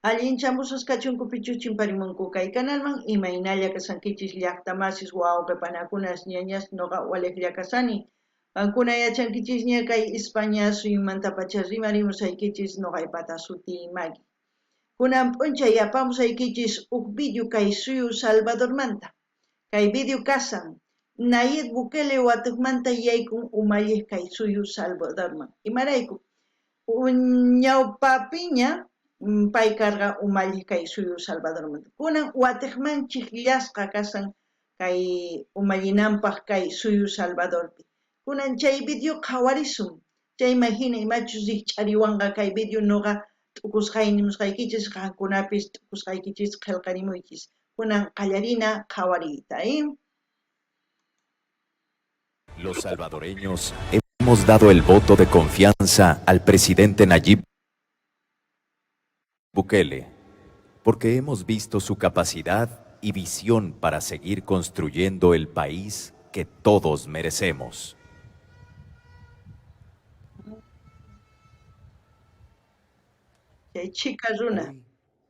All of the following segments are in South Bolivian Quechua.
Allin chamusas kachunku pichus chimparimunku kay kanalman, imaynalla kashankichis llajta masis, wawqe panakunas, ñañas, noqa walejlla kasani. Qankuna yachankichisña kay Ispaña suyumantapacha rimarimusaykichis noqaypata sutiy Maggie. Kunan p'unchay apamusaykichis uj video kay suyu Salvadormanta. Kay video kashan, Nayib Bukele watejmanta yaykun umalliq kay suyu Salvadorman. Imarayku? Ñawpapiña pay karqa umalliq kay suyu Salvadormanta. Kunan watejman chijllasqa kashan kay umallinanpaq kay suyu Salvadorpi. Kunan chay video qhawarisun. Chayman hina imachus rikch'ariwanqa kay video noqa t'ukusqay nimusqaykichis, qankunapis t'ukusqaykichis qhelqarimuychis. Kunan qallarina qhawariyta. Los salvadoreños hemos dado el voto de confianza al presidente Nayib Bukele, porque hemos visto su capacidad y visión para seguir construyendo el país que todos merecemos. Chay chhika runa. Hoy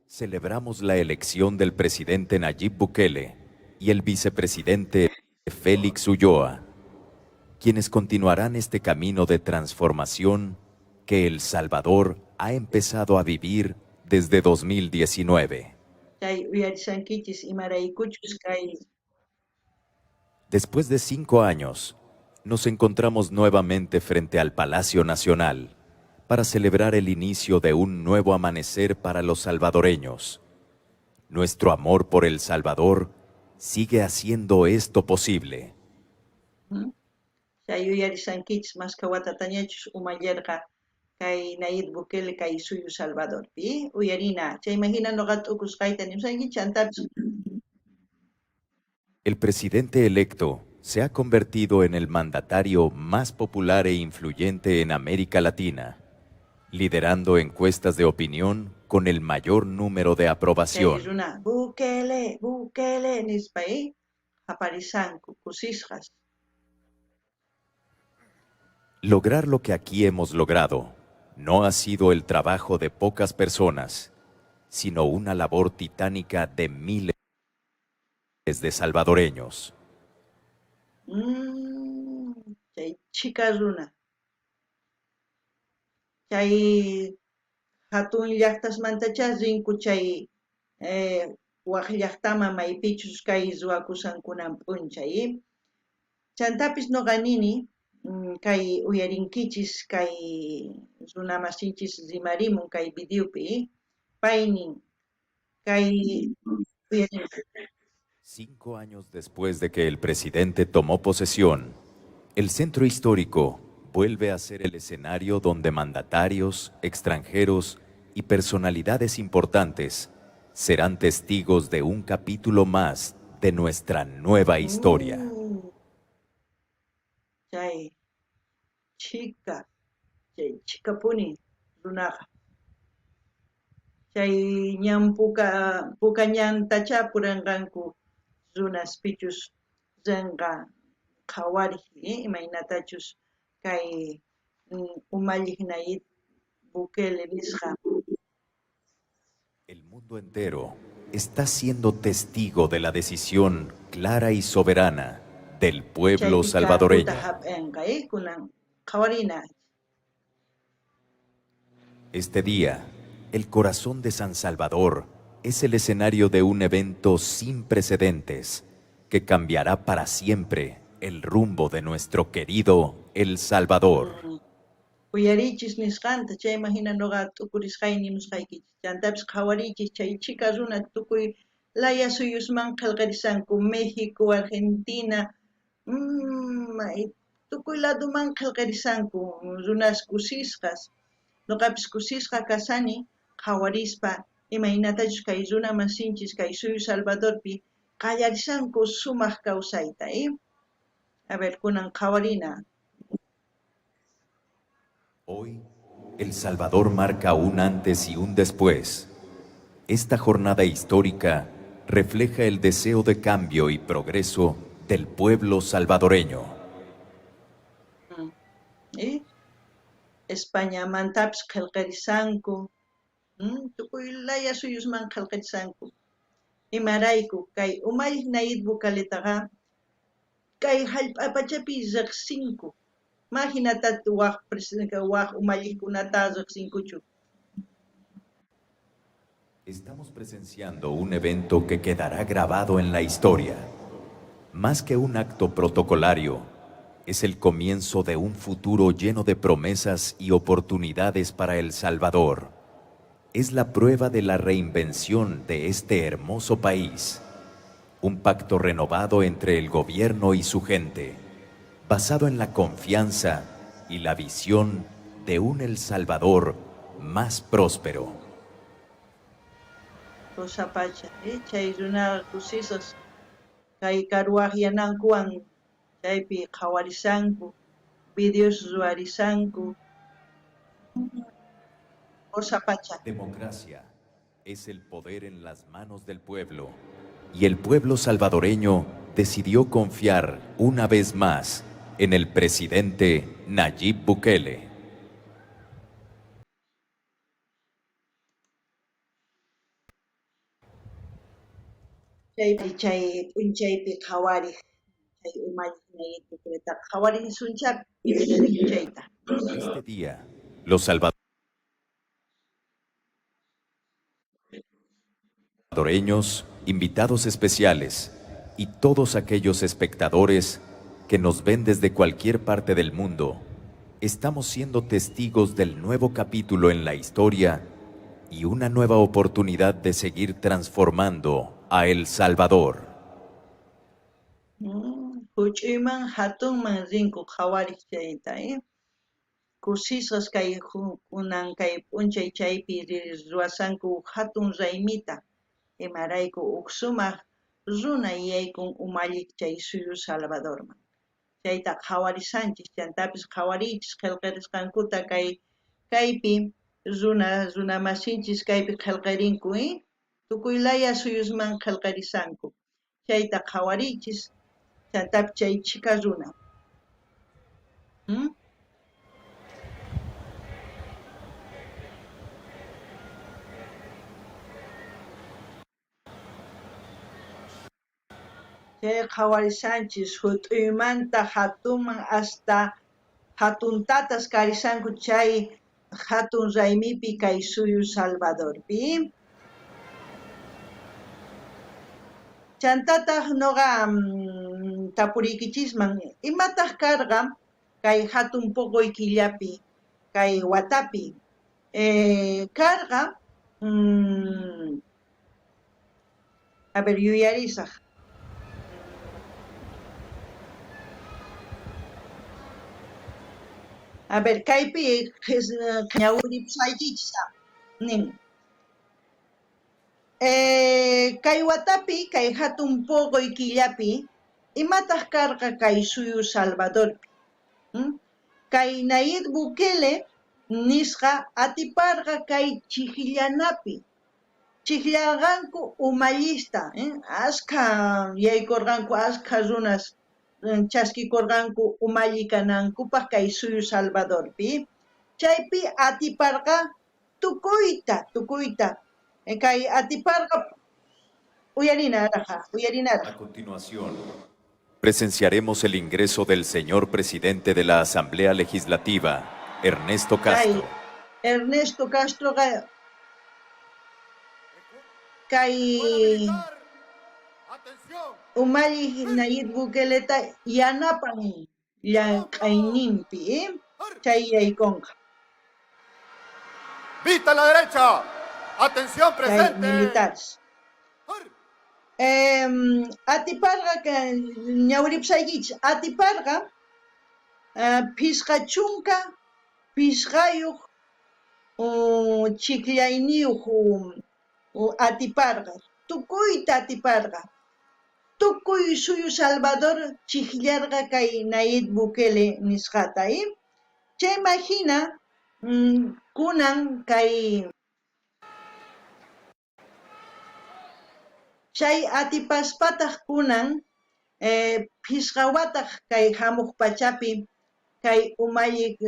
celebramos la elección del presidente Nayib Bukele y el vicepresidente Félix Ulloa, quienes continuarán este camino de transformación que El Salvador ha empezado a vivir desde 2019. Chay uyarishankichis imaraykuchus kay. Después de 5 años, nos encontramos nuevamente frente al Palacio Nacional para celebrar el inicio de un nuevo amanecer para los salvadoreños. Nuestro amor por El Salvador sigue haciendo esto posible. Chay uyarishankichis mashkha watatañachus umallerqa kay Nayib Bukele kay suyu Salvadorpi. Uyarina, chayman hina noqa t'ukusqayta nimusqayki, chantapis. El presidente electo se ha convertido en el mandatario más popular e influyente en América Latina, liderando encuestas de opinión con el mayor número de Chay aprobación. runa Bukele, Bukele nispa qhaparisanku kusisqas. Lograr lo que aquí hemos logrado no ha sido el trabajo de pocas personas, sino una labor titánica de miles de salvadoreños. Chay chhika runa. Chay jatun llajtasmantachá rinku chay waj llajtaman maypichus kay ruwakushan kunan p'unchay. Chantapis noqa nini kay uyarinkichis kay runamasinchis rimarimun kay videopi, pay nin kay uyarinki. 5 años después de que el presidente tomó posesión, el centro histórico vuelve a ser el escenario donde mandatarios, extranjeros y personalidades importantes serán testigos de un capítulo más de nuestra nueva historia. Chay chhika, chay chhikapuni runaqa. Chay ñan puka, puka ñantachá purenqanku runas pichus renqa qhawariq, imaynatachus kay umalliq Nayib Bukele nisqa. El mundo entero está siendo testigo de la decisión clara y soberana del pueblo Chaypi salvadoreño. cargota hap'enqa, kunan qhawarina. Este día, el corazón de San Salvador es el escenario de un evento sin precedentes que cambiará para siempre el rumbo de nuestro querido El Salvador. Uyarichis nisqanta, chayman hina noqa t'ukurisqay nimusqaykichis. Chantapis qhawarichis chay chhika runa tukuy laya suyusman qhelqarisanku, México, Argentina, tukuy laduman qhelqarisanku, runas kusisqas. Noqapis kusisqa kasani qhawarispa imaynatachus kay runa masinchis kay suyu Salvadorpi qallarisanku sumaq kawsayta. A ver, kunan qhawarina. Hoy, El Salvador marca un antes y un después. Esta jornada histórica refleja el deseo de cambio y progreso del pueblo salvadoreño. Españamantapis qhelqarisanku. Tukuy laya suyusman qhelqerisanku. Imarayku kay umalliq Nayib Bukeletaqa kay jallp'a pachapi riqsinku, ma jinata waj waj umalliqkunata riqsinkuchu. Estamos presenciando un evento que quedará grabado en la historia. Más que un acto protocolario, es el comienzo de un futuro lleno de promesas y oportunidades para El Salvador. Es la prueba de la reinvención de este hermoso país. Un pacto renovado entre el gobierno y su gente, basado en la confianza y la visión de un El Salvador más próspero. Cosa pacha, chay runaqa kusisqas kay karuwajyanankuwan chaypi qhawarisanku, videos ruwarisanku. Cosa pacha. Democracia es el poder en las manos del pueblo. Y el pueblo salvadoreño decidió confiar una vez más en el presidente Nayib Bukele. Chaypi chay p'unchaypi qhawariq chay umalliq Nayib Bukeletaqa qhawarisunchá chayta. Este día, los salvadoreños, invitados especiales y todos aquellos espectadores que nos ven desde cualquier parte del mundo, estamos siendo testigos del nuevo capítulo en la historia y una nueva oportunidad de seguir transformando a El Salvador. Huch'uyman hatunman rinku qhawariq chayta, Kusisqas kay kunan kay p'unchay chaypi ruwasanku hatun raymita, imarayku uj sumaq runa yaykun umalliq chay suyu Salvadorman. Chayta qhawarisanchis, chantapis qhawariychis qhelqerisqankuta kay kaypi runa runamasinchis kaypi qhelqerinku, Tukuy laya suyusman qhelqerisanku. Chayta qhawariychis, chantapis chay chhika runa. Chay qhawarisanchis hut'uymanta hatunman hasta hatuntatas karisanku chay hatun raymipi kay suyu Salvadorpi. Chantataq noqa tapuriykichisman, imataq karqa kay hatun poqoy killapi, kay watapi? Karqa, a ver, yuyarisaq. A ver, kaypi ñawiripusaykichis nin. Kay watapi, kay hatun poqoy killapi, imataq karqa kay suyu Salvadorpi? Kay Nayib Bukele nisqa atiparqa kay chijllanapi. Chijllarqanku umallista, askha yaykurqanku, askha runas chaskikurqanku umalli kanankupaq kay suyu Salvadorpi. Chaypi atiparqa tukuyta, tukuyta. Kay atiparqa uyarinaraq, uyarinaraq. A continuación, presenciaremos el ingreso del señor presidente de la Asamblea Legislativa, Ernesto Castro. Kay Ernesto Castro kay umalliq Nayib Bukeleta yanapan llank'ayninpi, chay yaykunqa. Vista a la derecha. Atención, presente. Militares. Atiparqa ñawiripusaykichis, atiparqa 55 chiklayniyuq atiparqa, tukuyta atiparqa. Tukuy suyu Salvador chijllarqa kay Nayib Bukele nisqata, Chayman hina kunan kay chay atipaspataq kunan 5 wataq kay hamuq pachapi kay umalliq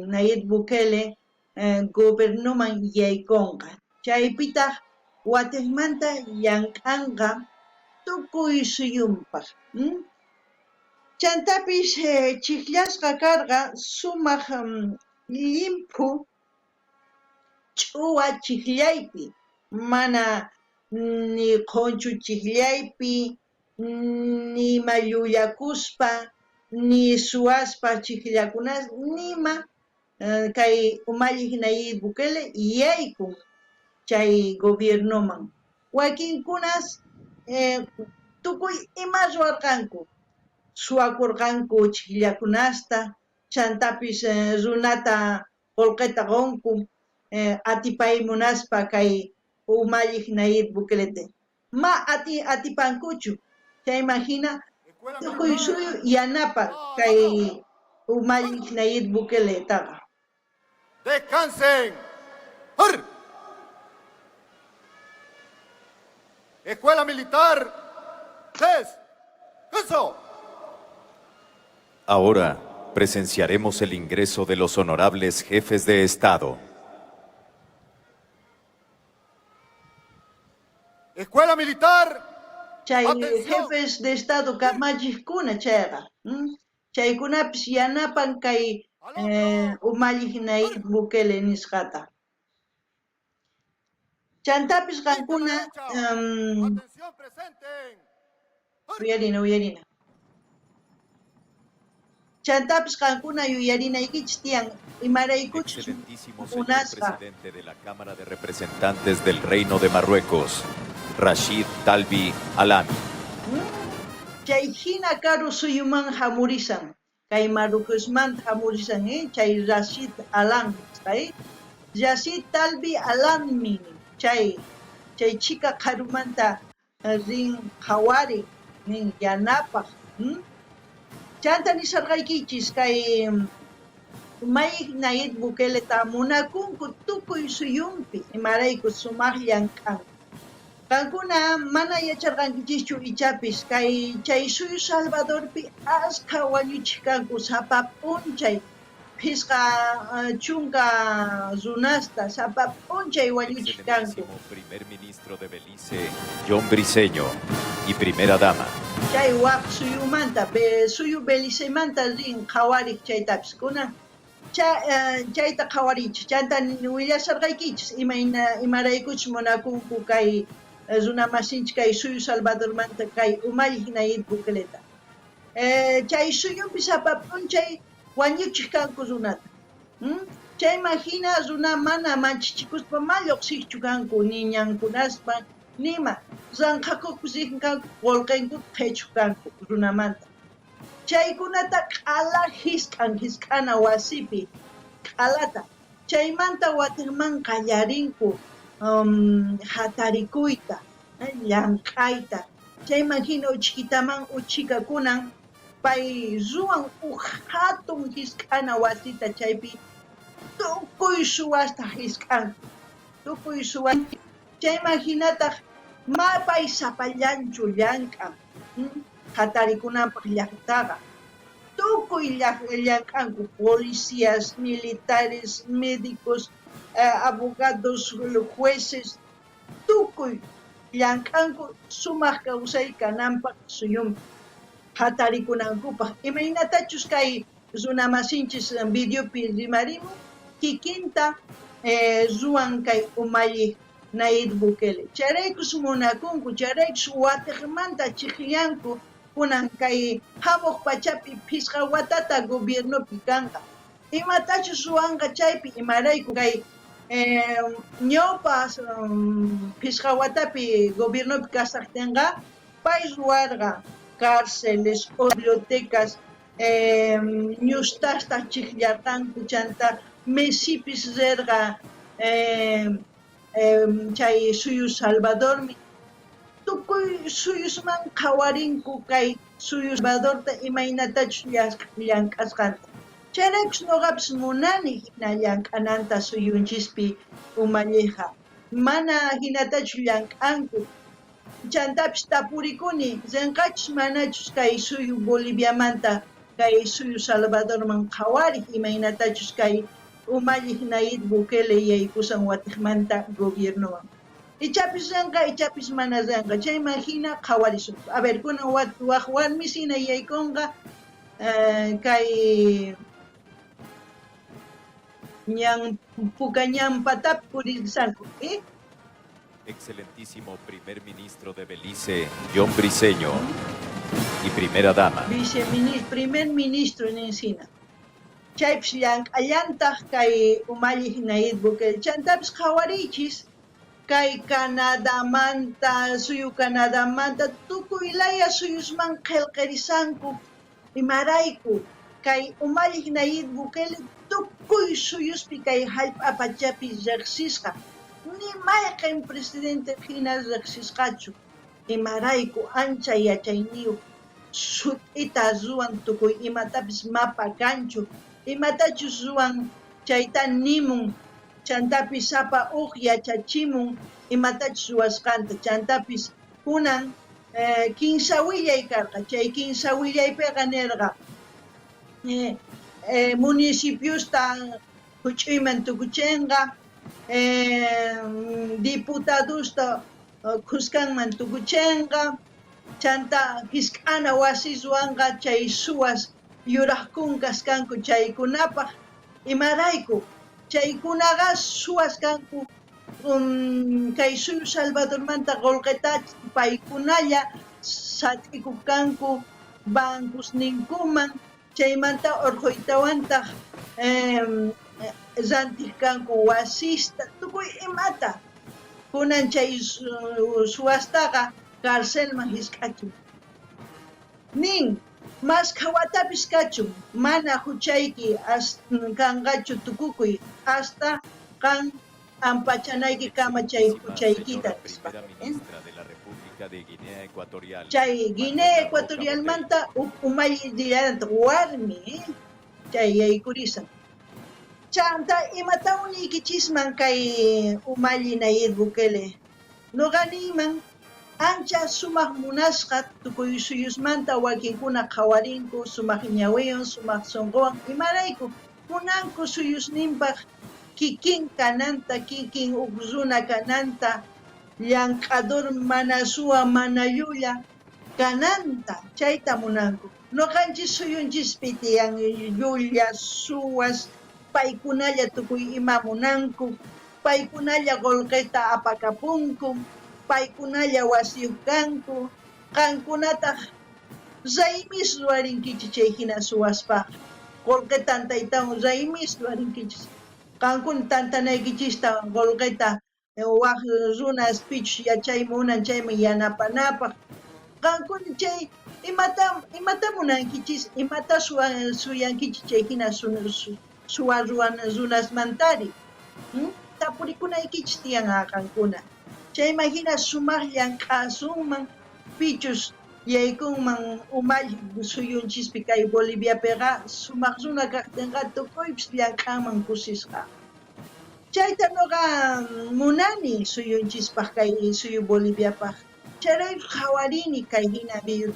Nayib Bukele gobiernoman yaykunqa. Chaypitaj watejmanta llank'anqa tukuy suyunpaj. Chantapis chijllasqa karqa sumaj llimphu ch'uwa chijllaypi, mana ni qhonchu chijllaypi, nima llullakuspa, ni suwaspa chijllakunas, nima kay umalliq Nayib Bukele yaykun chay gobiernoman. Wakinkunas tukuy ima ruwarqanku, suwakurqanku chijllakunasta, chantapis runata qolqeta qonku atipay munaspa kay umalliq Nayib Bukelete. Ma atipankuchu, chayman jina tukuy suyu yanapan kay umalliq Nayib Bukeletaqa. Descansen. ¡Ar! Escuela Militar. Descanso. Ahora presenciaremos el ingreso de los honorables jefes de Estado. Escuela Militar. Chay Atención. jefes de Estado kamachiqkuna chayqa, chaykunapis yanapan kay umalliq Nayib Bukele nisqata. Chantapis qankuna Atención, presenten. Uyarina, uyarina. Chantapis qankuna yuyarinaykichis tiyan imaraykuchus Excelentísimo señor munasqa. presidente de la Cámara de Representantes del Reino de Marruecos, Rashid Talbi Alami. Chay hina karu suyuman hamurisan, kay Marruecosmanta hamurisan, chay Rashid Alam, Rashid Talbi Alami, chay chhika qharumanta rin qhawari, nin yanapaj. Chanta nisarqaykichis kay umalliq Nayib Bukeleta munakunku tukuy suyunpi, imarayku sumaq llank'anku. Qankuna mana yacharqankichischu ichapis kay chay suyu Salvadorpi askha wañuchiq kanku sapa p'unchay phisqa chunka runasta sapa p'unchay wañuchiq kanku. Excelentísimo primer ministro de Belice, John Briceño, y primera dama. Chay waq suyumanta, suyu Belicemanta rin qhawariq chaytapis kunan chayta qhawarichis, chanta willasharqaykichis imayna imaraykuchus munakunku kay runa masinchik kay suyu Salvadormanta kay umalliq Nayib Bukeleta. Chay suyunpi sapa p'unchay wañuchiq kanku runata. Chayman hina runa mana manchichikuspa ma lluqsiqchu kanku ni ñankunaspa nima ranqhakuqpis riq kanku qolqenkuta qhichuq kanku runamanta. Chaykunata q'ala hisk'an hisk'ana wasipi q'alata. Chaymanta watiqman qallarinku hatarikuyta, llank'ayta. Chayman hina uchkitaman uchika kunan pay ruwan uj hatun hisk'ana wasita chaypi tukuy suwasta hisk'anku, tukuy suwas. Chayman hinataq ma pay sapallanchu llank'an, hatarikunanpaq llaqtaqa. Tukuy llank'anku policías, militares, médicos, abogados, jueces, tukuy llank'anku sumaq kawsay kananpaq suyunpi hatarikunankupaq. Imaynatachus kay runa masinchis videopi rimarimun, kikinta ruwan kay umalliq Nayib Bukele. Chayraykus munakunku, chayraykus watiqmanta chiqllanku kunan kay hamuq pachapi phisqa watata gobiernopi kanqa. Imatachus ruwanqa chaypi imarayku kay ñawpa phisqa watapi gobiernopi kasaqtinqa pay ruwarqa cárceles, bibliotecas, ñustasta chiqllarqanku chanta Messipis rirqa chay suyu Salvadormi. Tukuy suyusman qhawarinku kay suyu Salvadorta imaynatachus llank'asqanta. Chayraykus noqapis munani hina llank'ananta suyunchispi umalliqa. Mana hinatachu llank'anku. Chantapis tapurikuni, rinqachus manachus kay suyu Boliviamanta kay suyu Salvadorman qhawariq imaynatachus kay Umalliq Nayib Bukele yaykusan watejmanta gobiernoman. Ichapis renqa, ichapis mana renqa. Chayman jina qhawarisun. A ver, kunan waj warmisina yaykunqa kay ñan puka ñan patapi purisanku. ¿Eh? Excelentísimo primer ministro de Belice, John Briceño, y primera dama. Viceministro, primer ministro ninsina. Chaypis llank'allantaj kay umalliq Nayib Bukele. Chantapis qhawariychis kay Canadamanta, suyu Canadamanta, tukuy laya suyusman qhelqerisanku. Imarayku kay umalliq Nayib Bukele tukuy suyuspi kay jallp'a pachapi rejsisqa, ni mayqen presidente jina rejsisqachu. Imarayku ancha yachayniyuq sut'ita ruwan tukuy imatapis mapa kanchu, imatachus ruwan chayta nimun, chantapis sapa uj yachachimun imatachus ruwasqanta, chantapis kunan kinsa willay karqa, chay kinsa willaypeqa nerqa municipiosta juch'uyman tukuchenqa, diputadosta khuskanman tukuchenqa, chanta jisk'ana wasis ruwanqa chay suwas yuraj kunkas kanku chaykunapaj. Imarayku? Chaykunaqa suwas kanku kay suyu Salvadormanta qolqeta paykunalla sat'ikoj kanku bancosninkuman, chaymanta orqhoytawantaj rantej kanku wasista, tukuy imata. Kunan chay suwastaqa carcelman jisk'achin. Nin, Mashkha watapis kachun, mana juchayki kanqachu tukukuy, hasta qan p'ampachanaykikama chay Excelentísima juchaykita, señora nispa. primera ministra de la República de Guinea Ecuatorial, Chay Guinea Manuela Roca Ecuatorialmanta Botey. uj umalli rillarantaq warmi, chay yaykurisan. Chanta, imatawan niykichisman kay umalli Nayib Bukele? Noqa niyman, ancha sumaj munasqa tukuy suyusmanta wakinkuna qhawarinku sumaj ñawiwan, sumaj sonqowan, imarayku munanku suyusninpaj kikin kananta, kikin uj runa kananta, llank'ador mana suwa, mana llulla kananta, chayta munanku. Noqanchis suyunchispi tiyan llulla, suwas, paykunalla tukuy ima munanku, paykunalla qolqeta apakapunku, paykunalla wasiyoj kanku, qankunataj raymis ruwarinkichis chay jina suwaspaj, qolqe tantaytawan raymis ruwarinkichis, qankuna tantanaykichista qolqeta waj runas pichus yachay munan chayman yanapanapaj. Qankuna chay imata imata munankichis, imata suyankichis chay jina suwa runasmantari? Tapurikunaykichis tiyan qankuna. Chayman jina sumaj llank'asunman pichus yaykunman umalli suyunchispi kay Boliviapiqa sumaj runa kajtenqa tukuypis llank'anman kusisqa. Chayta noqa munani suyunchispaj kay suyu Boliviapaj. Chayrayku qhawarini kay jina video.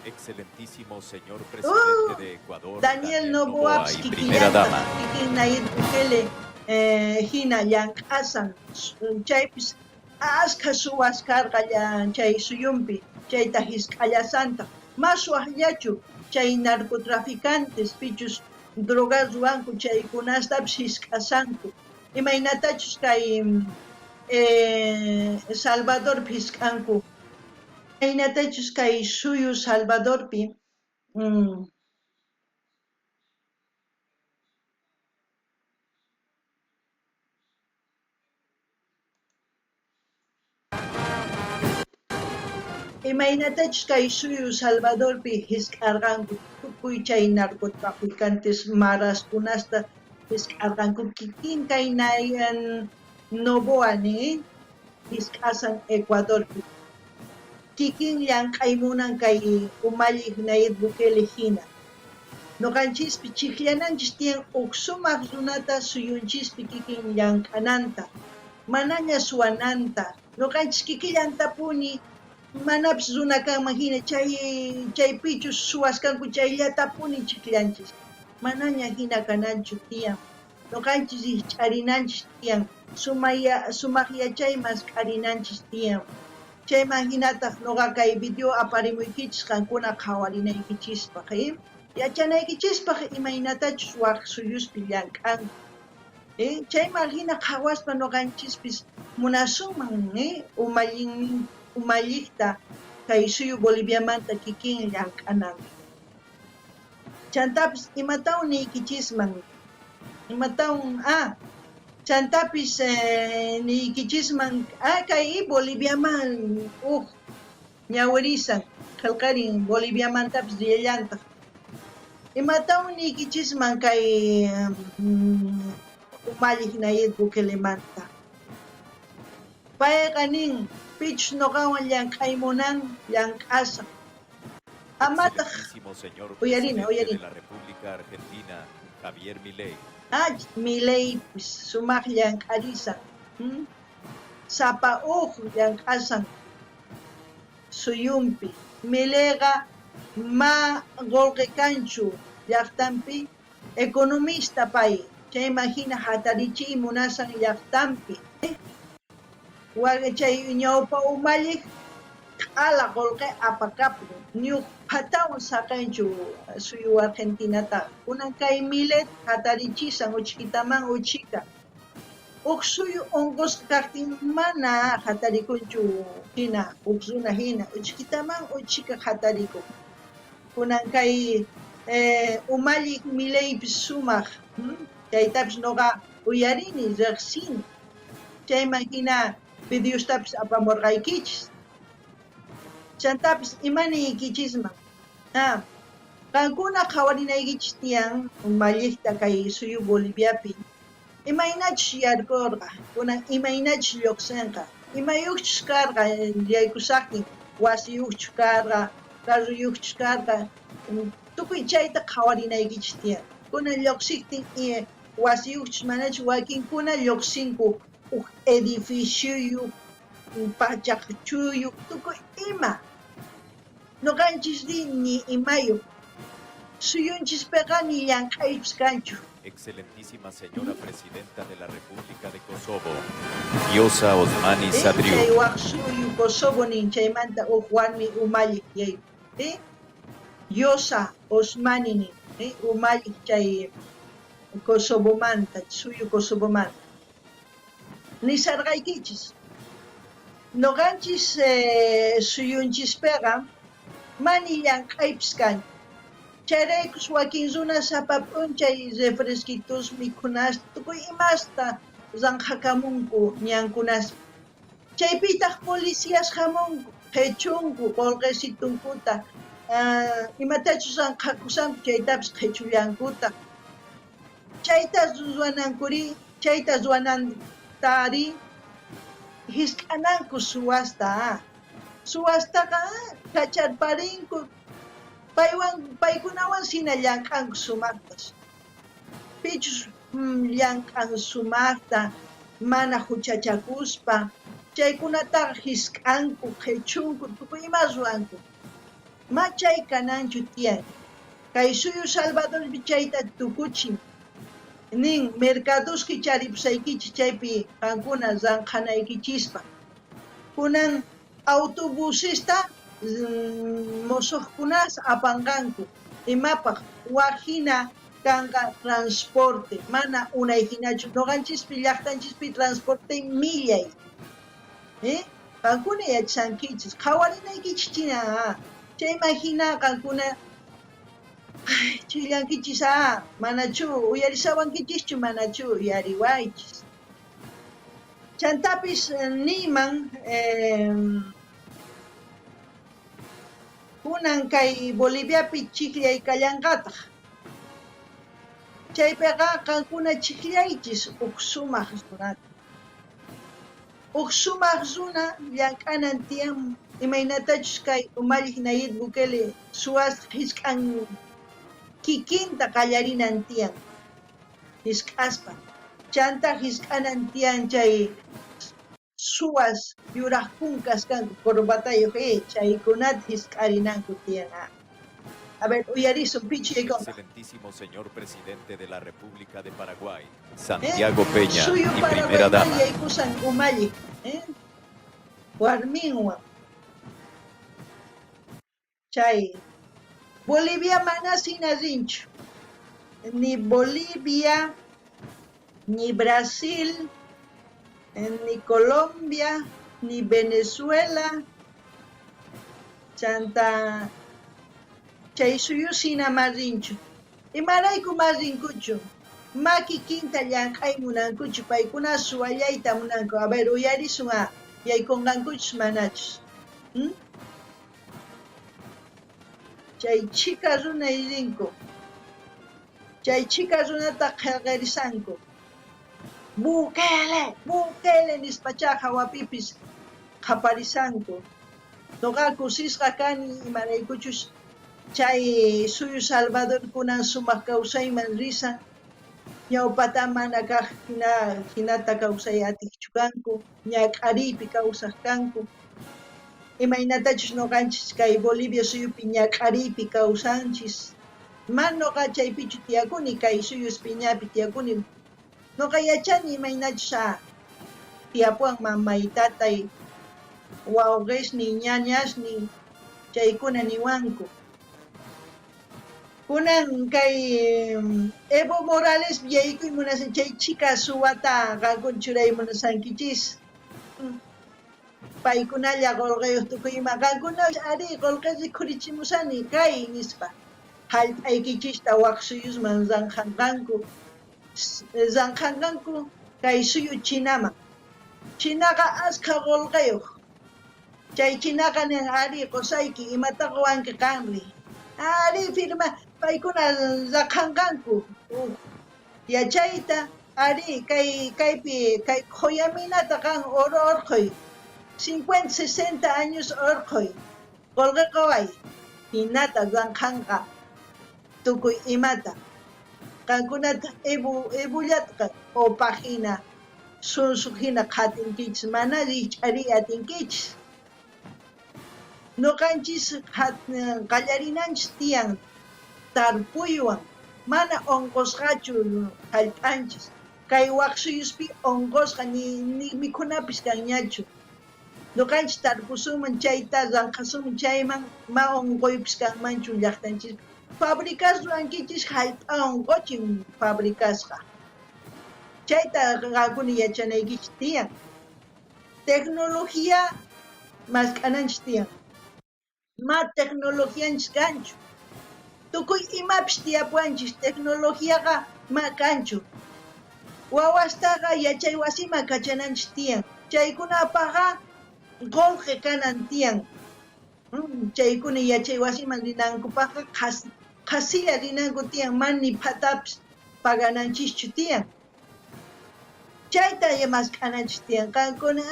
Excelentísimo señor presidente de Ecuador, Daniel Daniel Noboa Noboa y primera kikillantaj dama. kikin Nayib Bukele jina llank'asan. Chaypis ashkha suwas karqa chay suyunpi, chayta jisk'allasantaj. Ma suwajllachu chay narcotraficantes pichus drogas ruwanku chaykunastapis jisk'asanku. Imaynatachus kay Salvadorpi jisk'anku. Imaynatachus kay suyu Salvadorpi Imaynatachus kay suyu Salvadorpi jisk'arqanku tukuy chay narcotraficantes maraskunasta jisk'arqanku kikin kay Noboa jisk'asan Ecuadorpi. Kikin llank'ay munan kay umalliq Nayib Bukele jina. Noqanchispi chijllananchis tiyan uj sumaj runata suyunchispi kikin llank'ananta, manaña suwananta. Noqanchis kikillantapuni manapis runa kanman jina chaypichus suwaskanku chayllatapuni chijllanchis. Manaña jina kananchu tiyan. Noqanchis rijch'arinanchis tiyan, sumaj yachay mask'arinanchis tiyan. Chayman jinataj noqa kay video aparimuykichis qankuna qhawarinaykichispaj, yachanaykichispaj imaynatachus waj suyuspi llank'anku. Chayman jina qhawaspa noqanchispis munasunman umalliqta kay suyu Boliviamanta kikin llank'ananta. Chantapis imatawan niykichisman? Imatawan chantapis niykichisman kay Boliviaman uj ñawirisan qhelqarin Boliviamantapis rillantaj. Imatawan niykichisman kay umalliq Nayib Bukelemanta? Payqa nin, pichus noqawan llank'ay munan, llank'asaj. Amataq Excelentísimo señor uyarina, presidente de uyarina. la República Argentina, Javier Milei. Mileipis sumaj llank'arisan. Sapa uj llank'asan suyunpi. Mileiqa ma qolqe kanchu llajtanpi, economista pay, chayman jina jatarichiy munasan llajtanpi. Chay ñawpa umalliq q'ala qolqe apakapun, ni uj phatawan saqenchu suyu Argentinataqa. Kunan kay Milei jatarichisan uchkitaman uchika. Uj suyu onqosqa kajtin mana jatarikunchu jina, uj runa jina, uchkitaman uchika jatarikun. Kunan kay umalliq Mileipis sumaj, chaytapis noqa uyarini, rejsini. Chayman jina videostapis apamurqaykichis. Chantapis ima niykichisman? Qankuna qhawarinaykichis tiyan umalliqta kay suyu Boliviapi. Imaynachus yarkorqa, kunan imaynachus lluqsinqa, imayuqchus karqa yaykusaqtin, wasiyuqchus karqa, carruyuqchus karqa, tukuy chayta qhawarinaykichis tiyan. Kunan lluqsiqtin wasiyuqchus manachus wakinkuna lluqsinku uj edificioyuq, pachaqchuyuq, tukuy ima. Noqanchisri ni imayuq. Suyunchispiqa ni llank'aypis kanchu. Excelentísima señora presidenta de la República de Kosovo, Vjosa Osmani Chay Sadriu. waj suyu Kosovo nin chaymanta uj warmi umalliq yayku. Vjosa Osmani nin, umalliq chay Kosovomanta, suyu Kosovomanta. Nisarqaykichis. Noqanchis suyunchispiqa mani llank'aypis kanchu. Chayraykus wakin runa sapa p'unchay refresquitos mikhunasta tukuy imasta ranqhakamunku ñankunaspi. Chaypitaq policías jamunku, qhechunku qolqesitunkuta, imatachus ranqhakusanku chaytapis qhechullankuta. Chayta ruwanankuri, chayta ruwanantari hisk'ananku suwasta. Suwastaqa kacharparinku, paykunawan sina llank'anku sumaqtas. Pichus llank'an sumaqta, mana huchachakuspa, chaykunataqa hisk'anku, qhechunku, tukuy ima ruwanku. Ma chay kananchu tiyan. Kay suyu Salvadorpi chayta tukuchin. Nin, mercadoski charipusaykichis chaypi qankuna ranqhanaykichispa. Kunan autobusista mosoqkunas apanqanku. Imapaq waj hina kanqa transporte, mana unay hinachu. Noqanchispi llaqtanchispi transporte millay. Qankuna yachankichis, qhawarinaykichis china. Chayman hina qankuna chillankichis, manachu uyarisawankichischu, manachu uyariwaychis. Chantapis niyman kunan kay Boliviapi chikllay kallanqataq. Chaypiqa qankuna chikllaychis uj sumaq runata. Uj sumaq runa llank'anan tiyan imaynatachus kay umalliq Nayib Bukele suwasqa hisk'an kikinta qallarinan tiyan hisk'aspa. Chanta hisk'anan tiyan chay suwas yuraq kunkas kanku corbatayuq chaykunata hisk'arinanku tiyan. A ver, uyarisun pichu El yaykonqa. excelentísimo señor presidente de la República de Paraguay, Santiago Peña Suyu y primera Paraguayman dama. yaykusan umalli, warminwan. Chay Bolivia mana sina rinchu. Ni Bolivia, ni Brasil, ni Colombia, ni Venezuela, chanta chay suyus jina ma rinchu. Imarayku ma rinkuchu? Ma kikinta llank'ay munankuchu, paykuna suwallayta munanku. A ver, uyarisun a yaykunqankuchus manachus. Chay chhika runa rinku. Chay chhika runata qhelqerisanku. Bukele, Bukele nispachá jawapipis qhaparisanku. Noqa kusisqa kani imaraykuchus chay suyu Salvador kunan sumaq kawsayman risan. Ñawpata mana kaq hinata kawsay atiqchu kanku, ñak'ariypi kawsaq kanku. Imaynatachus noqanchis kay Bolivia suyupi ñak'ariypi kawsanchis. Man noqa chaypichu tiyakuni, kay suyu Espiñapi tiyakuni. Noqa yachani imaynachus a tiyapuwan mamay, tatay, wawqisniy, ñañasniy, chaykuna niwanku. Kunan kay Evo Morales yaykuy munasan chay chhika suwata qankuna churay munasankichis. Paykunalla qolqeyuq tukuy ima qankuna ari qolqe rikhurichimusani kay nispa. Hallp'aykichista wak suyusman ranqanqanku. Ranqanqanku kay suyu Chinaman. Chinaqa askha qolqeyuq. Chay Chinaqa nin ari qusayki imata qowanki qanri. Ari firma paykuna raqhanqanku yachayta ari kay kaypi kay qhuyaminata qan oro orqhuy 50 60 años orqhuy qolqe qoway hinata ranqhanqa tukuy imata qankunata Evollata opa hina sunsuq hina qhatinkichis mana rikch'ariy atinkichis. Noqanchis qallarinanchis tiyan tarpuywan mana onqosqachu hallp'anchis. Kay wak suyuspi onqosqa ni mikhunapis kanñachu. Noqanchis tarpusunman chayta ranqhasunman chayman ma onqoypis kanmanchu llaqtanchispi. Fabricas ruwankichis hallp'a onqochin fabricasqa. Chayta qankuna yachanaykichis tiyan. Tecnología mask'ananchis tiyan. Ma tecnologianchis kanchu. Tukuy imapis tiyapuwanchis tecnologiaqa ma kanchu. Wawastaqa yachay wasiman kachananchis tiyan. Chaykunapaqqa qolqe kanan tiyan. Chaykuna yachay wasiman rinankupaqqa qhasilla rinanku tiyan, man ni phatapis pagananchischu tiyan. Chayta mask'ananchis tiyan. Qankuna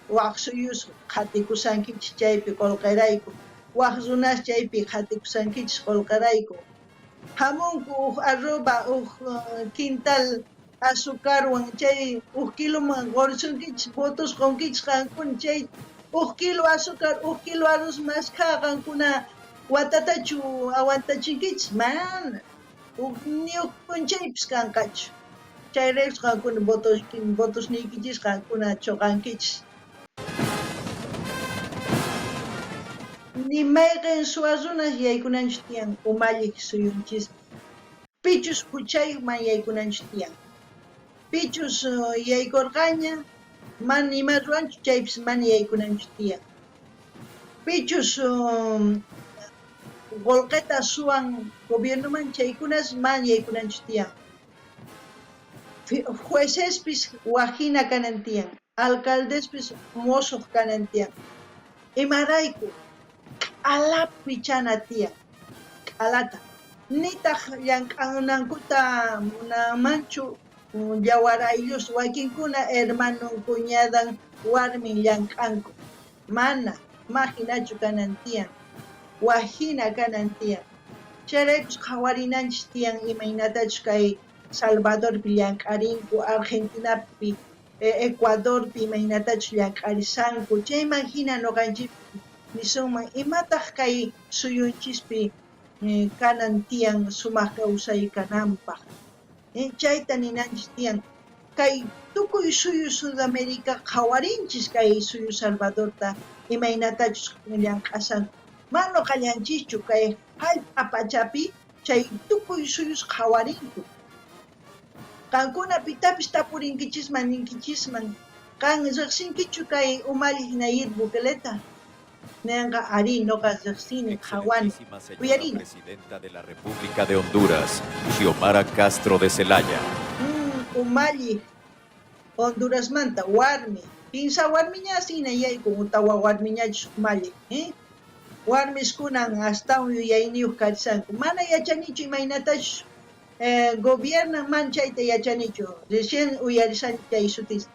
wak suyus qhatikusankichis chaypi qolqerayku. Wak runas chaypi qhatikusankichis qolqerayku. Hamunku uj arroba, uj quintal azucarwan chay uj kiloman qorisunkichis, votos qonkichis qankuna chay uj kilo azúcar, uj kilo arroz maskha qankuna watatachu aguantachinkichis? Mana. Ni uj p'unchaypis kanqachu. Chayrayku qankuna votosniykichis qankuna choqankichis. Ni mayqen suwa runas yaykunanchu tiyan umalliq suyunchispi. Pichus huchayuqman yaykunanchu tiyan. Pichus yaykurqaña mana ima ruwanchu chaypis mana yaykunanchu tiyan. Pichus qolqeta suwan gobiernoman chaykunas mana yaykunanchu tiyan. Juecespis wajina kanan tiyan, alcaldespis mosoq kanan tiyan. Imarayku q'alapi chana tiyan, q'alata. Nitaq llank'anankuta munanmanchu yawar ayllus wakinkuna hermanon, cuñadan, warmin llank'anku. Mana, ma hinachu kanan tiyan, wajina kanan tiyan. Chayraykus qhawarinanchis tiyan imaynatachus kay Salvadorpi llank'arinku, Argentinapi, Ecuadorpi imaynatachus llank'arisanku. Chayman hina noqanchis Nisunman, imataj kay suyunchispi kanan tiyan sumaj kawsay kananpaj? Chayta ninanchis tiyan. Kay tukuy suyu Sudamérica qhawarinchis kay suyu Salvadorta imaynatachus llank'ashanku. Mana noqallanchischu kay jallp'a pachapi chay tukuy suyus qhawarinku. Qankuna pitapis tapurinkichisman ninkichisman, Qan rejsinkichu kay umalliq Nayib Bukeleta? Nenqa, Arí, noqa rejsini, qhawani, Excelentísima señora uyarini. Presidenta de la República de Honduras, Xiomara Castro de Zelaya. Umalliq Hondurasmanta warmi, kinsa warmiña hina yaykun, tawa warmiñachus umalliq, eh? Warmis kunan astawan yuyayniyuq karishanku. Mana yachanichu imaynatachus gobiernan, man chayta yachanichu, recién uyarishani chay sutista.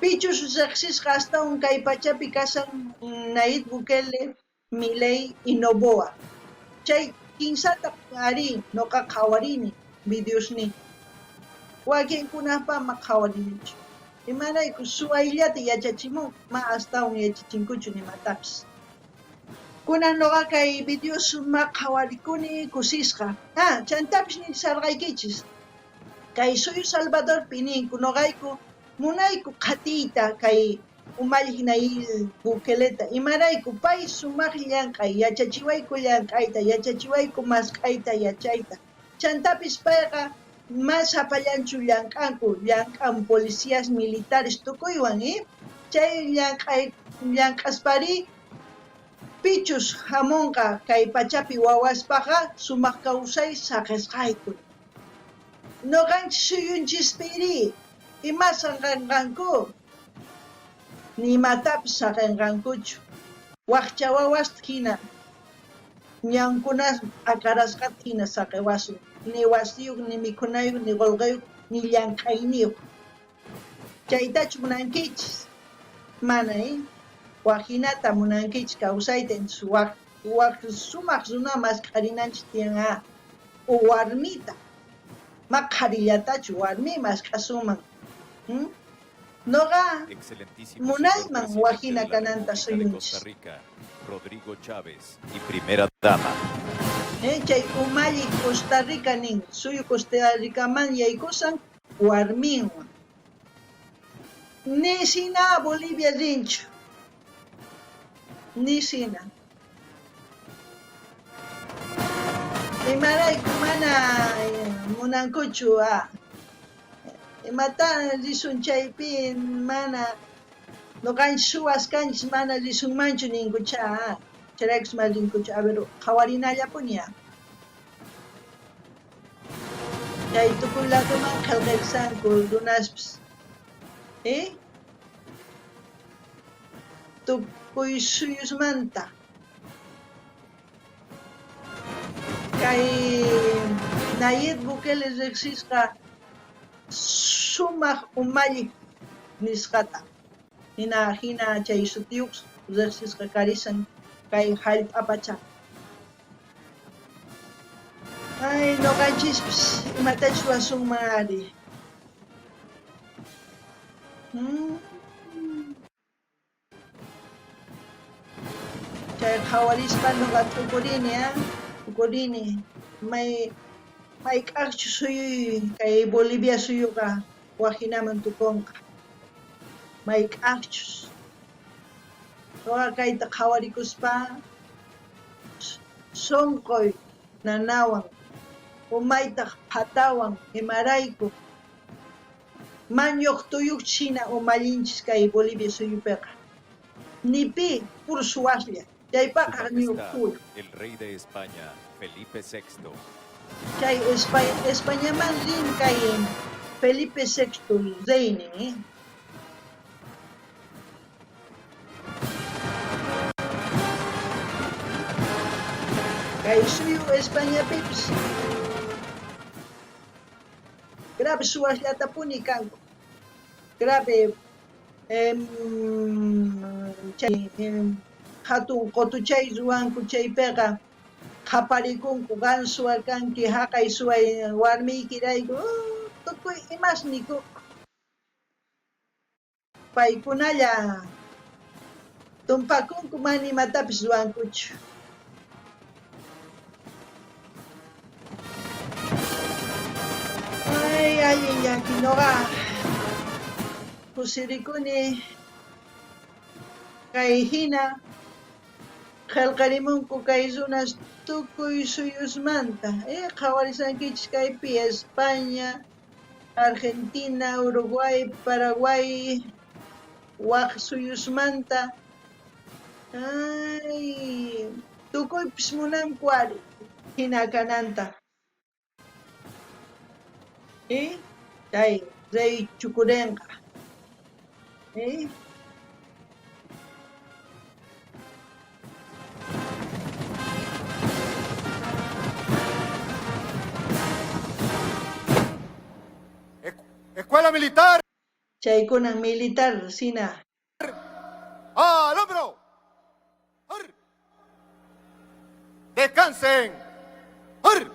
Pichus rejsisqa astawan kay pachapi kashan Nayib Bukele, Milei y Noboa. Chay kinsata arí noqa qhawarini videosnin. Wakinkunajpa ma qhawarinichu. Imarayku suwayllata yachachimunku, ma astawan yachachinkuchu nimatapis. Kunan noqa kay videos ma qhawarikuni kusisqa. Ah, chantapis nisharqaykichis. Kay suyu Salvadorpi ninku noqayku munayku qhatiyta kay umalliq Nayib Bukeleta, imarayku pay sumaq llank'ay, yachachiwayku llank'ayta, yachachiwayku mask'ayta yachayta. Chantapis payqa ma sapallanchu llank'anku, llank'an policías militares tukuywan, eh? Chay llank'ay llank'aspari pichus hamunqa kay pachapi wawaspaqqa sumaq kawsay saqesqayku. Noqanchis suyunchispiri ima saqenqanku? Ni imatapis saqenqankuchu. Wajcha wawasta hina ñankunas p'akarasqata hina saqewasun, ni wasiyuq, ni mikhunayuq, ni qolqeyuq, ni llank'ayniyuq. Chaytachu munankichis? Mana, eh? Waj hinata munankichis kawsayta, entonces waj waj sumaq runa mask'arinanchis tiyan á, o warmita. Ma qharillatachu warmi mask'asunman. Noqa Excelentísimo señor munayman presidente wajina de la kananta República de Costa suyunchis. Rica, Rodrigo Chávez y primera dama. Chay umalli Costa Rica nin, suyu Costa Ricaman yaykusan warminwan. Nisina Bolivia rinchu. Nisina. Imarayku mana munankuchu á. Imata risun chaypi mana noqanchis suwas kanchis mana risunmanchu ninkuchá á. Chayraykus mana rinkuchu. A ver, qhawarinallapuni á. Chay tukuy ladoman qhelqerisanku runaspis. Eh? Tukuy suyusmanta. Kay Nayib Bukele rejsisqa sumaq umalliq nisqata. Hina hina chay sutiyuq rejsisqa karisan kay jallp'a pachapi. Ay, noqanchispis imatachus ruwasunman ari. Chay qhawarispa noqa t'ukurini, á, t'ukurini. May mayk'aqchus suyuy kay Bolivia suyuqa wajinaman tukunqa. Mayk'aqchus. Noqa kayta qhawarikuspa sonqoy nanawan, umaytaq phatawan, imarayku mañuq tuyuq hina umallinchis kay Bolivia suyupiqa. Ni pi puro suwaslla, Su chaypaqqa Majestad, ñuqtuyu. el Rey de España, Felipe VI. Chay Españaman rin kay Felipe VI reynin, eh. Kay suyu Españapipis grave suwasllatapuni kanku. Grave chay jatun qotuchay ruwanku chaypiqa qhaparikunku qan suwa kanki jaqay suway warmiykirayku tukuy imas nikunku. Paykunalla Tumpakunku mana imatapis ruwankuchu. Ay, allin llaki noqa kusirikuni kay jina qhelqarimunku kay runas tukuy suyusmanta. Qhawarisankichis kaypi España, Argentina, Uruguay, Paraguay, waj suyusmanta. Ay, tukuypis munanku ari jina kananta. Chay rey chukurenqa. Escuela Militar. Chaykunan militar sina. ¡Al hombro! ¡Ar! ¡Descansen! ¡Ar!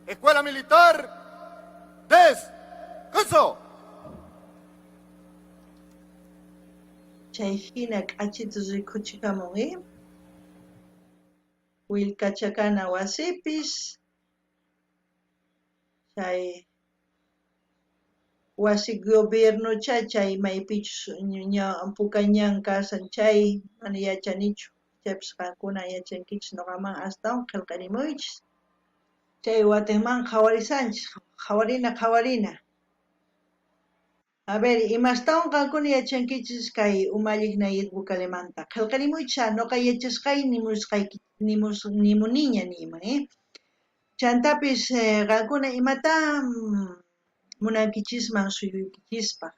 Escuela Militar. ¡Descanso! Chay jina k'achita rikhuchikamun, eh? Willkachakana wasipis chay wasi gobiernochá chay maypichus puka ñan kashan chay mana yachanichu, chaypis qankuna yachankichis noqaman astawan qhelqarimuychis. Chay watejman qhawarisanchis, qhawarina qhawarina. A ver, imastawan qankuna yachankichis kay umalliq Nayib Bukelemanta? Qhelqarimuychis, noqa yachasqay nimusqayki nimuniña niyman, eh? Chantapis qankuna imata munankichisman suyuykichispaj?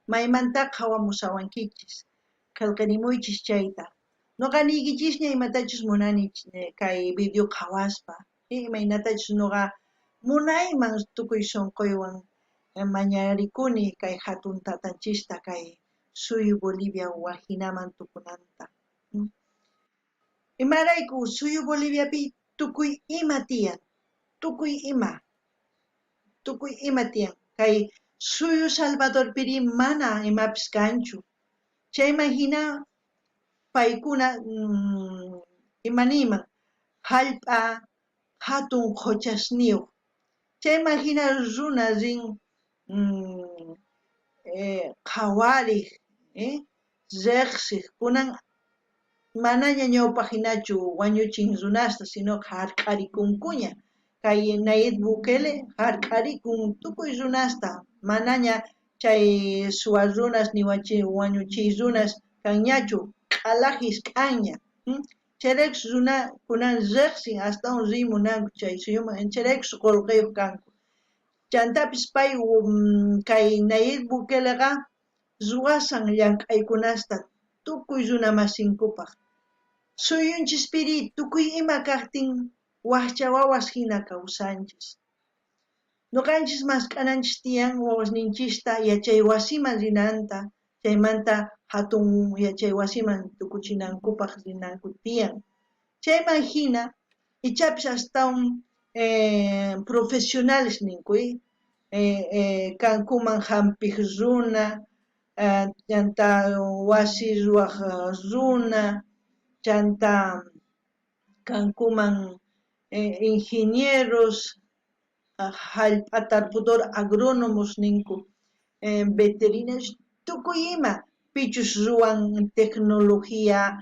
Maymanta qhawamushawankichis? Qhelqarimuychis chayta. Noqa niykichisña imatachus munani kay video qhawaspa, imaynatachus noqa munayman tukuy sonqoywan mañarikuni kay hatun tatanchista kay suyu Bolivia wajinaman tukunanta. Imarayku suyu Boliviapi tukuy ima tiyan, tukuy ima, tukuy ima tiyan. Kay suyu Salvadorpiri mana imapis kanchu. Chayman jina paykuna ima niyman jallp'a jatun qhochasniyuq. Chayman jina runa rin qhawariq, riqsiq. Kunan manaña ñawpaq jinachu wañuchin runasta, sino jark'arikunkuña. Kay Nayib Bukele jark'arikun tukuy runasta, manaña chay suwa runas ni wañuchiy runas kanñachu, q'alajis k'anña. Chayraykus runa kunan riqsin astawan riy munanku chay suyuman, chayraykus qolqeyuq kanku. Chantapis pay kay Nayib Bukeleqa ruwasan llank'aykunasta tukuy runa masinkupaq. Suyunchispiri tukuy ima kaqtin wajcha wawas jina kawsanchis. Noqanchis mask'ananchis tiyan wawasninchista yachay wasiman rinanta, chaymanta hatun yachay wasiman tukuchinankupaq rinanku tiyan. Chayman jina ichapis astawan profesionales ninku, kankuman hampiq runa, chanta wasi ruwaq runa, chanta kankuman ingenieros, jallp'a tarpudor agrónomos ninku, veterinarios, tukuy ima pichus ruwan tecnología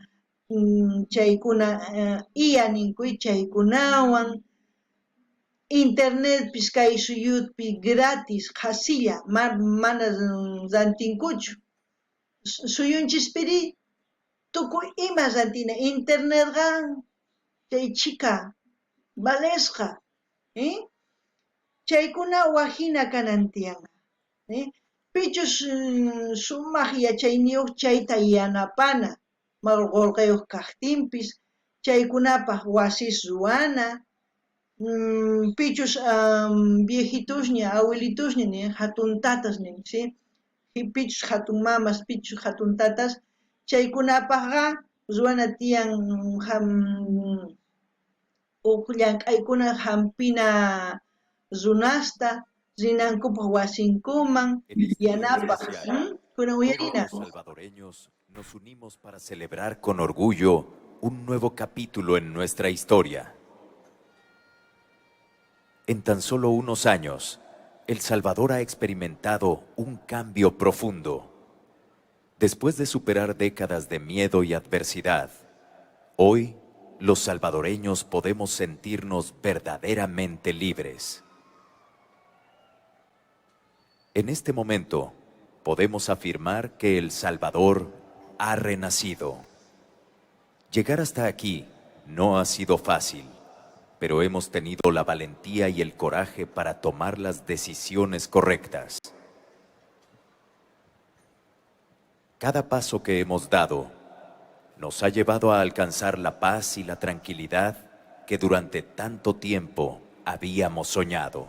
chaykuna IA ninku chaykunawan, internetpis kay suyupi gratis qhasilla mana rantinkuchu. Suyunchispiri tukuy ima rantina, internetqa chay chhika valesqa, chaykuna wajina kanan tiyan. Pichus sumaq yachayniyuq chayta yanapana, qolqeyuq kaqtinpis chaykunapaq wasis ruwana, pichus viejitusña, abuelitusña nin, hatun tatas nin, si, pichus hatun mamas, pichus hatun tatas, chaykunapaqqa ruwana tiyan uj llank'aykuna hampina runasta rinankupaq wasinkuman En este día yanapaq. especial, Kunan todos uyarina. los salvadoreños Nos unimos para celebrar con orgullo un nuevo capítulo en nuestra historia. En tan solo unos años, El Salvador ha experimentado un cambio profundo. Después de superar décadas de miedo y adversidad, hoy los salvadoreños podemos sentirnos verdaderamente libres. En este momento, podemos afirmar que El Salvador ha renacido. Llegar hasta aquí no ha sido fácil, pero hemos tenido la valentía y el coraje para tomar las decisiones correctas. Cada paso que hemos dado nos ha llevado a alcanzar la paz y la tranquilidad que durante tanto tiempo habíamos soñado.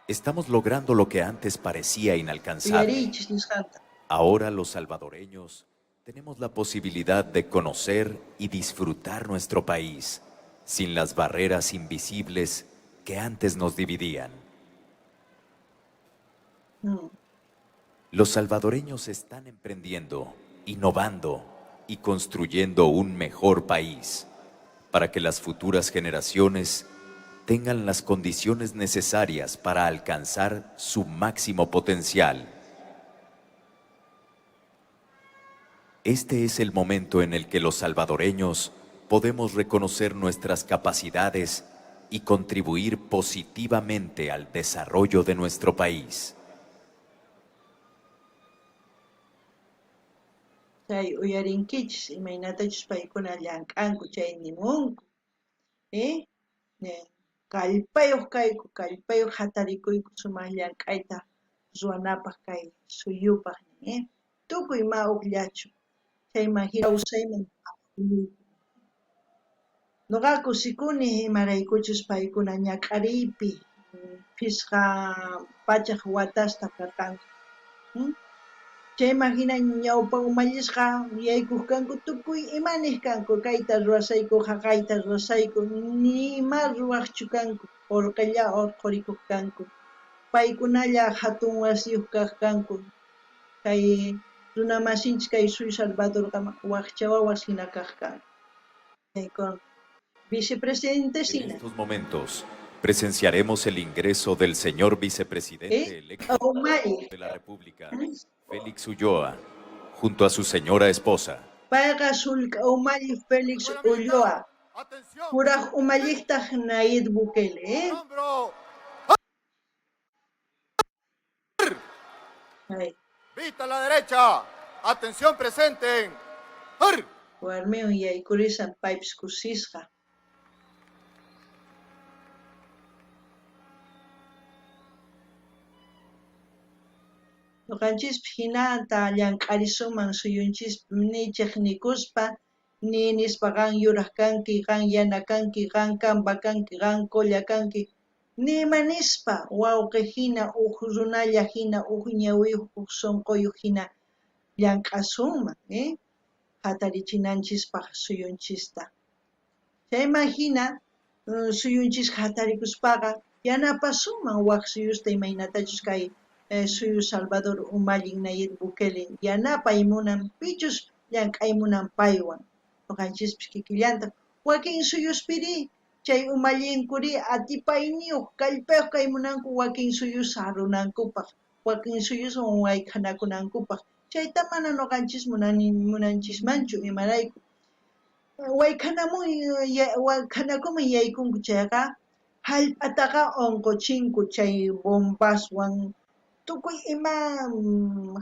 Estamos logrando lo que antes parecía inalcanzable. Uyariychis nisqanta. Ahora los salvadoreños tenemos la posibilidad de conocer y disfrutar nuestro país sin las barreras invisibles que antes nos dividían. Los salvadoreños están emprendiendo, innovando y construyendo un mejor país para que las futuras generaciones tengan las condiciones necesarias para alcanzar su máximo potencial. Este es el momento en el que los salvadoreños podemos reconocer nuestras capacidades y contribuir positivamente al desarrollo de nuestro país. Chay uyarinkichis imaynatachus paykuna llank'anku chay nimunku. ¿Eh? Kallpayoj kayku, kallpayoj hatarikuyku sumaq llank'ayta ruwanapaq kay suyupaq nin, ¿eh? Tukuy ma ujllachu. Chayman hina kawsayman apakuyku. Noqa kusikuni imaraykuchus paykuna ñak'ariypi 500 watasta karqanku. Chayman hina ñawpa umallisqa yaykuq kanku tukuy ima niq kanku, kayta ruwasayku, jaqayta ruwasayku, ni ima ruwaqchu kanku, qolqella orqhorikuq kanku. Paykunalla hatun wasiyuq kaq kanku. Kay runamasinchis kay suyu Salvadorqa waqcha wawas hina kaq kanku. Con vicepresidente En hina. estos momentos presenciaremos el ingreso del señor vicepresidente electo Umalli. de la República, Félix Ulloa, junto a su señora esposa. Payqa sullk'a umalli Félix Escuela militar, Ulloa. Atención. Kuraj umalliqtaq Nayib Bukele, ¿eh? Al hombro. Ay. Vista a la derecha. Atención, presenten. ¡Ar! Warmiwan yaykurisan paypis kusisqa. Noqanchispis hinata llank'arisuman suyunchispi ni chiqnikuspa, ni nispa qan yuraq kanki, qan yana kanki, qan kamba kanki, qan qolla kanki, ni ima nispa wawqi hina, uj runalla hina, uj ñawiyuq, uj sunquyuq hina llank'asunman, ¿eh? Hatarichinanchispaq suyunchista. Chayman hina, suyunchis hatarikuspaqa yanapasunman wak suyusta imaynatachus kay suyu Salvador umallin Nayib Bukele yanapay munan, pichus llank'ay munan paywan. Noqanchispis kikillantaq. Wakin suyuspiri chay umallinkuri atipayniyuq kallpayuq kay munanku wakin suyus sarunankupaq, wakin suyuswan wayk'anakunankupaq. Chayta mana noqanchis munanchismanchu imarayku. Wayk'anakuman yaykunku chayqa hallp'ataqa unquchinku chay bombaswan, tukuy ima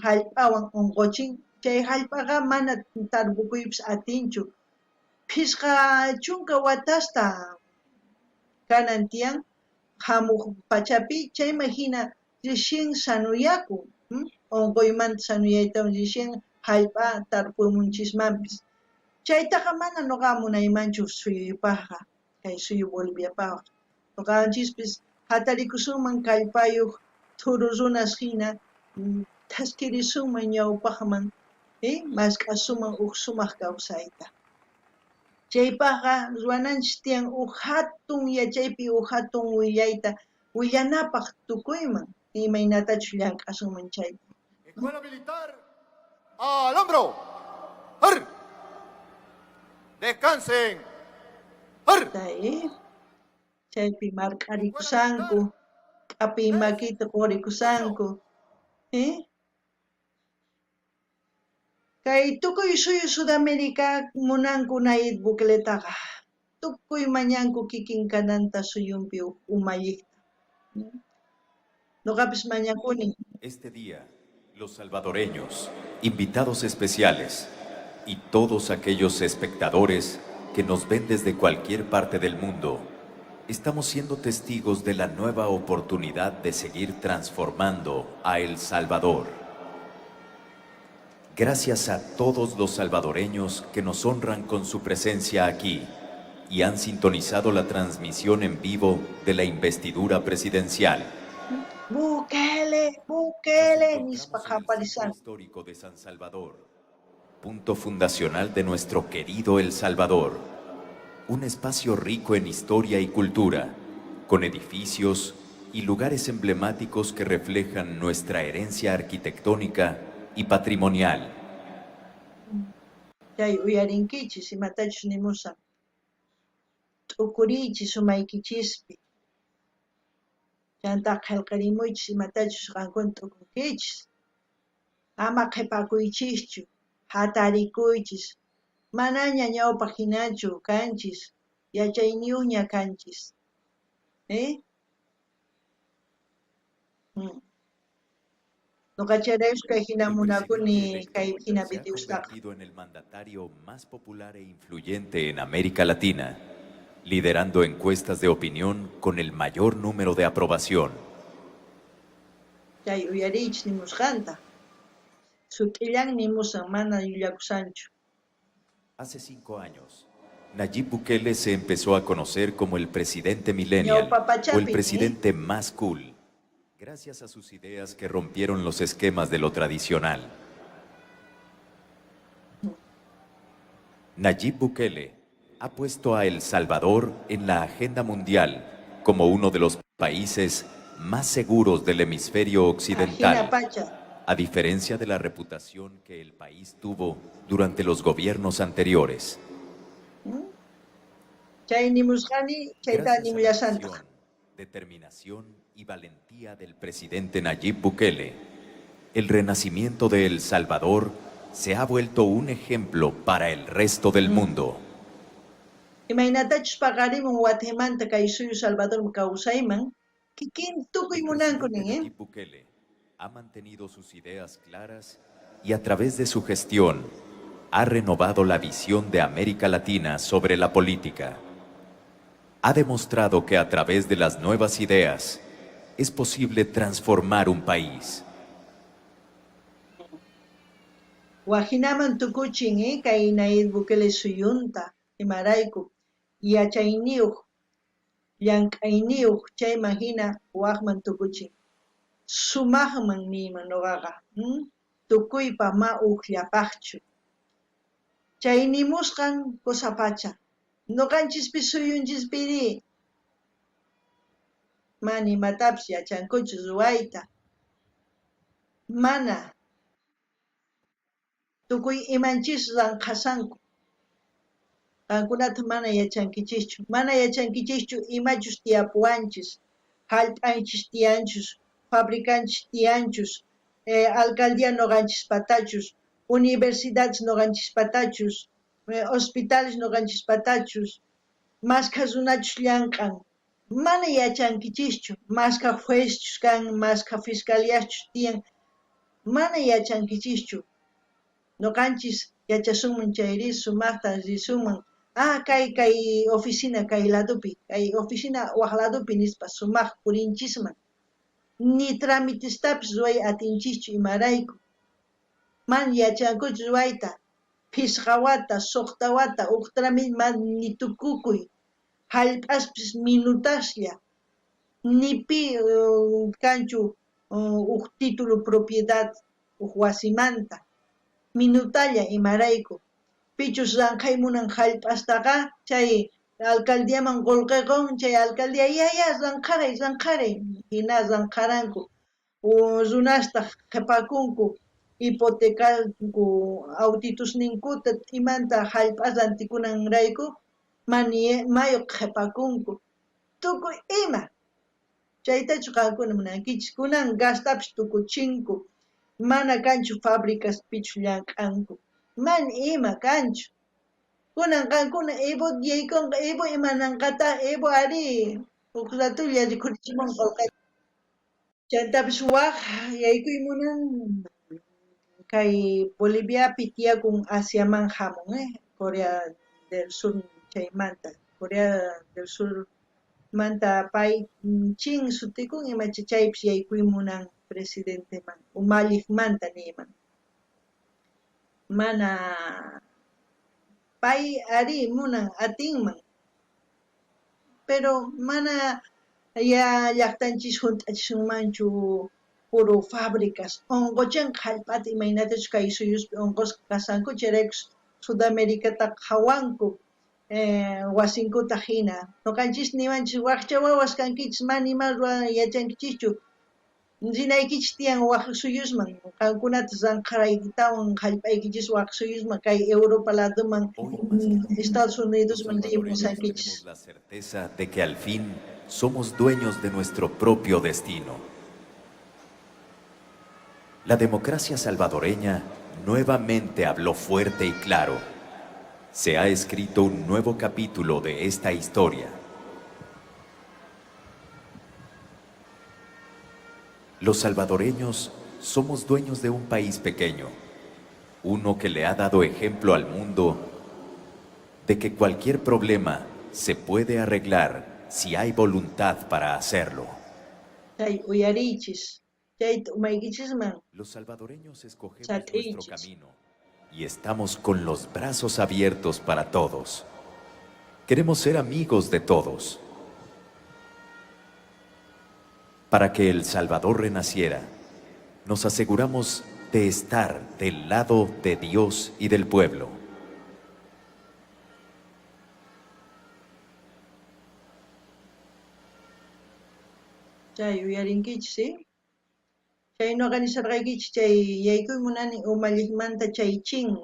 hallp'awan unquchin. Chay hallp'aqa mana tarpukuypis atinchu. 50 watasta kanan tiyan hamuq pachapi, chayman hina recién sanuyakun, unquymanta sanuyaytawan recién hallp'a tarpumunchismanpis. Chaytaqa mana noqa munaymanchu suyuypaqqa, kay suyu Boliviapaqqa. Noqanchispis hatarikusunman kallpayuq thuru runas hina, thaskirisunman ñawpaqman, mask'asunman uj sumaq kawsayta. Chaypaqqa ruwananchis tiyan uj hatun yachaypi, uj hatun willayta willanapaq tukuyman, imaynatachus llank'asunman chayta. Escuela Militar al hombro. ¡Ar! Descansen. ¡Ar! Chaypi marq'arikusanku, k'apiy makita qurikusanku. Kay tukuy suyu Sudamérica munanku Nayib Bukeletaqa. Tukuy mañanku kikin kananta suyunpi uj umalliqta. Noqapis mañakuni. Este día, los salvadoreños, invitados especiales y todos aquellos espectadores que nos ven desde cualquier parte del mundo, estamos siendo testigos de la nueva oportunidad de seguir transformando a El Salvador. Gracias a todos los salvadoreños que nos honran con su presencia aquí y han sintonizado la transmisión en vivo de la investidura presidencial. Bukele, Nos Bukele encontramos nispa en el Centro qhaparisanku. Histórico de San Salvador, punto fundacional de nuestro querido El Salvador, un espacio rico en historia y cultura, con edificios y lugares emblemáticos que reflejan nuestra herencia arquitectónica y patrimonial. Chay uyarinkichis imatachus nimusan. T'ukuriychis umaykichispi. Chantá qhelqarimuychis imatachus qankuna t'ukunkichis. Ama qhepakuychischu, hatarikuychis. Manaña ñawpaq hinachu kanchis, yachayniyuqña kanchis. Noqa chayrayku kay hina El presidente munakuni electo kay hina se ha videostaqa. convertido en el mandatario más popular e influyente en América Latina, liderando encuestas de opinión con el mayor número de aprobación. Chay uyariychis nimusqanta. Sut'illan nimusan, mana llullakusanchu. Hace 5 años, Nayib Bukele se empezó a conocer como el presidente millennial Ñawpa o el pachapi, presidente más cool, gracias a sus ideas que rompieron los esquemas de lo tradicional. Nayib Bukele ha puesto a El Salvador en la agenda mundial como uno de los países más seguros del hemisferio occidental, Ajina pacha. a diferencia de la reputación que el país tuvo durante los gobiernos anteriores. Chay nimusqani, chayta Gracias a la nimullasantaq. visión, determinación y valentía del presidente Nayib Bukele, el renacimiento de El Salvador se ha vuelto un ejemplo para el resto del mundo. Imaynatachus paqarimun Guatemanta kay suyu Salvador kawsayman, kikin tukuy El munanku presidente nin, ¿eh? Nayib Bukele ha mantenido sus ideas claras y a través de su gestión ha renovado la visión de América Latina sobre la política. Ha demostrado que a través de las nuevas ideas es posible transformar un país. Wajinaman tukuchin, kay Nayib Bukele suyunta, imarayku, yachayniyuq, llank'ayniyuq, chayman hina wajman tukuchin. Sumaqman niyman noqaqa, tukuypa ma ujllapaqchu. Chay nimusqan cosa pacha. Noqanchispis suyunchispiri mana imatapis yachankuchu ruwayta. Mana tukuy imanchis ranqhasanku. Qankunata mana yachankichischu. Mana yachankichischu imachus tiyapuwanchis, hallp'anchis tiyanchus, fabricanchis tiyanchus, alcaldía noqanchispatachus, universidades noqanchispatachus, hospitales noqanchispatachus, maskha runachus llank'an. Mana yachankichischu, maskha juezchus kan, maskha fiscaliaschus tiyan. Mana yachankichischu. Noqanchis yachasunman chayri sumaqta risunman. Ah, kay kay oficina kay ladopi, kay oficina waj ladopi nispa sumaq purinchisman. Ni tramitestapis ruway atinchischu imarayku. Man yachankuchu ruwayta. Phisqa wata, suqta wata, uj trámite man ni tukukuy. Hallp'aspis minutaslla. Ni pi kanchu uj título propiedad uj wasimanta. Minutalla imarayku. Pichus ranqhay munan hallp'astaqa chay alcaldiaman qullqi qun, chay alcaldía ya ya ranqharay ranqharay hina ranqharanku. Runastaj qhepakunku hipotecanku autitusninkuta imanta jallp'a rantikunanrayku mayu qhepakunku tukuy ima. Chaytachu qankuna munankichis? Kunan gastapis tukuchinku, mana kanchu fábricas pichus llank'anku, mana ima kanchu. Kunan qankuna Evo yaykunqa, Evo imananqataj, Evo arí uj ratolla rikhurichimunqa qolqeta. Chantapis waj yaykuy munan kay Boliviapi tiyakun Asiaman jamun, Corea del Sur chaymanta, Corea del Surmanta pay Chin sutikun imacha chaypis yaykuy munan presidenteman, umalliqmanta niyman. Mana pay arí munan atinman, pero mana ya llaqtanchis junt'achisunmanchu puro fábricas onqochinqa jallp'ata imaynatachus kay suyuspi onqosqa kashanku chayraykus Sudamericata qhawanku wasinkuta jina. Noqanchis niwanchis wajcha wawas kankichis mana ima yachankichischu rinaykichis tiyan waj suyusman qankunata ranqharaykitawan jallp'aykichis waj suyusman kay Europa ladoman Hoy más que nunca, Estados los Unidosman salvadoreños ripusankichis. tenemos la certeza de que al fin somos dueños de nuestro propio destino. La democracia salvadoreña nuevamente habló fuerte y claro. Se ha escrito un nuevo capítulo de esta historia. Los salvadoreños somos dueños de un país pequeño, uno que le ha dado ejemplo al mundo de que cualquier problema se puede arreglar si hay voluntad para hacerlo. Chay uyariychis, chayta umaykichisman Los salvadoreños escogemos nuestro sat'iychis. camino y estamos con los brazos abiertos para todos. Queremos ser amigos de todos. Para que El Salvador renaciera, nos aseguramos de estar del lado de Dios y del pueblo. Chay uyarinkichis, ¿sí? Chay noqa nisharqaykichis chay yaykuy munani umalliqmanta chay Chin,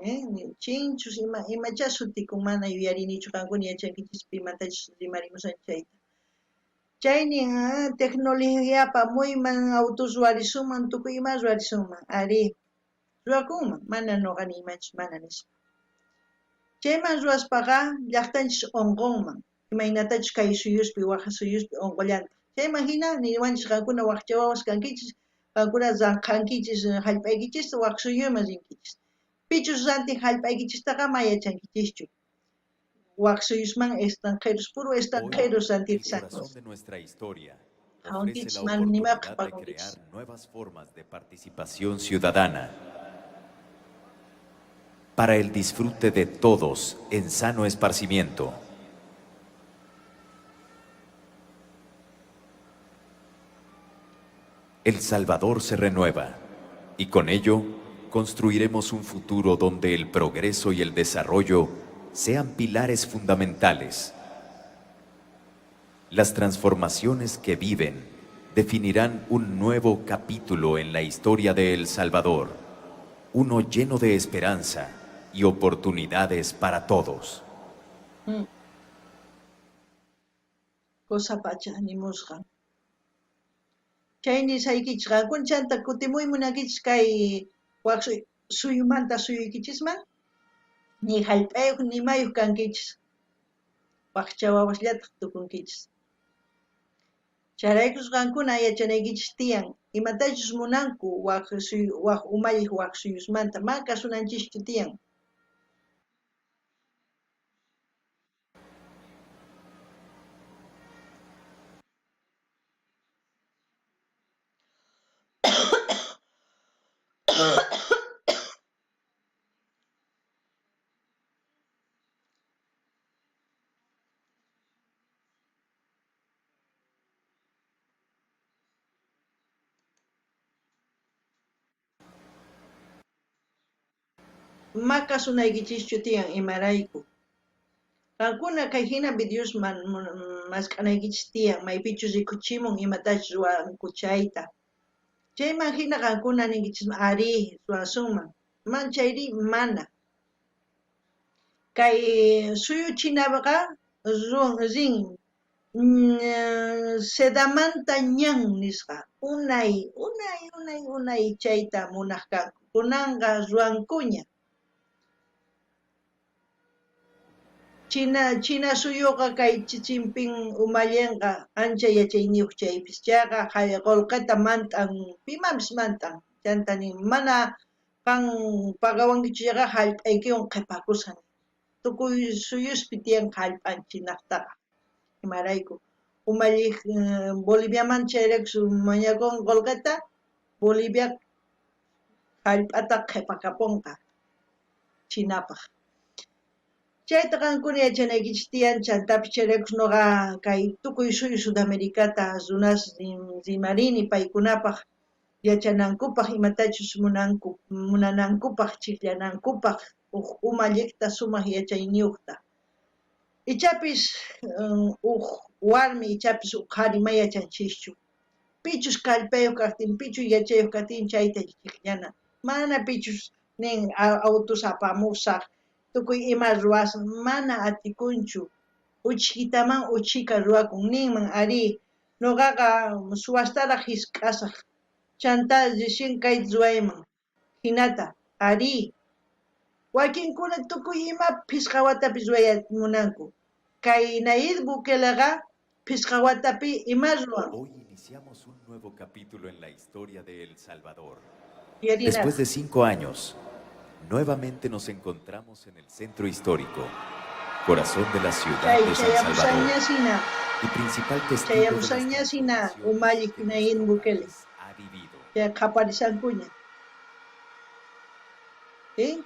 Chinchus imachá sutikun mana yuyarinichu qankuna yachankichis pimantachus rimarimushan chayta. Chaynin tecnologiapa muyman autos ruwarisunman tukuy ima ruwarisunman arí ruwakunman mana noqa niymanchu mana nispa. Chayman ruwaspaqa llaqtanchis onqonman imaynatachus kay suyuspi waj suyuspi onqollantaq. Chayman hina niwanchis qankuna wajcha wawas kankichis qankuna ranqhankichis jallp'aykichista waj suyuman rinkichis. Pichus rantin jallp'aykichistaqa ma yachankichischu. Waj suyusman extranjeros, puro Hoy, extranjeros el rantirsanku. corazón de nuestra historia ofrece Qhawankichis la mana nimapaq oportunidad de qhapakunkichis. crear nuevas formas de participación ciudadana para el disfrute de todos en sano esparcimiento. El Salvador se renueva y con ello construiremos un futuro donde el progreso y el desarrollo sean pilares fundamentales. Las transformaciones que viven definirán un nuevo capítulo en la historia de El Salvador, uno lleno de esperanza y oportunidades para todos. Cosa pacha nimusqa. Chay nisaykichis qankuna chanta kutimuy munankichis kay waj suyumanta suyuykichisman ni jallp'ayuq ni mayuq kankichis. Wajcha wawasllataq tukunkichis. Chayraykus qankuna yachanaykichis tiyan imatachus munanku waj suyu waj umalliq waj suyusmanta ma kasunanchischu tiyan. Ma kasunaykichischu tiyan imarayku. Qankuna kay hina videos mask'anaykichis tiyan maypichus rikuchimun imatachus ruwanku chayta. Chayman jina qankuna ninkichisman, arí, ruwasunman, manchayrí mana. Kay suyu chinaqa rin sedamanta ñan nisqa, unay, unay, unay, unay chayta munaj kanku, kunanqa ruwankuña. China, China suyuqa kay Xi Jinping umallenqa ancha yachayniyoj chaypis, chayqa qolqeta mant'an, pimanpis mant'an, chanta nin mana qan pagawankichu chayqa jallp'aykiwan qhepakusaj. Tukuy suyuspi tiyan jallp'an chinajtaqa. Imarayku umalliq Boliviaman chayrayku mañakun qolqeta, Bolivia jallp'ata qhepakaponqa chinapaj. Chayta qankuna yachanaykichis tiyan, chantapis chayraykus noqa kay tukuy suyu Sudamericata runas rimarini paykunapaj yachanankupaj imatachus munanku munanankupaj chijllanankupaj uj umalliqta sumaj yachayniyojta. Ichapis uj warmi, ichapis uj qhari ma yachanchischu. Pichus kallpayoj kajtin, pichus yachayoj kajtin chayta chijllana. Mana pichus nin autos apamusaj, tukuy ima ruwasaj, mana atikunchu. Uchhitaman uchhika ruwakun, ninman arí, noqaqa suwastaraj jisk'asaj, chantá recién kayta ruwayman. Jinata, arí. Wakinkuna tukuy ima phisqa watapi ruway munanku. Kay Nayib Bukeleqa phisqa watapi ima ruwan. Hoy iniciamos un nuevo capítulo en la historia de El Salvador. Después de 5 años, nuevamente nos encontramos en el centro histórico, corazón de la ciudad de San Salvador y principal testigo de las transformaciones que nuestro país ha vivido. Chay qhaparishankuña. ¿Sí?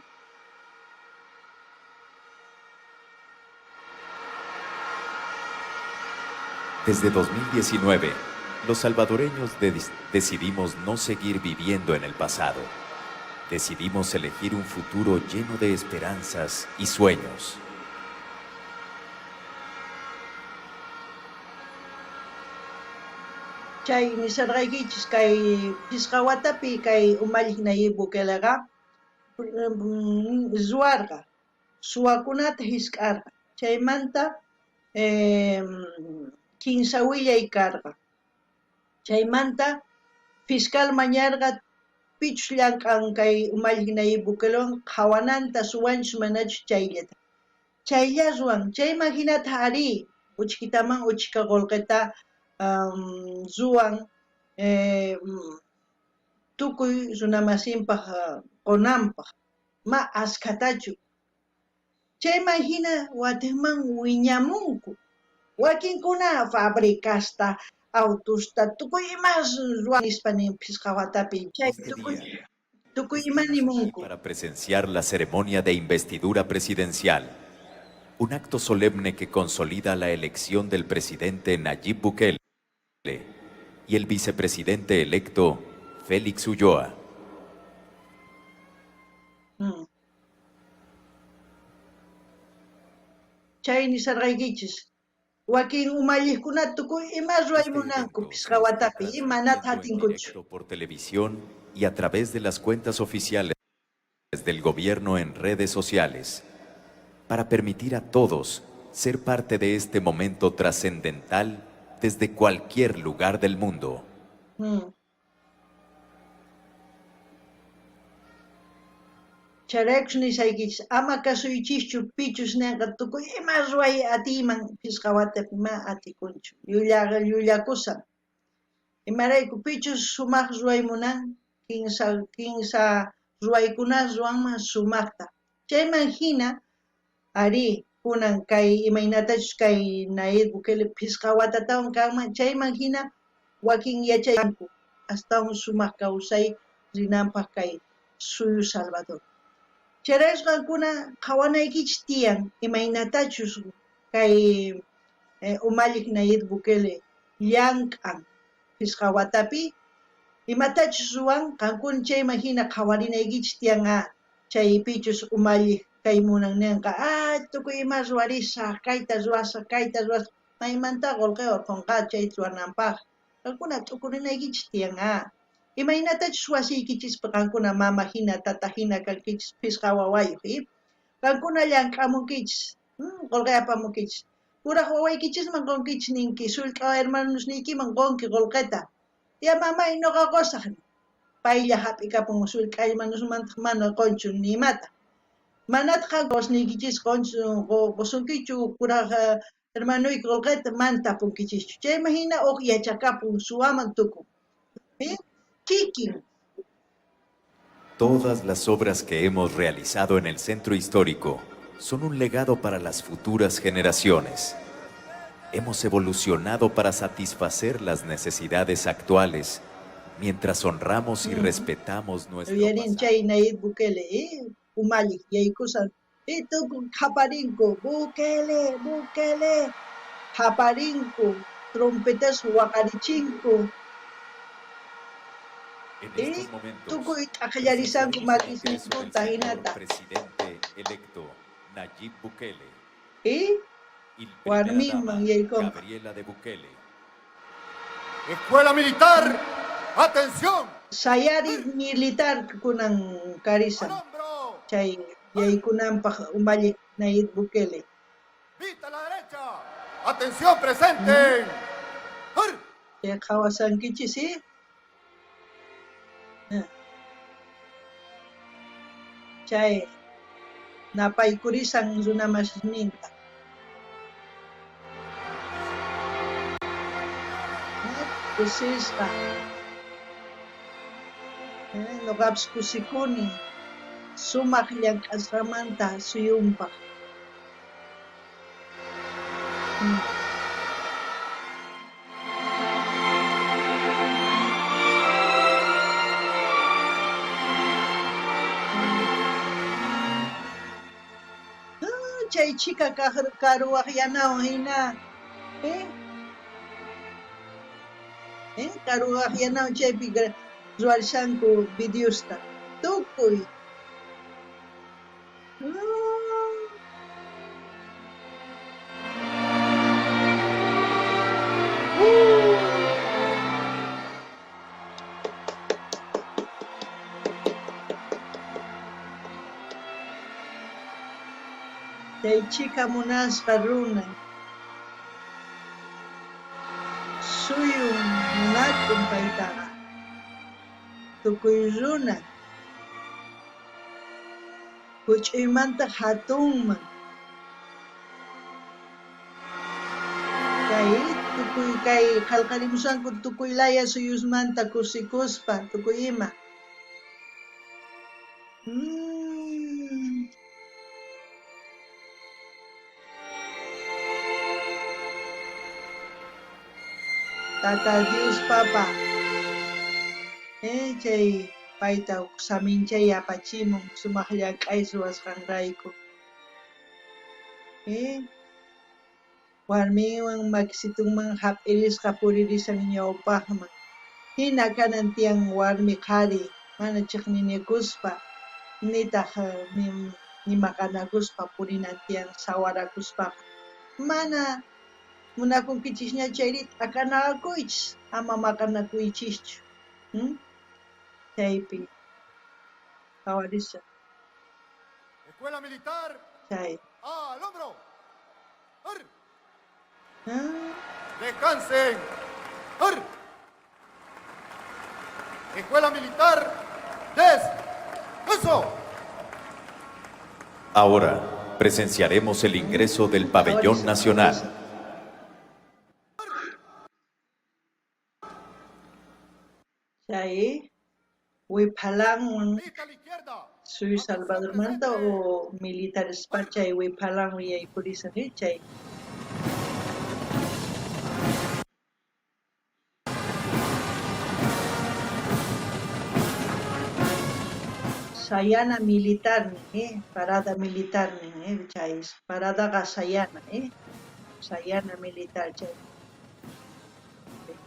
Desde 2019, los salvadoreños decidimos no seguir viviendo en el pasado. Decidimos elegir un futuro lleno de esperanzas y sueños. Chay nisarqaykichis kay phisqa watapi kay umalliq Nayib Bukeleqa ruwarqa, suwakunata hisk'arqa, chaymanta kinsa willay karqa, chaymanta fiscal mañarqa pichus llank'an kay umalliq Nayib Bukelewan qhawananta suwanchus manachus chayllata. Chaylla ruwan, chayman hinataq arí uchkitaman uchka qolqeta ruwan tukuy runamasinpaj qonanpaj, ma askhatachu. Chayman hina watejman wiñamunku. Wakinkuna fabricasta, autosta, tukuy imas ruwan nispa nin phisqa watapi. Chay Este tukuy día, tukuy ima estamos aquí nimunku. para presenciar la ceremonia de investidura presidencial, un acto solemne que consolida la elección del presidente Nayib Bukele y el vicepresidente electo Félix Ulloa. Chay nisarqaykichis. Wakin umalliqkuna tukuy ima ruway Este munanku evento phisqa se está watapi, manataq transmitiendo en atinkuchu. directo por televisión y a través de las cuentas oficiales del gobierno en redes sociales, para permitir a todos ser parte de este momento trascendental desde cualquier lugar del mundo. Chayraykus nisaykichis, ama kasuychischu pichus nenqa tukuy ima ruway atiyman phisqa watapi, ma atikunchu. Llulla, llullakusan. Imarayku pichus sumaq ruway munan, kinsa, kinsa ruwaykuna ruwanman sumaqta. Chayman hina, arí, kunan kay imaynatachus kay Nayib Bukele phisqa watatawan kanman, chayman hina wakin yachayku astawan sumaq kawsay rinanpaq kay suyu Salvador. Chayrayku qankuna qhawanaykichis tiyan imaynatachus kay umalliq Nayib Bukele llank'an phisqa watapi, imatachus ruwan, qankuna chayman hina qhawarinaykichis tiyan a chaypichus umalliq kay munan nenqa, tukuy ima ruwarisaq, kayta ruwasaq, kayta ruwasaq, maymanta qolqe orqhonqa chay ruwananpaq. Qankuna t'ukurinaykichis tiyan a. Imaynatachus wasiykichispi qankuna mama jina, tata jina kankichis phisqa wawayoj, i? Qankuna llank'amunkichis, qolqe apamunkichis. Kuraj wawaykichisman qonkichis ninki, sullk'a hermanosniykiman qonki qolqeta. Tía mamay noqa qosaj, paylla jap'ikapun sullk'a hermanosmantaj mana qonchu ni imata. Manataj qan qosniykichis qosunkichu kuraj hermanoyki qolqeta, mana tapunkichischu. Chayman jina uj yachakapun suwaman tukun. Kikin. Todas las obras que hemos realizado en el centro histórico son un legado para las futuras generaciones. Hemos evolucionado para satisfacer las necesidades actuales, mientras honramos y respetamos nuestro Uyarin pasado. chay Nayib Bukele, umalliq yaykusan, tukuy qhaparinku, Bukele, Bukele, qhaparinku, trompetas waqarichinku. En estos momentos, Tukuy t'aqllarisanku presenciamos el ingreso del makisninkuta señor hinata. presidente electo Nayib Bukele y primera Warminman dama yaykunqa. Gabriela de Bukele. Escuela Militar, atención. Sayari militar kunan karisan. Al hombro. Chay yaykunanpaj umalliq Nayib Bukele. Vista a la derecha. Atención, presente. ¡Ar! Chay qhawasankichis, ¿sí? Chay napaykurisan runa masisninta. Kusisqa. Noqapis kusikuni sumaq llank'asqamanta suyunpaq. Chay chhika karuwaj yanawan hina, karuwaj yanawan chaypi ruwarishanku videosta tukuy. Chay chhika munasqa runa suyun munakun paytaqa tukuy runa huch'uymanta hatunman kay tukuy kay qhalqarimushanku tukuy laya suyusmanta kusikuspa tukuy ima. Tata Dios papa, chay payta uj saminchay apachimun sumaq llank'ay ruwasqanrayku. Warminwan makisitunman hap'irisqa puririsan ñawpaqman. Hina kanan tiyan warmi qhari mana chiqninikuspa nitaq ni maqanakuspa purinan tiyan sawarakuspaqa. Mana munakunkichisña chayri t'akanakuychis ama maqanakuychischu. Chaypi qhawarisaq. Escuela Militar. Chay. Al hombro. Ar. Descansen. Ar. Escuela Militar. Descanso. Ahora presenciaremos el ingreso del pabellón nacional. Chay wiphalanwan Vista a la izquierda. suyu Salvadormanta o militares chay wiphalanwan yaykurisan chay. Sayana militar nin, parada militar nin, chay paradaqa sayana, sayana militar chay.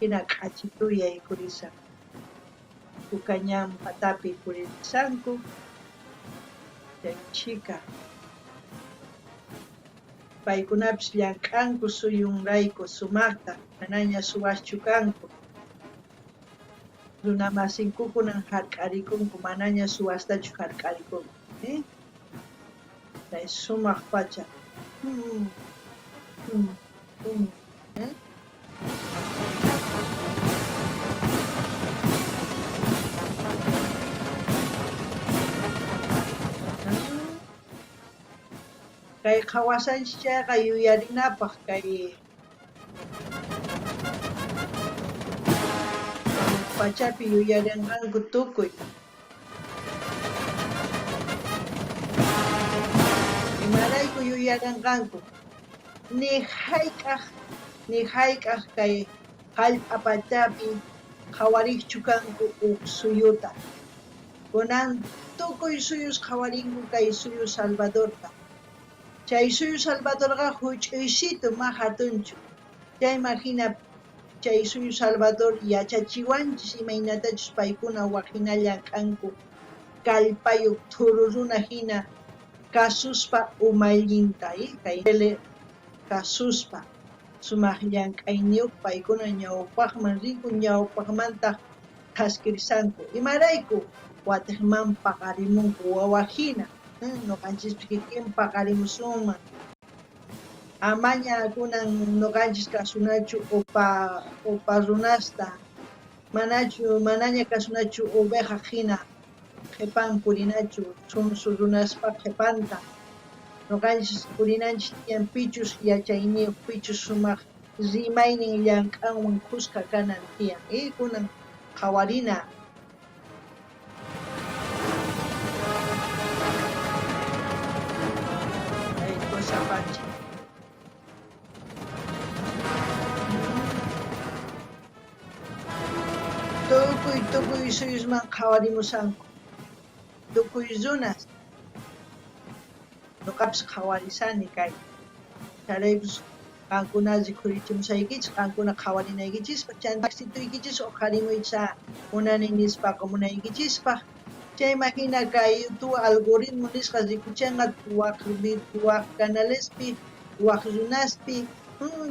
Hina k'achitu yaykurisan. Puka ñan patapi puririsanku chay chhika. Paykunapis llank'anku suyunrayku sumaqta, manaña suwaschu kanku. Runamasinkukunan jark'arikunku, manaña suwastachu jark'arikunku. Chay sumaj pacha. Kay qhawasanchis chayqa yuyarinapaj kay pachapi yuyarinqanku tukuy. Imarayku yuyarinqanku? Ni jayk'aj, ni jayk'aj kay jallp'a pachapi qhawarejchu kanku uj suyuta. Kunan tukuy suyus qhawarinku kay suyu Salvadorta. Chay suyu Salvadorqa juch'uysitu, ma jatunchu. Chayman jina chay suyu Salvador yachachiwanchis imaynatachus paykuna waj jina llank'anku, kallpayoj thuru runa jina kasuspa umallinta, kay kasuspa sumaj llank'ayniyoj paykuna ñawpajman rinku, ñawpajmantaj thaskirisanku. Imarayku watejman paqarimunku wawa jina, noqanchispis kikin paqarimusunman. Amaña kunan noqanchis kasunachu upa runasta, manaña kasunachu oveja jina qhepan purinachu, sunsu runaspa qhepanta. Noqanchis purinanchis tiyan pichus yachayniyoj, pichus sumaj rimaynin llank'anwan khuska kanan tiyan. Kunan qhawarina. Ay, cosa pacha. Tukuy tukuy suyusman qhawarimusanku. Tukuy runas. Noqapis qhawarisani kay. Chayraykus qankuna rikhurichimusaykichis, qankuna qhawarinaykichispaj, chanta taxituykichis uqharimuychis munani nispa qomunaykichispaj. Chayman jina kay YouTube algoritmo nisqa rikuchenqa waj canalespi, waj runaspi,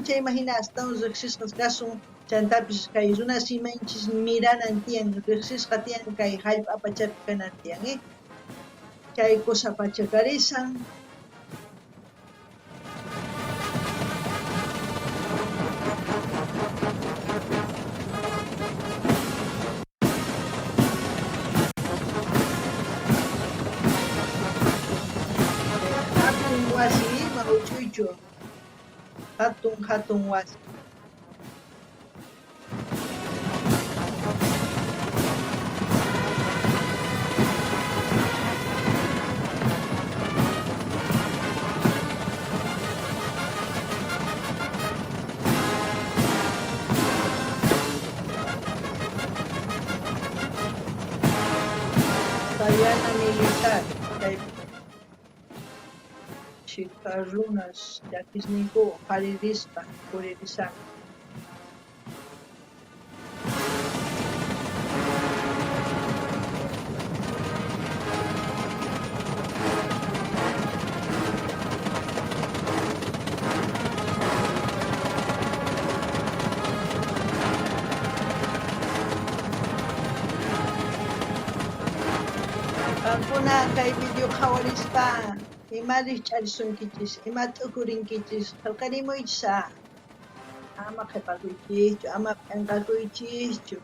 chayman jina astawan riqsisqas kasun. Chantapis kay runas imanchis miranan tiyan, riqsisqa tiyan kay jallp'a pachapi kanan tiyan. Chay cosa pachakarisan. Jatun wasi ima uchuychu, jatun jatun wasi. Sayana militar chay chhika runas llakisninku uqharirispa puririsanku. Qankuna kay video qhawarispa ima rijch'arisunkichis, ima t'ukurinkichis, qhelqarimuychis á. Ama qhepakuychischu, ama p'enqakuychischu.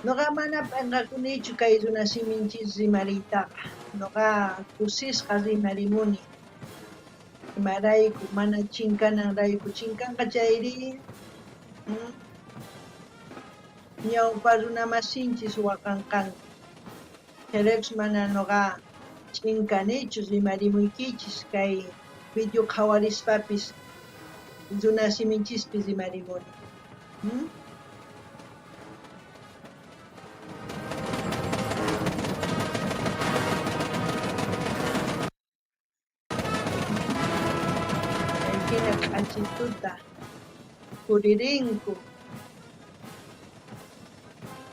Noqa mana p'enqakunichu kay runasiminchis rimariytaqa. Noqa kusisqa rimarimuni. Imarayku mana chinkananrayku chinkanqa chayri ñawpa runamasinchis waqanqanku. Chayraykus mana noqa ch'inkanichu rimarimuykichis kay video qhawarispapis runasiminchispi rimarimuni. Chayjina k'achituta puririnku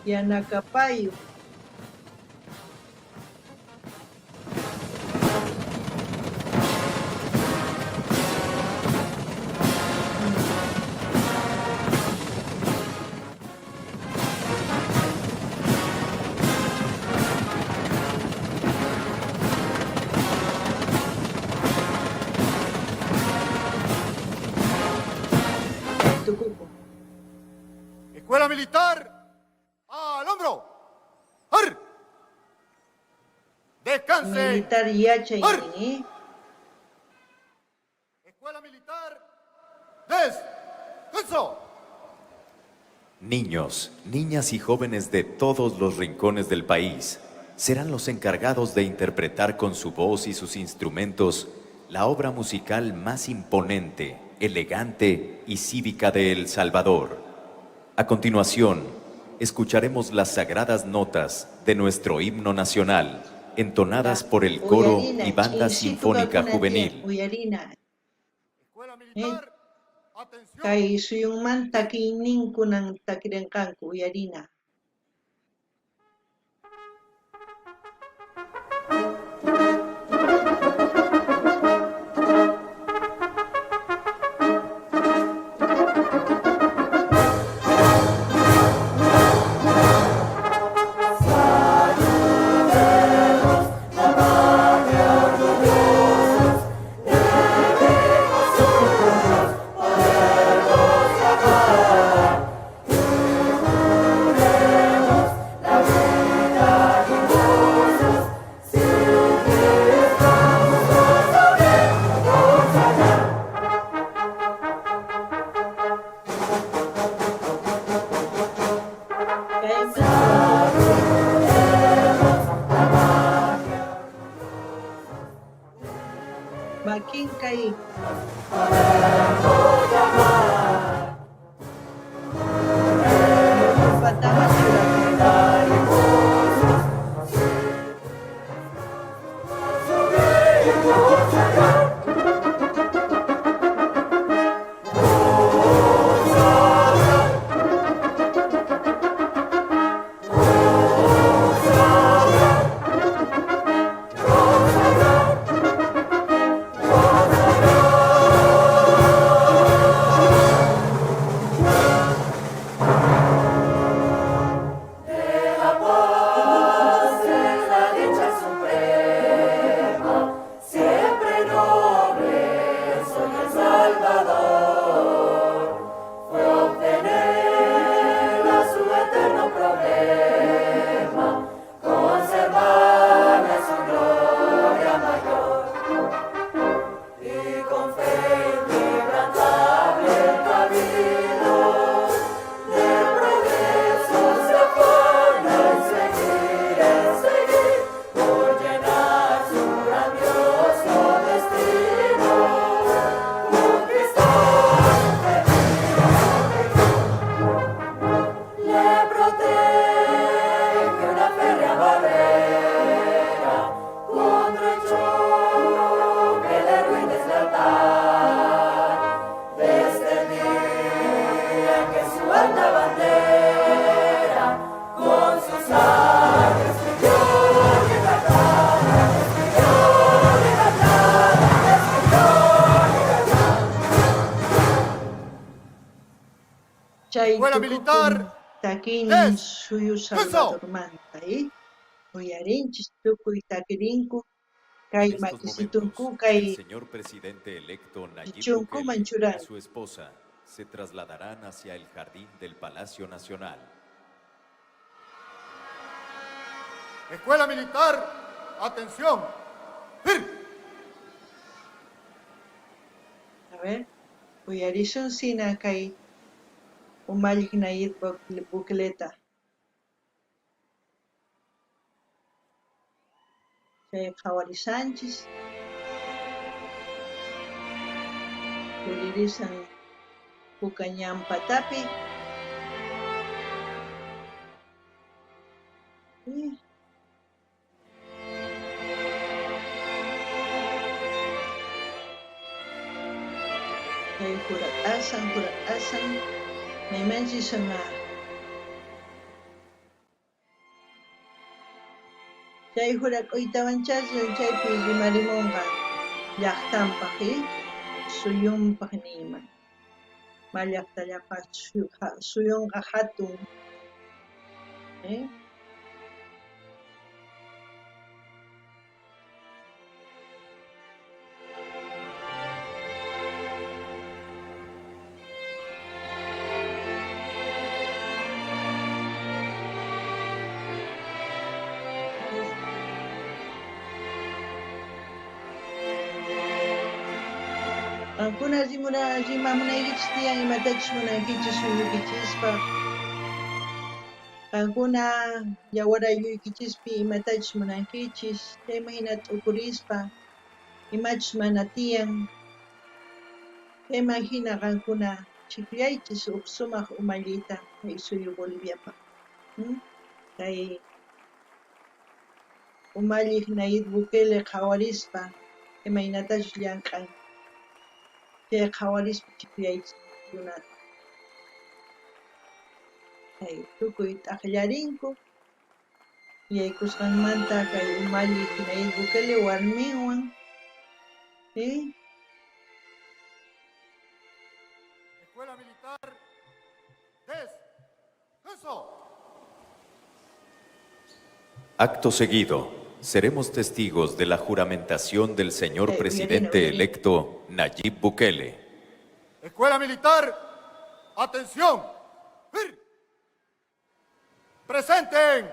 yanakapayoj. Militar, al hombro. ¡Ar! Descanse. Militar yachay Ar! nin, Escuela Militar, descanso. Niños, niñas y jóvenes de todos los rincones del país serán los encargados de interpretar con su voz y sus instrumentos la obra musical más imponente, elegante y cívica de El Salvador. A continuación, escucharemos las sagradas notas de nuestro himno nacional, entonadas por el coro Uyarina, y banda ch'insituka sinfónica kunan tiyan, juvenil. uyarina. Escuela Militar, atención. Kay suyunmanta takiyninkunan takirinqanku, uyarina. Makin kay pataman churakun. La dicha suprema, siempre noble, soy el Salvador. Fue obtener a su eterno problema, conservarle su gloria mayor. Y con fe inquebrantable el camino del progreso se afana en seguir, en seguir, por llenar su grandioso destino, conquistar le protege una férrea barrera contra el choque de ruin deslealtad. Desde el día en que su alta bandera con su sangre escribió libertad, escribió libertad, escribió libertad. Chay Escuela tukukun Militar, takiynin suyu descanso. Salvadormanta, Uyarinchis tukuy takirinku kay En estos makisitunku momentos, kay el señor presidente electo Nayib chunkuman Bukele y churanku. su esposa se trasladarán hacia el jardín del Palacio Nacional. Escuela Militar, atención. ¡Fir! A ver, uyarisun sina kay umalliq Nayib Bukeleta. Chay qhawarisanchis. Puririsan puka ñan patapi. Chay jurak'asan, jurak'asan, maymanchis ima. Chay jurak'uytawanchá chaypi rimarimunqa llaqtanpaq, suyunpaq niyman. Ma llaqtallapaq suyunqa hatun. Qankuna rimamunaykichis tiyan imatachus munankichis suyuykichispaj. Qankuna yawar aylluykichispi imatachus munankichis, chayman hina t'ukurispa imachus mana tiyan, chayman hina qankuna chhikllaychis uj sumaq umallita kay suyu Boliviapaj. Kay umalliq Nayib Bukele qhawarispa imaynatachus llank'an, chay qhawarispa chhikllaychis runata. Chay tukuy t'aqllarinku yaykusqanmanta kay umalliq Nayib Bukele warminwan, ¿sí? Escuela Militar, descanso. Acto seguido, seremos testigos de la juramentación del señor presidente electo Nayib Bukele. Escuela Militar, atención. ¡Fir! Presenten.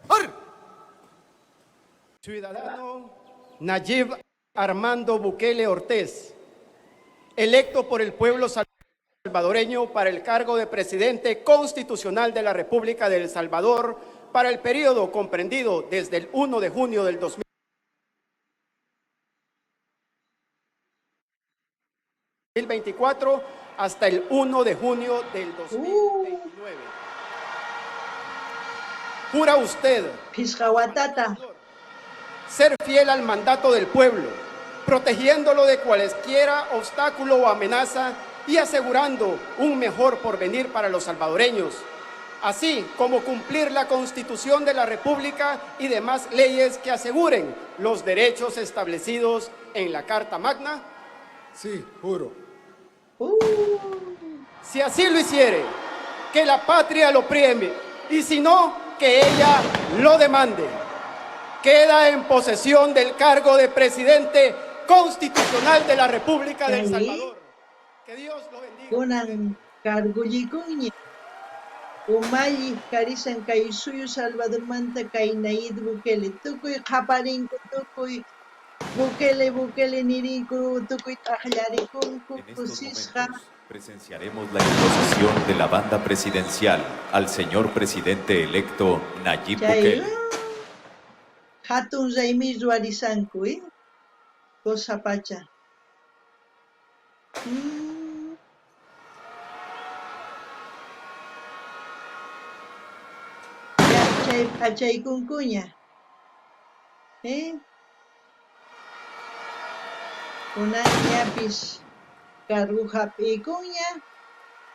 ¡Ar! Ciudadano Nayib Armando Bukele Ortiz, electo por el pueblo salvadoreño para el cargo de presidente constitucional de la República de El Salvador para el periodo comprendido desde el 1 de junio del 2024 hasta el 1 de junio del 2029. Jura usted Phisqa watata. ser fiel al mandato del pueblo, protegiéndolo de cualesquiera obstáculo o amenaza y asegurando un mejor porvenir para los salvadoreños, así como cumplir la Constitución de la República y demás leyes que aseguren los derechos establecidos en la Carta Magna? Sí, juro. Si así lo hiciere, que la patria lo premie, y si no, que ella lo demande. Queda en posesión del cargo de presidente constitucional de la República de El Salvador. Que Dios lo bendiga. Kunan cargullikunña. Umalliq karisan kay suyu Salvadormanta kay Nayib Bukele. Tukuy qhaparinku, tukuy Bukele, Bukele nirinku, tukuy t'aqllarikunku, En estos kusisqa. momentos presenciaremos la imposición de la banda presidencial al señor presidente electo Nayib Chay Bukele. Hatun raymi ruwarisanku, Cosa pacha. Ya chay p'achaykunkuña. Kunanñapis cargo hap'iykunña,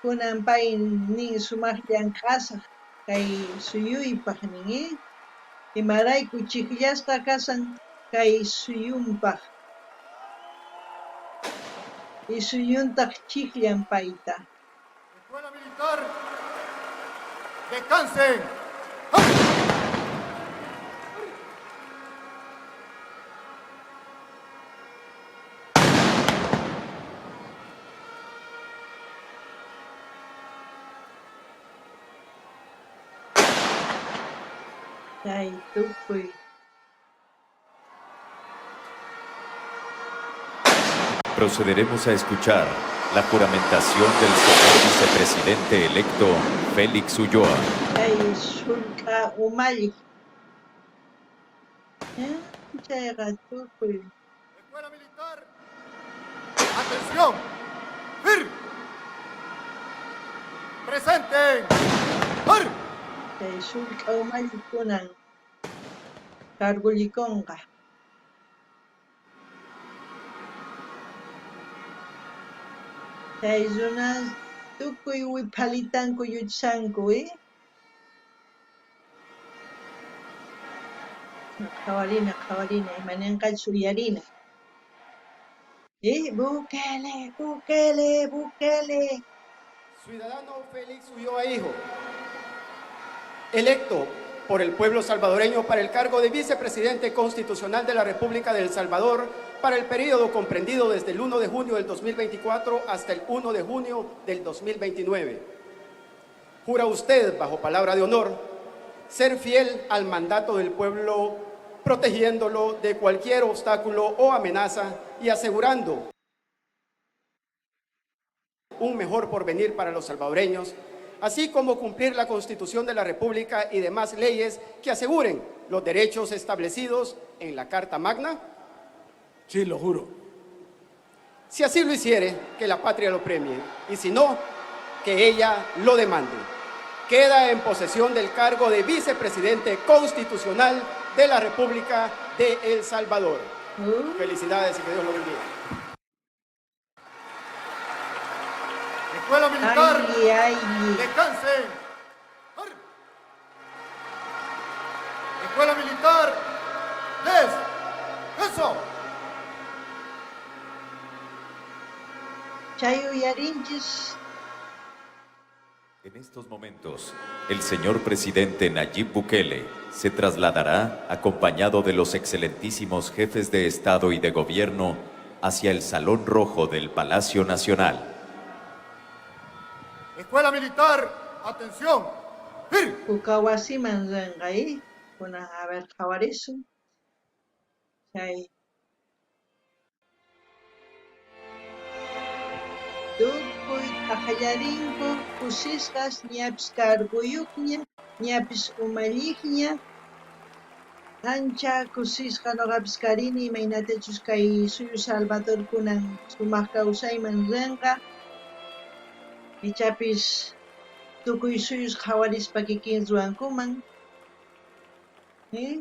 kunan pay nin sumaq llank'asaq kay suyuypaq nin, Imarayku chiqllasqa kasan kay suyunpaq. Y suyuntaq chiqllan payta. Escuela Militar, descansen. Chay tukuy. Procederemos a escuchar la juramentación del señor vicepresidente electo Félix Ulloa. Chay sullk'a umalliq. Chayqa tukuy. Escuela Militar, atención. ¡Fir! Presenten. ¡Ar! Chay sullk'a umalliq kunan cargullikunqa. Chay runas tukuy wiphalitanku lluchsanku, Qhawarina, qhawarina, imaninqachus uyarina. Bukele, Bukele, Bukele. Ciudadano Félix Ulloa Hijo, electo por el pueblo salvadoreño para el cargo de vicepresidente constitucional de la República de El Salvador para el periodo comprendido desde el 1 de junio del 2024 hasta el 1 de junio del 2029. Jura usted, bajo palabra de honor, ser fiel al mandato del pueblo, protegiéndolo de cualquier obstáculo o amenaza y asegurando un mejor porvenir para los salvadoreños, así como cumplir la Constitución de la República y demás leyes que aseguren los derechos establecidos en la Carta Magna? Sí, lo juro. Si así lo hiciere, que la patria lo premie, y si no, que ella lo demande. Queda en posesión del cargo de vicepresidente constitucional de la República de El Salvador. Felicidades y que Dios lo bendiga. Escuela Militar. Ay, ay. Descansen. Ar. Escuela Militar. Des. Eso. Chay uyarinchis. En estos momentos, el señor presidente Nayib Bukele se trasladará, acompañado de los excelentísimos jefes de Estado y de Gobierno, hacia el Salón Rojo del Palacio Nacional. Escuela Militar. Atención. Ir. Puka wasiman renqa, eh? Kunan a ver qhawarisun. Chay. Tukuy t'aqallarinku kusisqas ñapis cargoyuqña, ñapis umalliqña. Ancha kusisqa noqapis karini imaynatachus kay suyu Salvador kunan sumaq kawsayman rinqa. Ichapis tukuy suyus qhawarispa kikin ruwankuman. ¿Eh?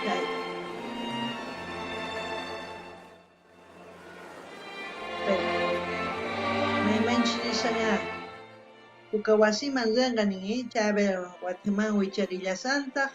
Chay. Pero, maymanchus rishaña puka wasiman rinqa nin, eh? Chay a ver watiman wicharillasantaq.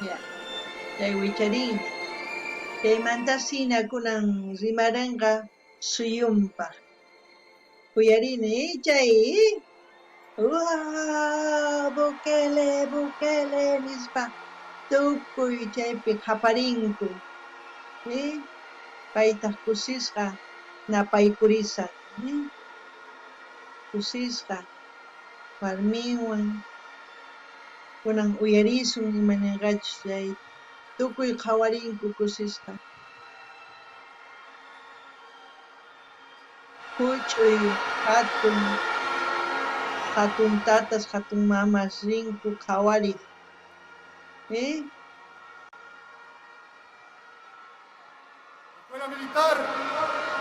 Ya, chay wichariña. Chaymantasina kunan rimaranqa suyunpaq. Uyarini, eh, chay, eh? Uaa, Bukele, Bukele nispa tukuy chaypi qhaparinku. Eh? Paytaq kusisqa napaykurishan, eh? Kusisqa warminwan. Kunan uyarisun imaninqachus chay tukuy qhawarinku kusisqa. Huch'uy, hatun, hatun tatas, hatun mamas rinku qhawariq. Eh? Escuela Militar.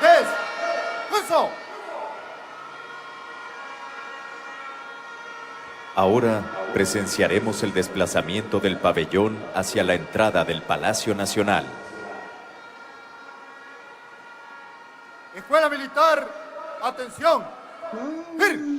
Des. Eso. Ahora presenciaremos el desplazamiento del pabellón hacia la entrada del Palacio Nacional. Escuela Militar. Atención. Ir.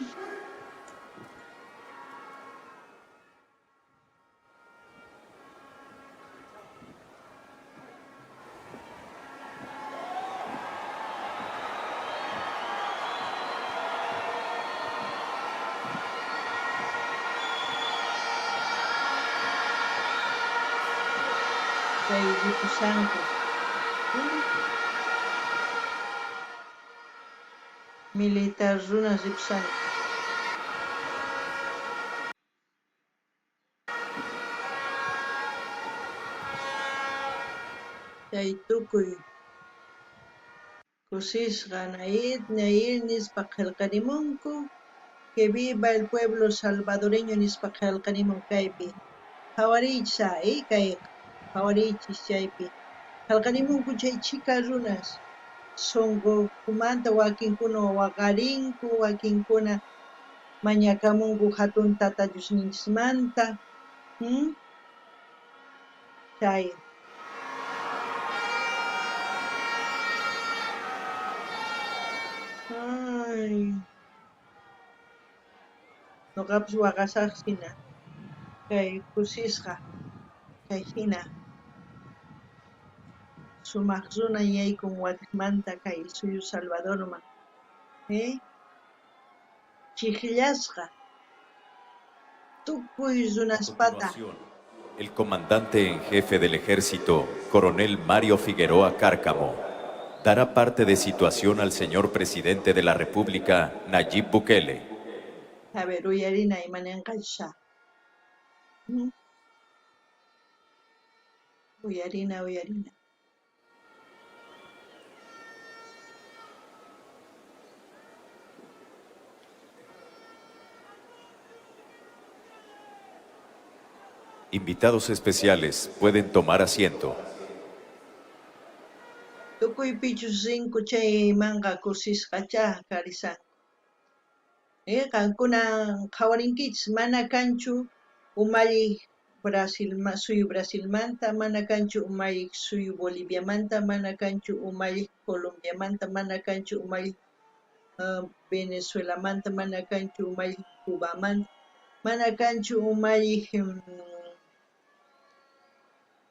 Chay ripushanku. Militar runas ripushanku. Chay tukuy kusisqa Nayib, Nayib nispa qhelqarimunku, que viva el pueblo salvadoreño nispa qhelqarimun kaypi. Qhawariychis a, eh, kay qhawariychis chaypi. Qhelqarimunku chay chhika runas sunqunkumanta wakinkuna waqarinku, wakinkuna mañakamunku hatun tata Diosninchismanta. Chay. Ay. Noqapis waqasaj hina kay kusisqa kay hina sumaj runa yaykun watejmanta kay suyu Salvadorman. Chijllasqa tukuy runaspata. El comandante en jefe del ejército, coronel Mario Figueroa Cárcamo, dará parte de situación al señor presidente de la República, Nayib Bukele. A ver, uyarina imanenqachusha. Uyarina, uyarina. Invitados especiales pueden tomar asiento. Tukuy pichus rinku chaymanqa kusisqachá karishanku. Qankuna qhawarinkichis mana kanchu umalliq Brasil suyu Brasilmanta, mana kanchu umalliq suyu Boliviamanta, mana kanchu umalliq Colombiamanta, mana kanchu umalliq Venezuelamanta, mana kanchu umalliq Cubamanta, mana kanchu umalliq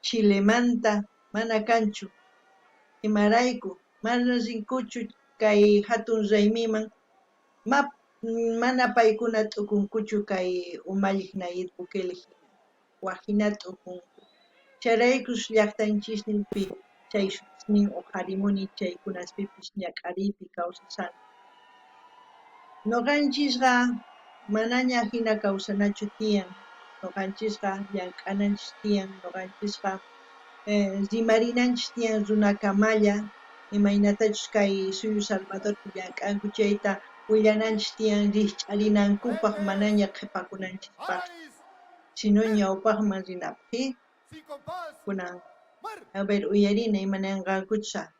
Chilemanta, mana kanchu. Imarayku mana rinkuchu kay hatun raymiman, mana paykuna t'ukunkuchu kay umalliq Nayib Bukele hina, waj hina t'ukunku. Chayraykus llaqtanchisninpi chay sutisnin uqharimuni chaykunaspipis ñak'ariypi kawsashanku. Noqanchisqa manaña hina kawsanachu tiyan, noqanchisqa llank'ananchis tiyan, noqanchisqa rimarinanchis tiyan runakamalla, imaynatachus kay suyu Salvadorpi llank'anku chayta willananchis tiyan rijch'arinankupaq manaña qhipakunanchispaq, sino ñawpaqman rinapaq. Kunan, a ver, uyarina imananqankuchus.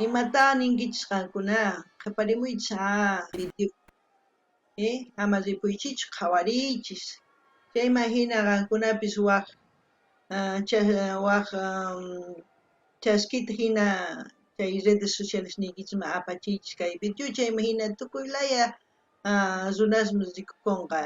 Imata ninkichis qankuna qhaparimuychis video ama ripuychichu qhawariychis chayman hina qankunapis waj waj chaskita hina chay redes sociales niykichisman apachiychis kay video chayman hina tukuy laya runasman rikukunqa.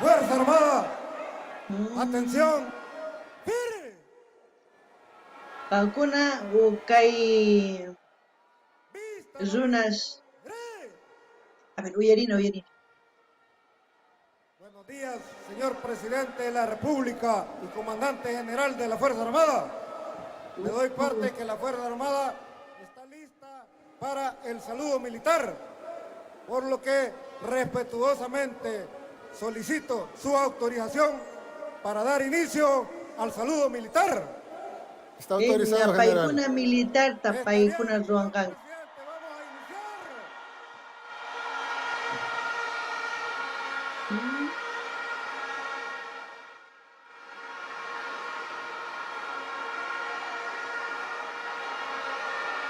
Fuerza Armada, atención, firme. Qankuna kay runas, a ver, uyarina, uyarina. Buenos días, señor presidente de la República y comandante general de la Fuerza Armada. Le doy parte que la Fuerza Armada está lista para el saludo militar, por lo que respetuosamente solicito su autorización para dar inicio al saludo militar. Está autorizado, general. Paykuna militar, paykuna ruwanqanku. Presidente, vamos a iniciar.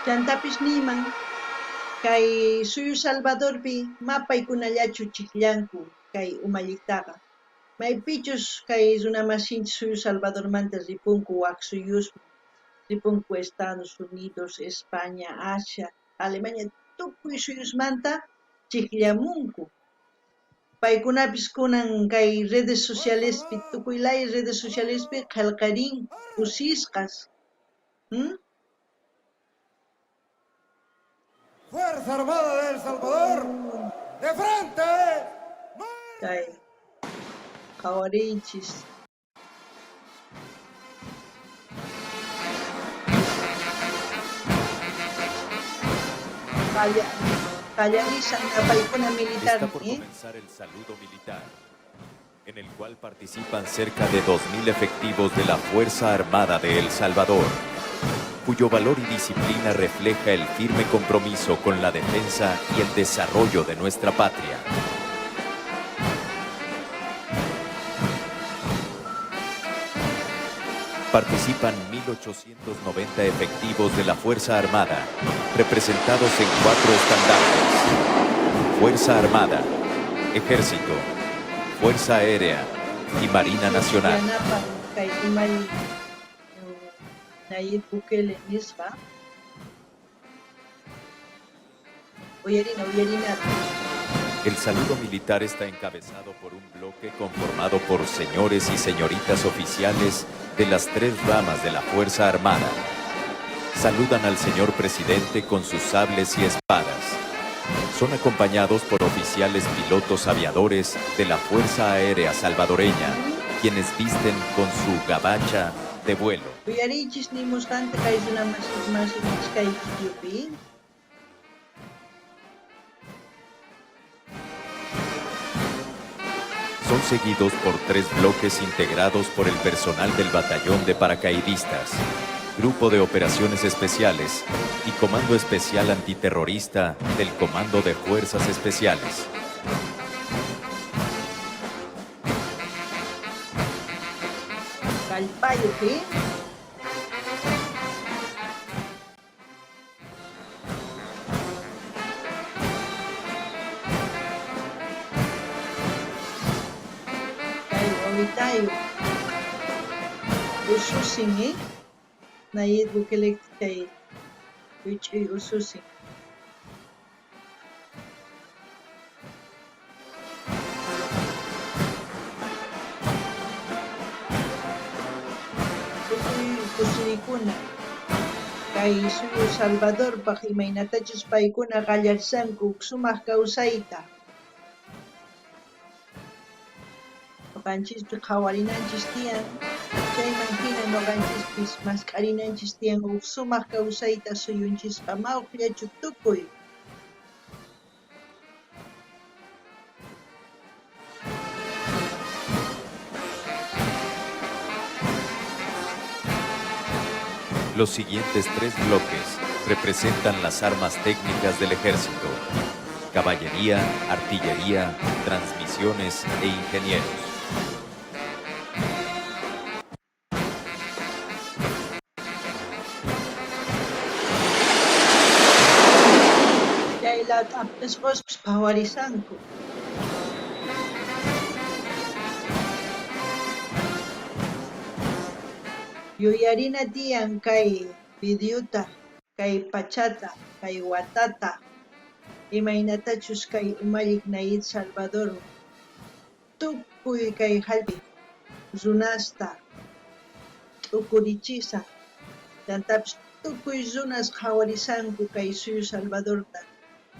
Chantapis niyman kay suyu Salvadorpi mapaykunallachu chijllanku kay umalliqtaqa. Maypichus kay runamasinchis suyu Salvadormanta ripunku wak suyusman, ripunku Estados Unidos, España, Asia, Alemania, tukuy suyusmanta chijllamunku. Paykunapis kunan kay redes socialespi, tukuy laya redes socialespi qhelqarin kusisqas. Fuerza Armada de El Salvador, de frente. Kay qhawariychis. Qallarishan paykuna militar. Está por comenzar el saludo militar, en el cual participan cerca de 2.000 efectivos de la Fuerza Armada de El Salvador. cuyo valor y disciplina refleja el firme compromiso con la defensa y el desarrollo de nuestra patria. Participan 1.890 efectivos de la Fuerza Armada, representados en 4 estandartes: Fuerza Armada, Ejército, Fuerza Aérea y Marina Nacional. Yanapan kay umalli Nayib Bukele nisqa. Uyarina, uyarina. El saludo militar está encabezado por un bloque conformado por señores y señoritas oficiales de las 3 ramas de la Fuerza Armada. Saludan al señor presidente con sus sables y espadas. Son acompañados por oficiales pilotos aviadores de la Fuerza Aérea Salvadoreña, quienes visten con su gabacha de vuelo. Uyarichis nimusqanta kay runa masinchis kay videopi. Son seguidos por 3 bloques integrados por el personal del Batallón de Paracaidistas, Grupo de Operaciones Especiales y Comando Especial Antiterrorista del Comando de Fuerzas Especiales. Kallpayo, ¿qué? Wawitayo. Ususin, Nayib Bukele chay wich'uy ususin. Tukuy kusirikuna kay suyu Salvadorpaj imaynatachus paykuna qallarsanku sumaq kawsayta. Noqanchispi qhawarinanchis tiyan, chayman hina noqanchispis mask'arinanchis tiyan huk sumaq kawsayta suyunchispa mawkllachu tukuy. Los siguientes 3 bloques representan las armas técnicas del ejército: caballería, artillería, transmisiones e ingenieros. Chayla t'ap'isqospis phawarisanku. Yuyarina tiyan kay videota, kay pachata, kay watata, imaynatachus kay umalliq Nayib Salvador tukuy kay hallp'i runasta t'ukurichisan, chantapis tukuy runas qhawarisanku kay suyu Salvadorta,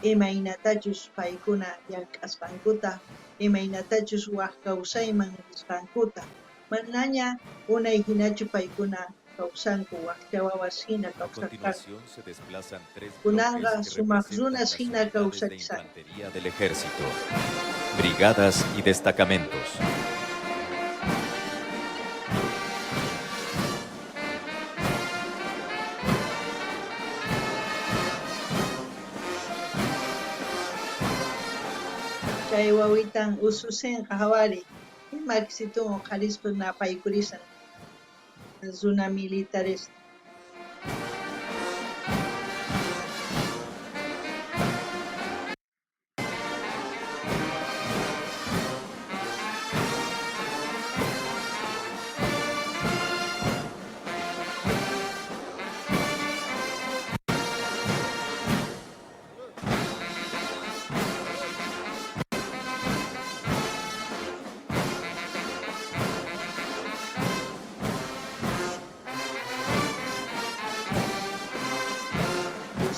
imaynatachus paykuna llank'asqankuta, imaynatachus waj kawsayman risqankuta, manaña unay hinachu paykuna kawsanku, wajcha wawas hina A kawsarqanku. continuación se desplazan 3 Kunanqa bloques que sumaq representan runas las hina unidades de kawsachisqanku. infantería del ejército, brigadas y destacamentos. Chay wawitan ususinqa hawari, makisitun uqharispa napaykurisan runa militares.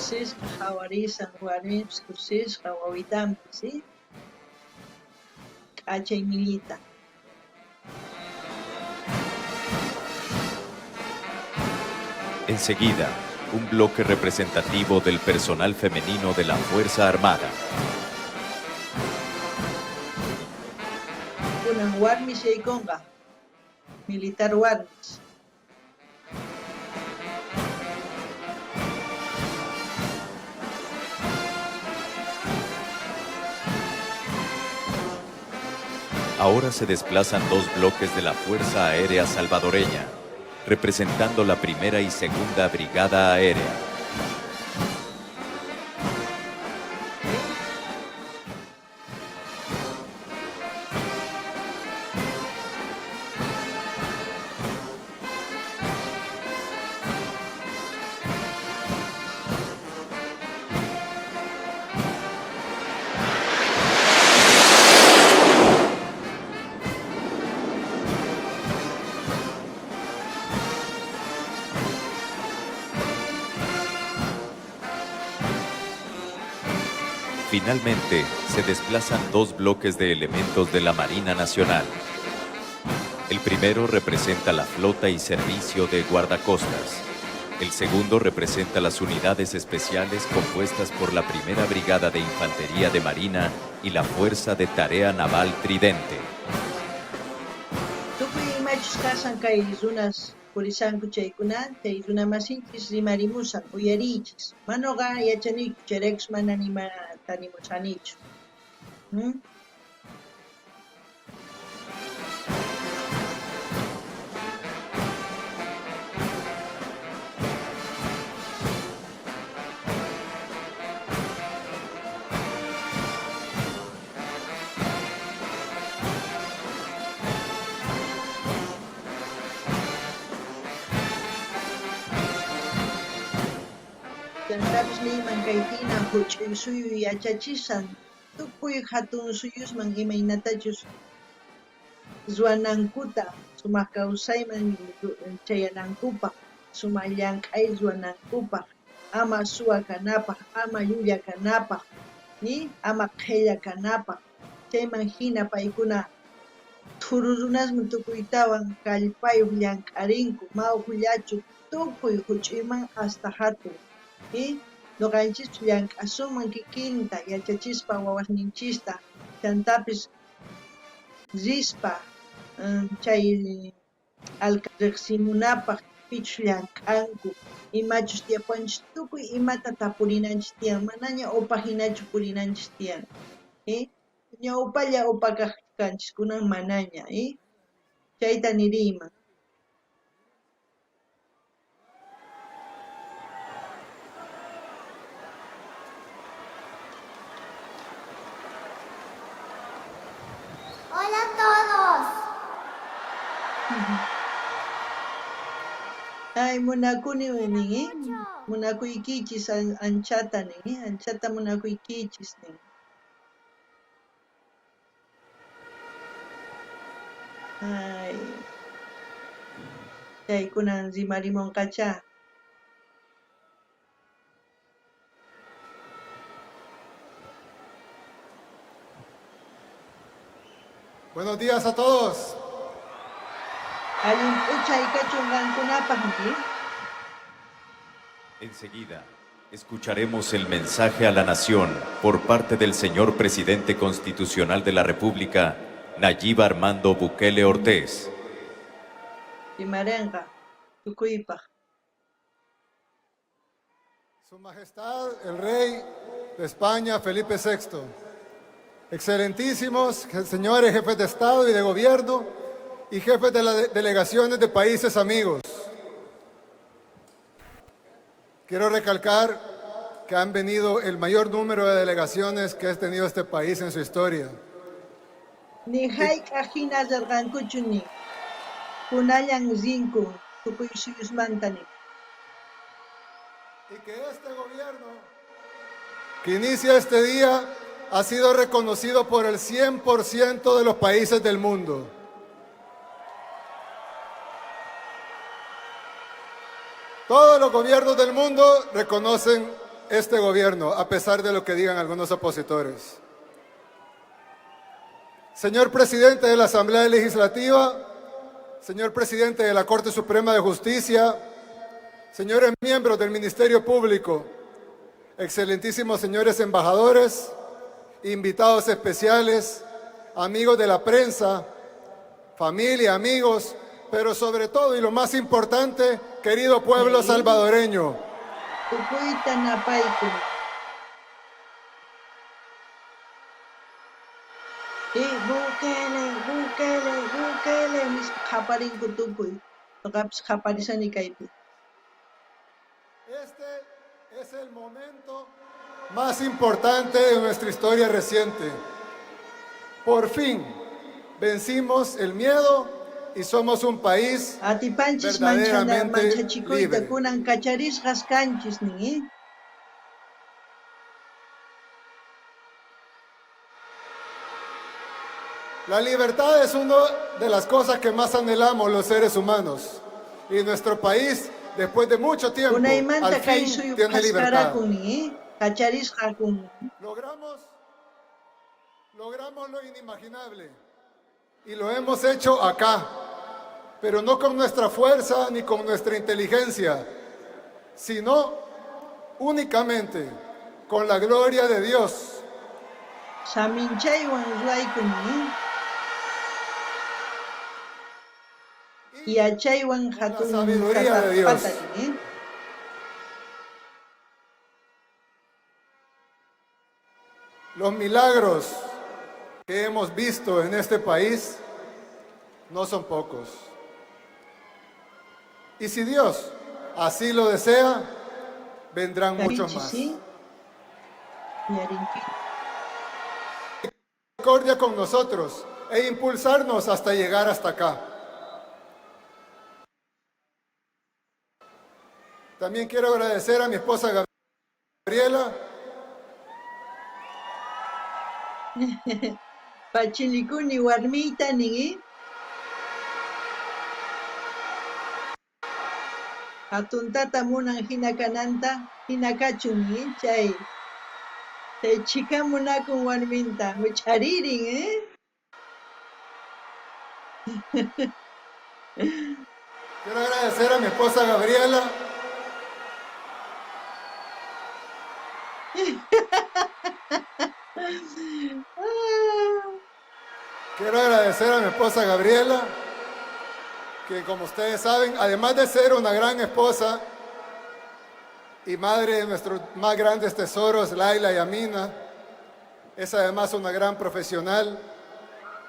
Kusisqa qhawarisan warmipis kusisqa wawitanpis, ¿sí? K'achay millita. Enseguida, un bloque representativo del personal femenino de la Fuerza Armada. Kunan warmis yaykunqa, militar warmis. Ahora se desplazan dos bloques de la Fuerza Aérea Salvadoreña, representando la Primera y Segunda Brigada Aérea. Finalmente, se desplazan dos bloques de elementos de la Marina Nacional. El primero representa la flota y servicio de guardacostas. El segundo representa las unidades especiales compuestas por la Primera Brigada de Infantería de Marina y la Fuerza de Tarea Naval Tridente. Tukuy imachus kashan kay runas purisanku chaykuna, chay runamasinchis rimarimusan, uyariychis. Manoqa yachanichu, chayraykus mana nimata nimusanichu. Chantapis niyman kay jina juch'uy suyu yachachishan tukuy jatun suyusman imaynatachus ruwanankuta, sumaq kawsayman chayanankupaq, sumaq llank'ay ruwanankupaq, ama suwa kanapaq, ama llulla kanapaq, ni ama qhella kanapaq. Chayman jina paykuna thuru runasman tukuytawan kallpayuq llank'arinku, mawkhullachu tukuy juch'uyman hasta jatun. Noqanchispis llank'asunman kikinta yachachispa wawasninchista, chantapis rispa chay riqsimunapaq pichus llank'anku, imachus tiyapuwanchis, tukuy imata tapurinanchis tiyan, manaña upa hinachu purinanchis tiyan. Ñawpalla upa kaq kanchis, kunan manaña. Chayta niriyman. Hola a todos. Ay, munakuni nin, munakuykichis anchata nin, anchata munakuykichis nin. Ay, chaykunan rimarimunqachá. Buenos días a todos. Allin p'uchay kachun qankunapaq ni. Enseguida, escucharemos el mensaje a la nación por parte del señor presidente constitucional de la República, Nayib Armando Bukele Ortiz. Rimarenqa, tukuypaq. Su Majestad el Rey de España, Felipe VI. Excelentísimos señores jefes de Estado y de Gobierno y jefes de las delegaciones de países amigos. Quiero recalcar que han venido el mayor número de delegaciones que ha tenido este país en su historia. Ni hayk'aq hina rirqankuchu ni. Kunallan rinku tukuy suyusmanta ni. Y que este gobierno que inicia este día ha sido reconocido por el 100% de los países del mundo. Todos los gobiernos del mundo reconocen este gobierno, a pesar de lo que digan algunos opositores. Señor presidente de la Asamblea Legislativa, señor presidente de la Corte Suprema de Justicia, señores miembros del Ministerio Público, excelentísimos señores embajadores, invitados especiales, amigos de la prensa, familia, amigos, pero sobre todo y lo más importante, querido pueblo salvadoreño. Tukuyta napayku. Bukele, Nispa qhaparinku tukuy. Noqapis qhaparishani kaypi. Este es el momento más importante de nuestra historia reciente. Por fin vencimos el miedo y somos un país Atipanchis manchana verdaderamente manchachikuyta libre. Kunan kacharisqas kanchis nin, ¿eh? La libertad es una de las cosas que más anhelamos los seres humanos. Y nuestro país, después de mucho tiempo, Unaymanta al kay fin suyu tiene libertad. phaskarakun nin, ¿eh? Kacharisqa kun. Logramos, logramos lo inimaginable y lo hemos hecho acá, pero no con nuestra fuerza ni con nuestra inteligencia, sino únicamente con la gloria de Dios. Saminchaywan ruwayku nin, ¿eh? Y Yachaywan con la hatun sabiduría de Dios. tataqpata nin, ¿eh? Los milagros que hemos visto en este país no son pocos. Y si Dios así lo desea, vendrán muchos Yarinchis, más. ¿sí? Yarinchis. Misericordia con nosotros e impulsarnos hasta llegar hasta acá. También quiero agradecer a mi esposa Gabriela, Pachilikuni warmiyta nin, ¿eh? Hatun tata munan hina kananta, hina kachun nin, ¿eh? Chay. Chay chhika munakun warminta, wich'aririn, ¿eh? Quiero agradecer a mi esposa Gabriela. Quiero agradecer a mi esposa Gabriela, que como ustedes saben, además de ser una gran esposa y madre de nuestros más grandes tesoros, Laila y Amina, es además una gran profesional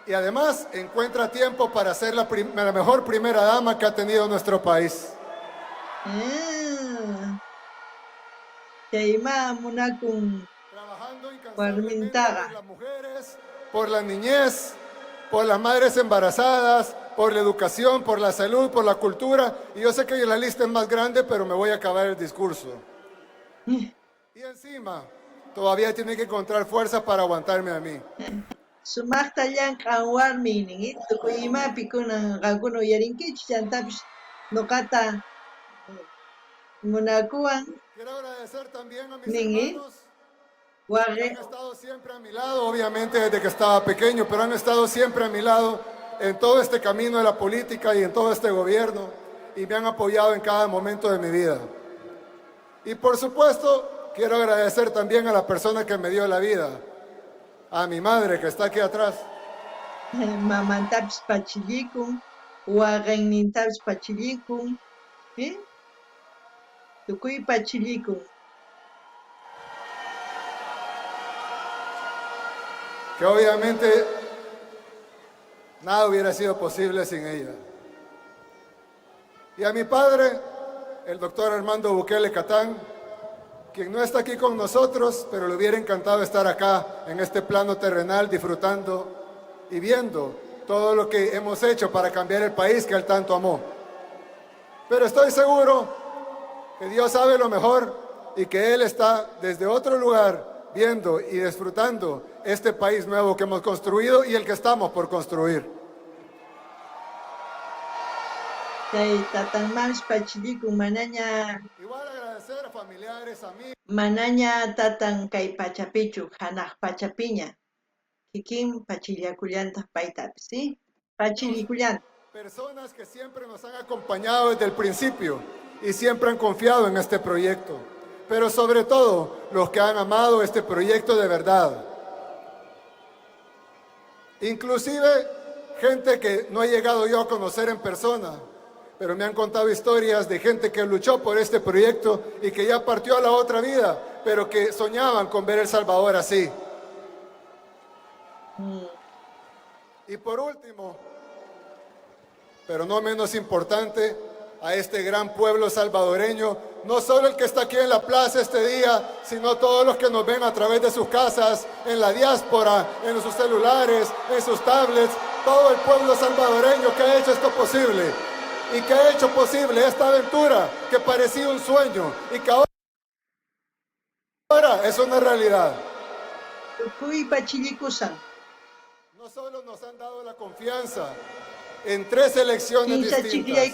y además encuentra tiempo para ser la mejor primera dama que ha tenido nuestro país. Ah. Chayma munakun Trabajando incansablemente warmintaqa. por las mujeres, por la niñez, por las madres embarazadas, por la educación, por la salud, por la cultura. Y yo sé que la lista es más grande, pero me voy a acabar el discurso. Y encima, todavía tiene que encontrar fuerza para aguantarme a mí. Sumaqta llank'an warmiy nin, ¿eh? Tukuy imapi kunan qankuna uyarinkichis, chantapis noqata munakuwan Quiero agradecer también a mis nin, ¿eh? hermanos que Waqi han estado siempre a mi lado, obviamente desde que estaba pequeño, pero han estado siempre a mi lado en todo este camino de la política y en todo este gobierno y me han apoyado en cada momento de mi vida. Y por supuesto, quiero agradecer también a la persona que me dio la vida, a mi madre que está aquí atrás. Mamantapis pachillikun, waqaynintapis pachillikun, ¿eh? Tukuy pachillikun. Que obviamente nada hubiera sido posible sin ella. Y a mi padre, el doctor Armando Bukele Catán, quien no está aquí con nosotros, pero le hubiera encantado estar acá en este plano terrenal disfrutando y viendo todo lo que hemos hecho para cambiar el país que él tanto amó. Pero estoy seguro que Dios sabe lo mejor y que Él está desde otro lugar viendo y disfrutando este país nuevo que hemos construido y el que estamos por construir. Chay tatanmanpis pachillikun manaña Igual agradecer a familiares, amigos, manaña tatan kay pachapichu, hanaq pachapiña. Kikin pachillakullantaq paytapis, ¿sí? Pachillikullantaq. Personas que siempre nos han acompañado desde el principio y siempre han confiado en este proyecto, pero sobre todo los que han amado este proyecto de verdad. Inclusive gente que no he llegado yo a conocer en persona, pero me han contado historias de gente que luchó por este proyecto y que ya partió a la otra vida, pero que soñaban con ver El Salvador así. Y por último, pero no menos importante, a este gran pueblo salvadoreño, no solo el que está aquí en la plaza este día, sino todos los que nos ven a través de sus casas, en la diáspora, en sus celulares, en sus tablets, todo el pueblo salvadoreño que ha hecho esto posible y que ha hecho posible esta aventura que parecía un sueño y que ahora es una realidad. No solo nos han dado la confianza en tres elecciones distintas,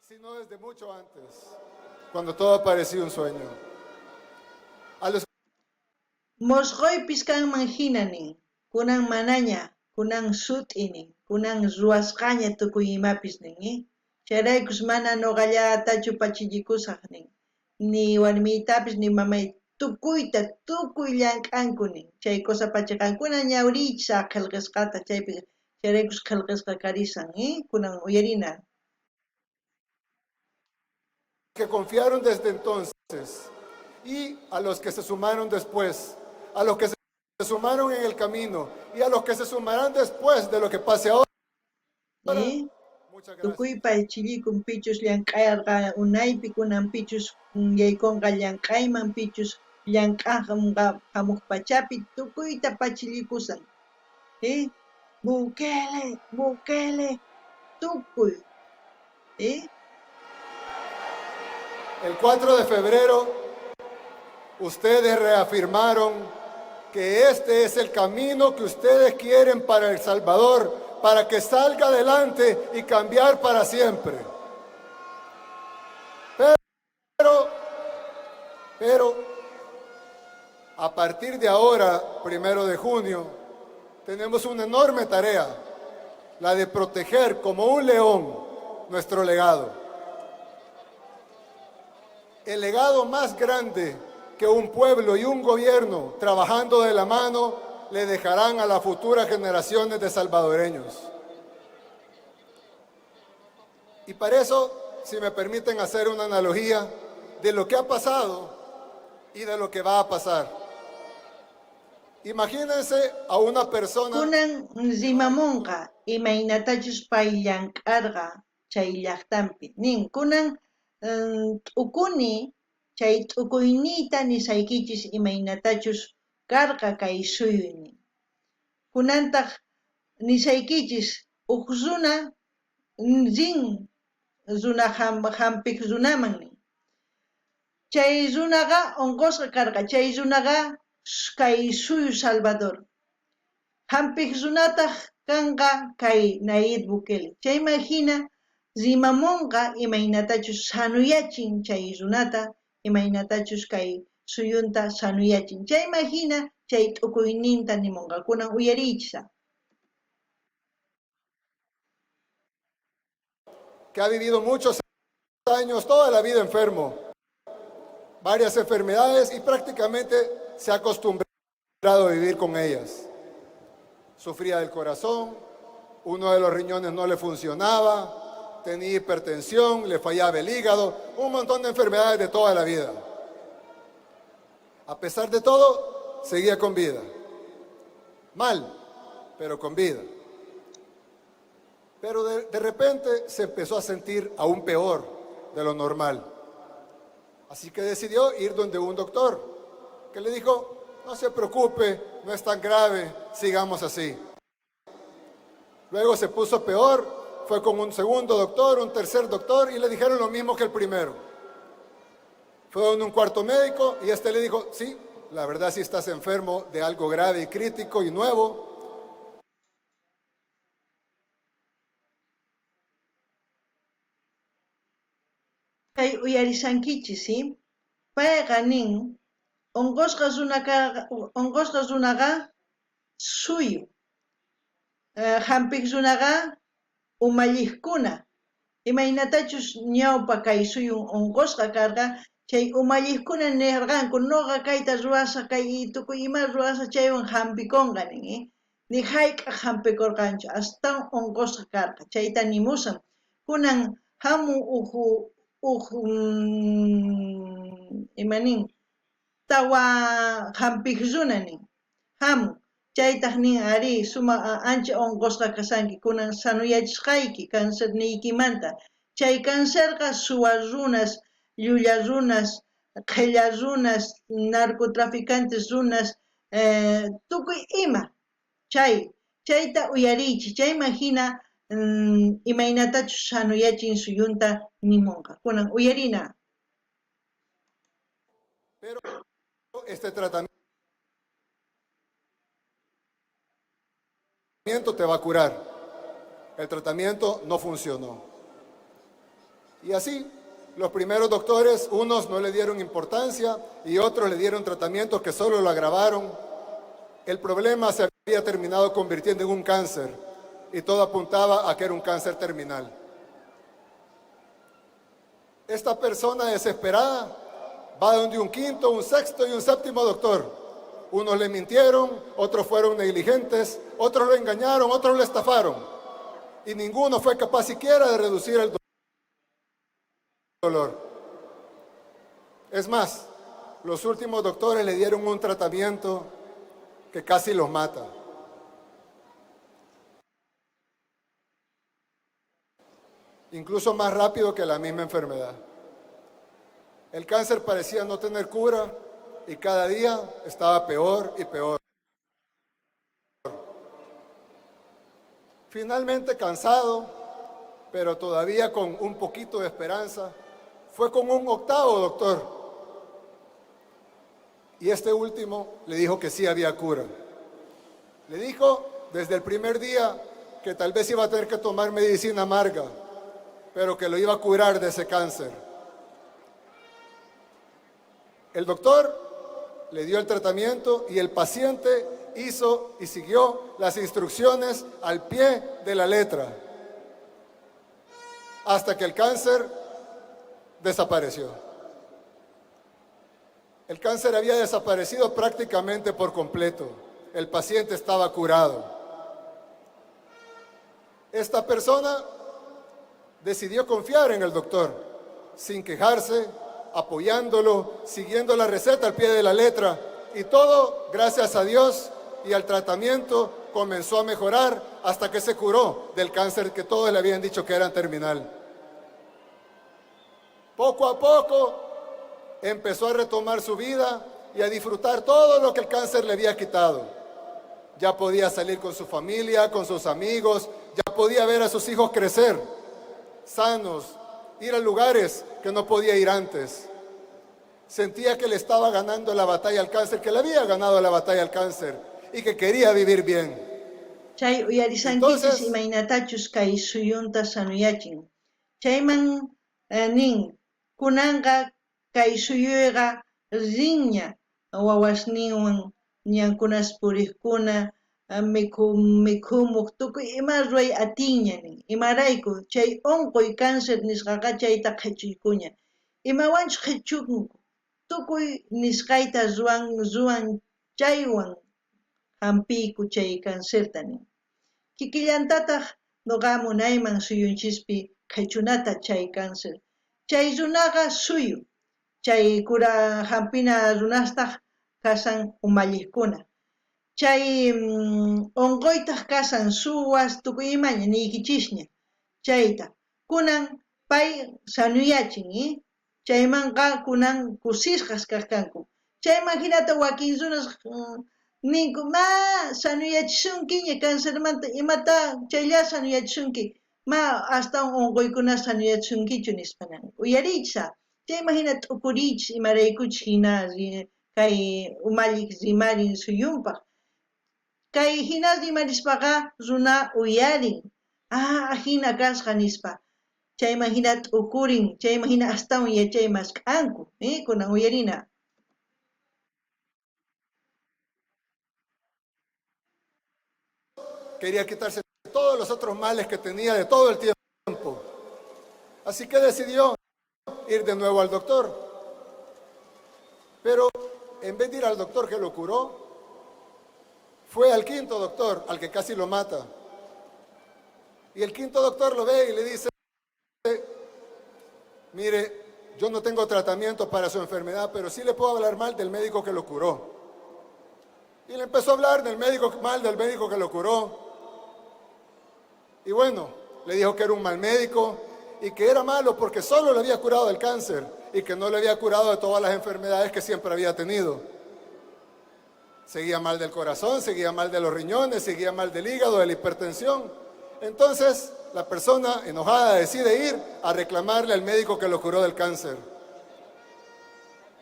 sino desde mucho antes, cuando todo parecía un sueño. A los Mosqoypis kanman jina nin, kunan manaña, kunan sut'i nin, kunan ruwasqaña tukuy imapis nin, eh? Chayraykus mana noqallatachu pachillikusaj nin, ni warmiytapis ni mamay tukuyta tukuy llank'anku nin, chay cosa pachaqankuna ñawriychis qhelqesqata chaypi chayraykus qhelqesqa karisan, eh? Kunan uyarina. Que confiaron desde entonces y a los que se sumaron después, a los que se sumaron en el camino y a los que se sumarán después de lo que pase ahora. ¿Eh? Tukuypa chillikun pichus llank'ayarqa unaypi kunan pichus yaykunqa llank'ayman pichus llank'anqa hamuq pachapi tukuyta pachillikusan. ¿Eh? Bukele, Bukele, tukuy. ¿Eh? El 4 de febrero, ustedes reafirmaron que este es el camino que ustedes quieren para El Salvador, para que salga adelante y cambiar para siempre. Pero, a partir de ahora, 1 de junio, tenemos una enorme tarea, la de proteger como un león nuestro legado. El legado más grande que un pueblo y un gobierno trabajando de la mano le dejarán a las futuras generaciones de salvadoreños. Y para eso, si me permiten hacer una analogía de lo que ha pasado y de lo que va a pasar. Imagínense a una persona... Kunan rimamunqa imaynatachus pay llank'arqa chay llaqtanpi. Nin, kunan t'ukuni chay t'ukuyniyta nisaykichis imaynatachus karqa kay suyu nin. Kunantaq nisaykichis uj runa rin runa hampiq runaman nin. Chay runaqa unqusqa karqa, chay runaqa kay suyu Salvador. Hampiq runataq kanqa kay Nayib Bukele. Chayman hina rimamunqa imaynatachus sanuyachin chay runata, imaynatachus kay suyunta sanuyachin. Chayman hina chay t'ukuyninta nimunqa. Kunan uyariychis. Que ha vivido muchos años, toda la vida enfermo, varias enfermedades y prácticamente se ha acostumbrado a vivir con ellas. Sufría del corazón, uno de los riñones no le funcionaba, tenía hipertensión, le fallaba el hígado, un montón de enfermedades de toda la vida. A pesar de todo, seguía con vida. Mal, pero con vida. Pero de repente se empezó a sentir aún peor de lo normal. Así que decidió ir donde un doctor, que le dijo, no se preocupe, no es tan grave, sigamos así. Luego se puso peor, fue con un segundo doctor, un tercer doctor, y le dijeron lo mismo que el primero. Fue donde un cuarto médico y este le dijo, sí, la verdad sí estás enfermo de algo grave y crítico y nuevo. Kay uyarisankichis, ¿sí? Payqa nin, unqusqa runaqa suyu, hampiq runaqa umalliqkuna. Imaynatachus ñawpa kay suyun unqusqa karqa, chay umalliqkuna nirqanku, noqa kayta ruwasaq, kay tukuy ima ruwasaq chaywan hampikunqa nin, ¿eh? Ni hayk'aq hampikurqanchu, astawan unqusqa karqa, chayta nimusan. Kunan hamun uj ima nin, tawa hampiq runa nin, hamun. Chaytaj nin, Arí, sumaj ancha onqosqa kashanki, kunan sanoyachisqayki cancerniykimanta. Chay cancerqa suwa runas, llulla runas, qhella runas, narcotraficantes runas, tukuy ima. Chay, chayta uyariychis, chayman jina imaynatachus sanoyachin suyunta nimonqa. Kunan uyarina. Pero este tratamiento te va a curar. El tratamiento no funcionó. Y así, los primeros doctores, unos no le dieron importancia y otros le dieron tratamientos que solo lo agravaron. El problema se había terminado convirtiendo en un cáncer y todo apuntaba a que era un cáncer terminal. Esta persona desesperada va donde un quinto, un sexto y un séptimo doctor. Unos le mintieron, otros fueron negligentes, otros lo engañaron, otros lo estafaron. Y ninguno fue capaz siquiera de reducir el dolor. Es más, los últimos doctores le dieron un tratamiento que casi los mata. Incluso más rápido que la misma enfermedad. El cáncer parecía no tener cura y cada día estaba peor y peor. Finalmente, cansado, pero todavía con un poquito de esperanza, fue con un octavo doctor. Y este último le dijo que sí había cura. Le dijo desde el primer día que tal vez iba a tener que tomar medicina amarga, pero que lo iba a curar de ese cáncer. El doctor le dio el tratamiento y el paciente hizo y siguió las instrucciones al pie de la letra, hasta que el cáncer desapareció. El cáncer había desaparecido prácticamente por completo. El paciente estaba curado. Esta persona decidió confiar en el doctor, sin quejarse, apoyándolo, siguiendo la receta al pie de la letra. Y todo, gracias a Dios y al tratamiento, comenzó a mejorar hasta que se curó del cáncer que todos le habían dicho que era terminal. Poco a poco empezó a retomar su vida y a disfrutar todo lo que el cáncer le había quitado. Ya podía salir con su familia, con sus amigos, ya podía ver a sus hijos crecer sanos, ir a lugares que no podía ir antes. Sentía que le estaba ganando la batalla al cáncer, que le había ganado la batalla al cáncer y que quería vivir bien. Chay uyarisankichis imaynatachus kay suyunta sanuyachin. Chayman nin, kunanqa kay suyuyqa rinña wawasninwan ñankunas puriqkuna mikhumuq tukuy ima ruway atinña nin. Imarayku chay unquy cáncer nisqaqa chayta qhechuykuña. Imawanchus qhechunku tukuy nisqayta ruwan chaywan hampiyku chay cancerta nin. Kikillantataq noqa munayman suyunchispi qhechunata chay cáncer. Chay runaqa suyu, chay cura hampina runastaq kasan umalliqkuna. Chay unquytaq kasan suwas tukuy imaña niykichisña chayta. Kunan pay sanuyachin, chaymanqa kunan kusisqas kaq kanku. Chayman hinata wakin runas ninku, ma sanuyachisunkiña cancermanta imata chaylla sanuyachisunki, ma astawan unquykuna sanuyachisunkichu nispa. Uyariychis, chayman hina t'ukuriychis imaraykuchus hina kay umalliq rimarin suyunpaq. Kay hina rimarispaqa runa uyarin, ajina kasqa nispa. Chayman hina t'ukurin, chayman hina astawan yachay mask'anku, kunan uyarina. Quería quitarse todos los otros males que tenía de todo el tiempo. Así que decidió ir de nuevo al doctor. Pero en vez de ir al doctor que lo curó, fue al quinto doctor, al que casi lo mata. Y el quinto doctor lo ve y le dice, mire, yo no tengo tratamiento para su enfermedad, pero sí le puedo hablar mal del médico que lo curó. Y le empezó a hablar del médico mal, del médico que lo curó. Y bueno, le dijo que era un mal médico y que era malo porque solo le había curado del cáncer y que no le había curado de todas las enfermedades que siempre había tenido. Seguía mal del corazón, seguía mal de los riñones, seguía mal del hígado, de la hipertensión. Entonces, la persona enojada decide ir a reclamarle al médico que lo curó del cáncer.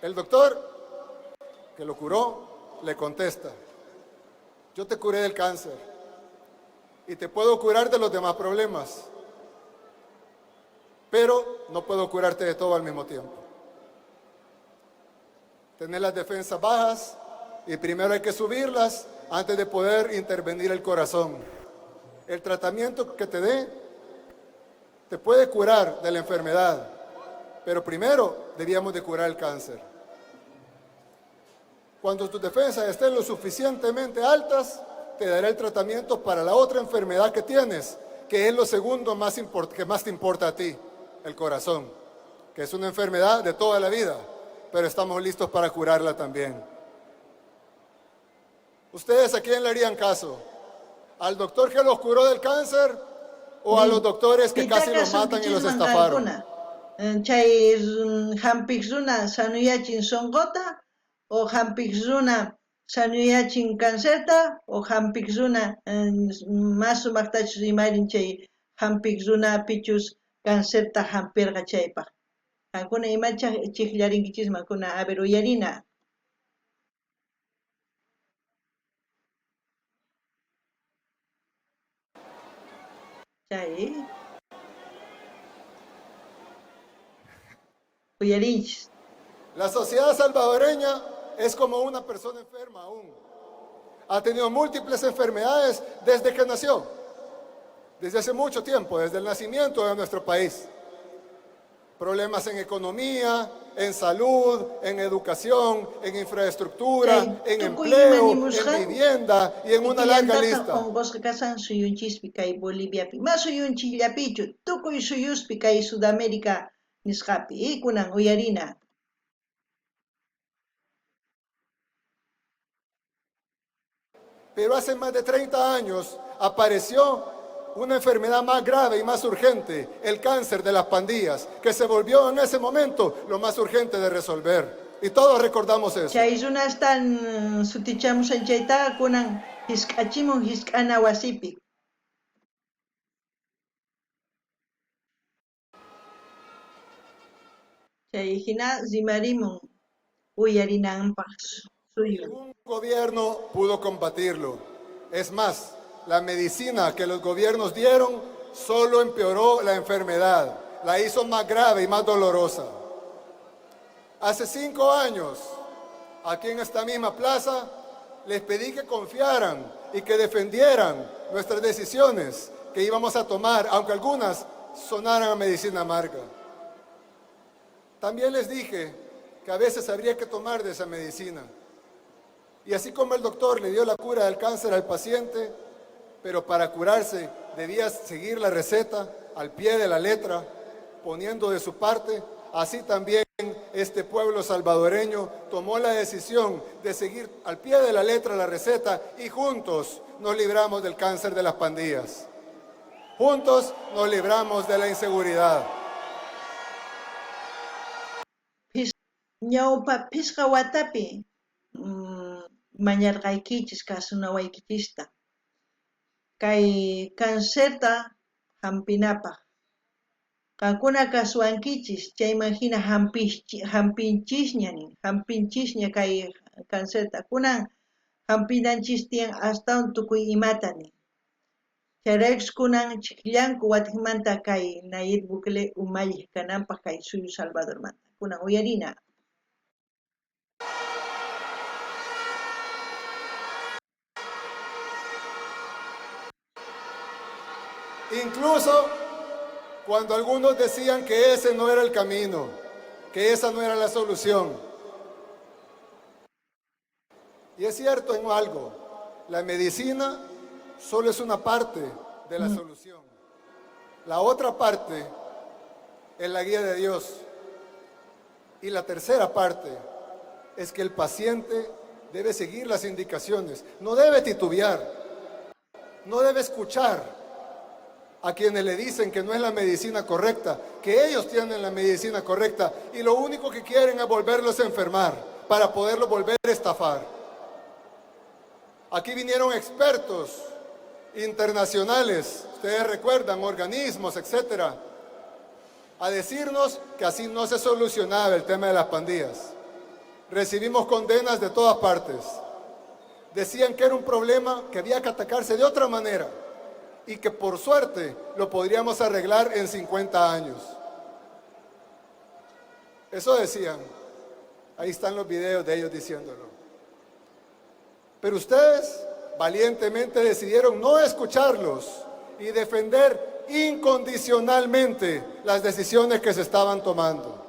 El doctor que lo curó le contesta, yo te curé del cáncer y te puedo curar de los demás problemas, pero no puedo curarte de todo al mismo tiempo. Tener las defensas bajas y primero hay que subirlas antes de poder intervenir el corazón. El tratamiento que te dé te puede curar de la enfermedad, pero primero debíamos de curar el cáncer. Cuando tus defensas estén lo suficientemente altas, te daré el tratamiento para la otra enfermedad que tienes, que es lo segundo más que más te importa a ti, el corazón, que es una enfermedad de toda la vida, pero estamos listos para curarla también. ¿Ustedes a quién le harían caso? ¿Al doctor que los curó del cáncer o a los doctores que casi los matan y los estafaron? Chay hampik runa sanuyachin sonqota o hampik runa sanuyachin cancerta o hampik runa mas sumaqtachus rimarin chay hampik runa pichus cancerta hampirqa chaypaq. Qankuna imacha chiqllarinkichisman kuna a ver uyarina. Chay uyarinchis. La sociedad salvadoreña es como una persona enferma aún. Ha tenido múltiples enfermedades desde que nació, desde hace mucho tiempo, desde el nacimiento de nuestro país. Problemas en economía, en salud, en educación, en infraestructura, en empleo, en vivienda y en una larga lista. Onqosqa kashan suyunchispi kay Boliviapi, ma suyunchikllapichu, tukuy suyuspi kay Sudamérica nisqapi, kunan uyarina. Pero hace más de 30 años apareció una enfermedad más grave y más urgente, el cáncer de las pandillas, que se volvió en ese momento lo más urgente de resolver. Y todos recordamos eso. Chay runastan sutichamushan chaytaqa kunan hisk'achimun hisk'ana wasipi. Chay hina rimarimun uyarinanpaq suyu. Ningún gobierno pudo combatirlo. Es más, la medicina que los gobiernos dieron solo empeoró la enfermedad, la hizo más grave y más dolorosa. Hace 5 años, aquí en esta misma plaza, les pedí que confiaran y que defendieran nuestras decisiones que íbamos a tomar, aunque algunas sonaran a medicina amarga. También les dije que a veces habría que tomar de esa medicina. Y así como el doctor le dio la cura del cáncer al paciente, pero para curarse debía seguir la receta al pie de la letra, poniendo de su parte, así también este pueblo salvadoreño tomó la decisión de seguir al pie de la letra la receta y juntos nos libramos del cáncer de las pandillas. Juntos nos libramos de la inseguridad. Ñawpa phisqa watapi mañarqaykichis kasunawaykichista kay cancerta hampinapaq. Qankuna kasuwankichis chayman hina hampinchisña nin, hampinchisña kay cancerta. Kunan hampinanchis tiyan astawan tukuy imata nin. Chayraykus kunan chiqllanku watiqmanta kay Nayib Bukele umalliq kananpaq kay suyu Salvadormanta. Kunan uyarina. Incluso cuando algunos decían que ese no era el camino, que esa no era la solución. Y es cierto en algo, la medicina solo es una parte de la solución. La otra parte es la guía de Dios. Y la tercera parte es que el paciente Debe seguir las indicaciones, no debe titubear, no debe escuchar a quienes le dicen que no es la medicina correcta, que ellos tienen la medicina correcta y lo único que quieren es volverlos a enfermar para poderlos volver a estafar. Aquí vinieron expertos internacionales, ustedes recuerdan, organismos, etcétera, a decirnos que así no se solucionaba el tema de las pandillas. Recibimos condenas de todas partes. Decían que era un problema que había que atacarse de otra manera y que por suerte lo podríamos arreglar en 50 años. Eso decían. Ahí están los videos de ellos diciéndolo. Pero ustedes valientemente decidieron no escucharlos y defender incondicionalmente las decisiones que se estaban tomando.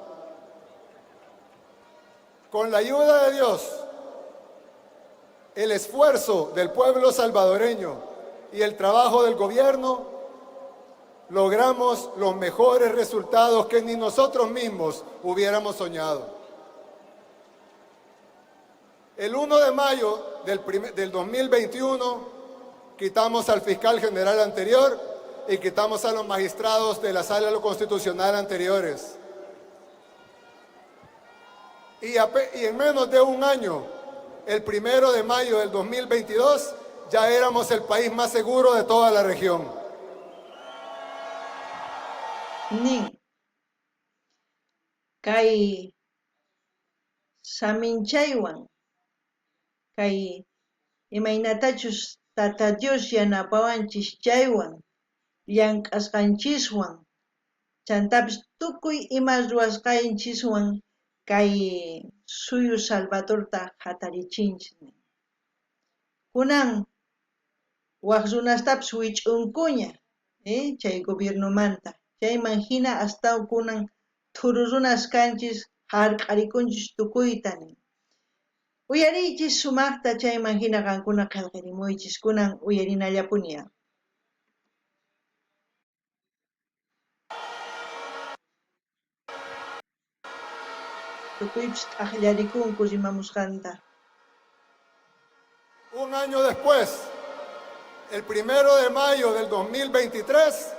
Con la ayuda de Dios, el esfuerzo del pueblo salvadoreño y el trabajo del gobierno, logramos los mejores resultados que ni nosotros mismos hubiéramos soñado. El 1 de mayo del 2021 quitamos al fiscal general anterior y quitamos a los magistrados de la Sala de lo Constitucional anteriores. Y en menos de un año, el 1 de mayo del 2022, ya éramos el país más seguro de toda la región. Nin kay saminchaywan, kay imaynatachus Tata Dios yanapawanchis chaywan, llank'asqanchiswan, chantapis tukuy ima ruwasqanchiswan kay suyu Salvadorta jatarichinchis. Kunan waj runastapis wich'unkuña, chay gobiernomanta. Chayman hina hasta kunan thuru runas kanchis jark'arikunchis tukuyta nin. Uyariychis sumaqta chayman hina qankuna qillqarimuychis kunan uyarinallapuni. Tukuypis t'aqllarikunku rimamusqanta. Un año después, el 1 de mayo del 2023,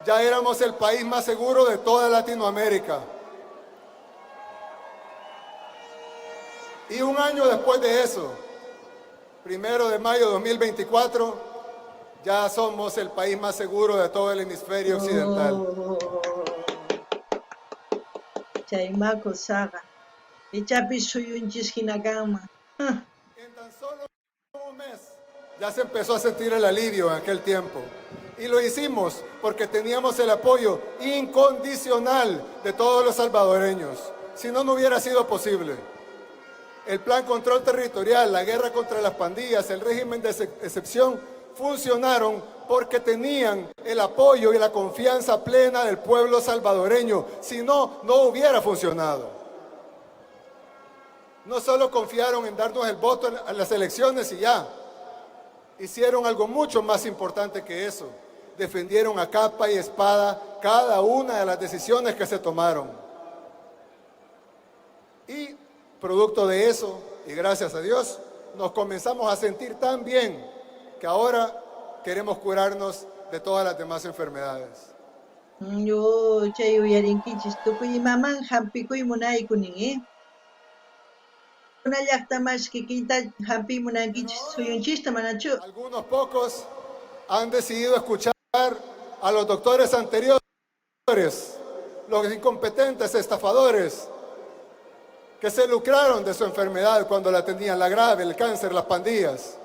ya éramos el país más seguro de toda Latinoamérica. Y un año después de eso, 1 de mayo de 2024, ya somos el país más seguro de todo el hemisferio occidental. Oh. Chaymaku saqa. Ichapis suyunchis hina kanman. En tan solo un mes ya se empezó a sentir el alivio en aquel tiempo. Y lo hicimos porque teníamos el apoyo incondicional de todos los salvadoreños. Si no, no hubiera sido posible. El plan control territorial, la guerra contra las pandillas, el régimen de excepción funcionaron porque tenían el apoyo y la confianza plena del pueblo salvadoreño. Si no, no hubiera funcionado. No solo confiaron en darnos el voto en las elecciones y ya. Hicieron algo mucho más importante que eso. Defendieron a capa y espada cada una de las decisiones que se tomaron. Y producto de eso, y gracias a Dios, nos comenzamos a sentir tan bien que ahora queremos curarnos de todas las demás enfermedades. Yo, chay uyarinkichis, tukuy imaman hampikuy munayku nin, Una llaqta más kikinta hampiy munankichis suyunchista manachu. Algunos pocos han decidido escuchar a los doctores anteriores, los incompetentes estafadores, que se lucraron de su enfermedad cuando la tenían, la grave, el cáncer, las pandillas,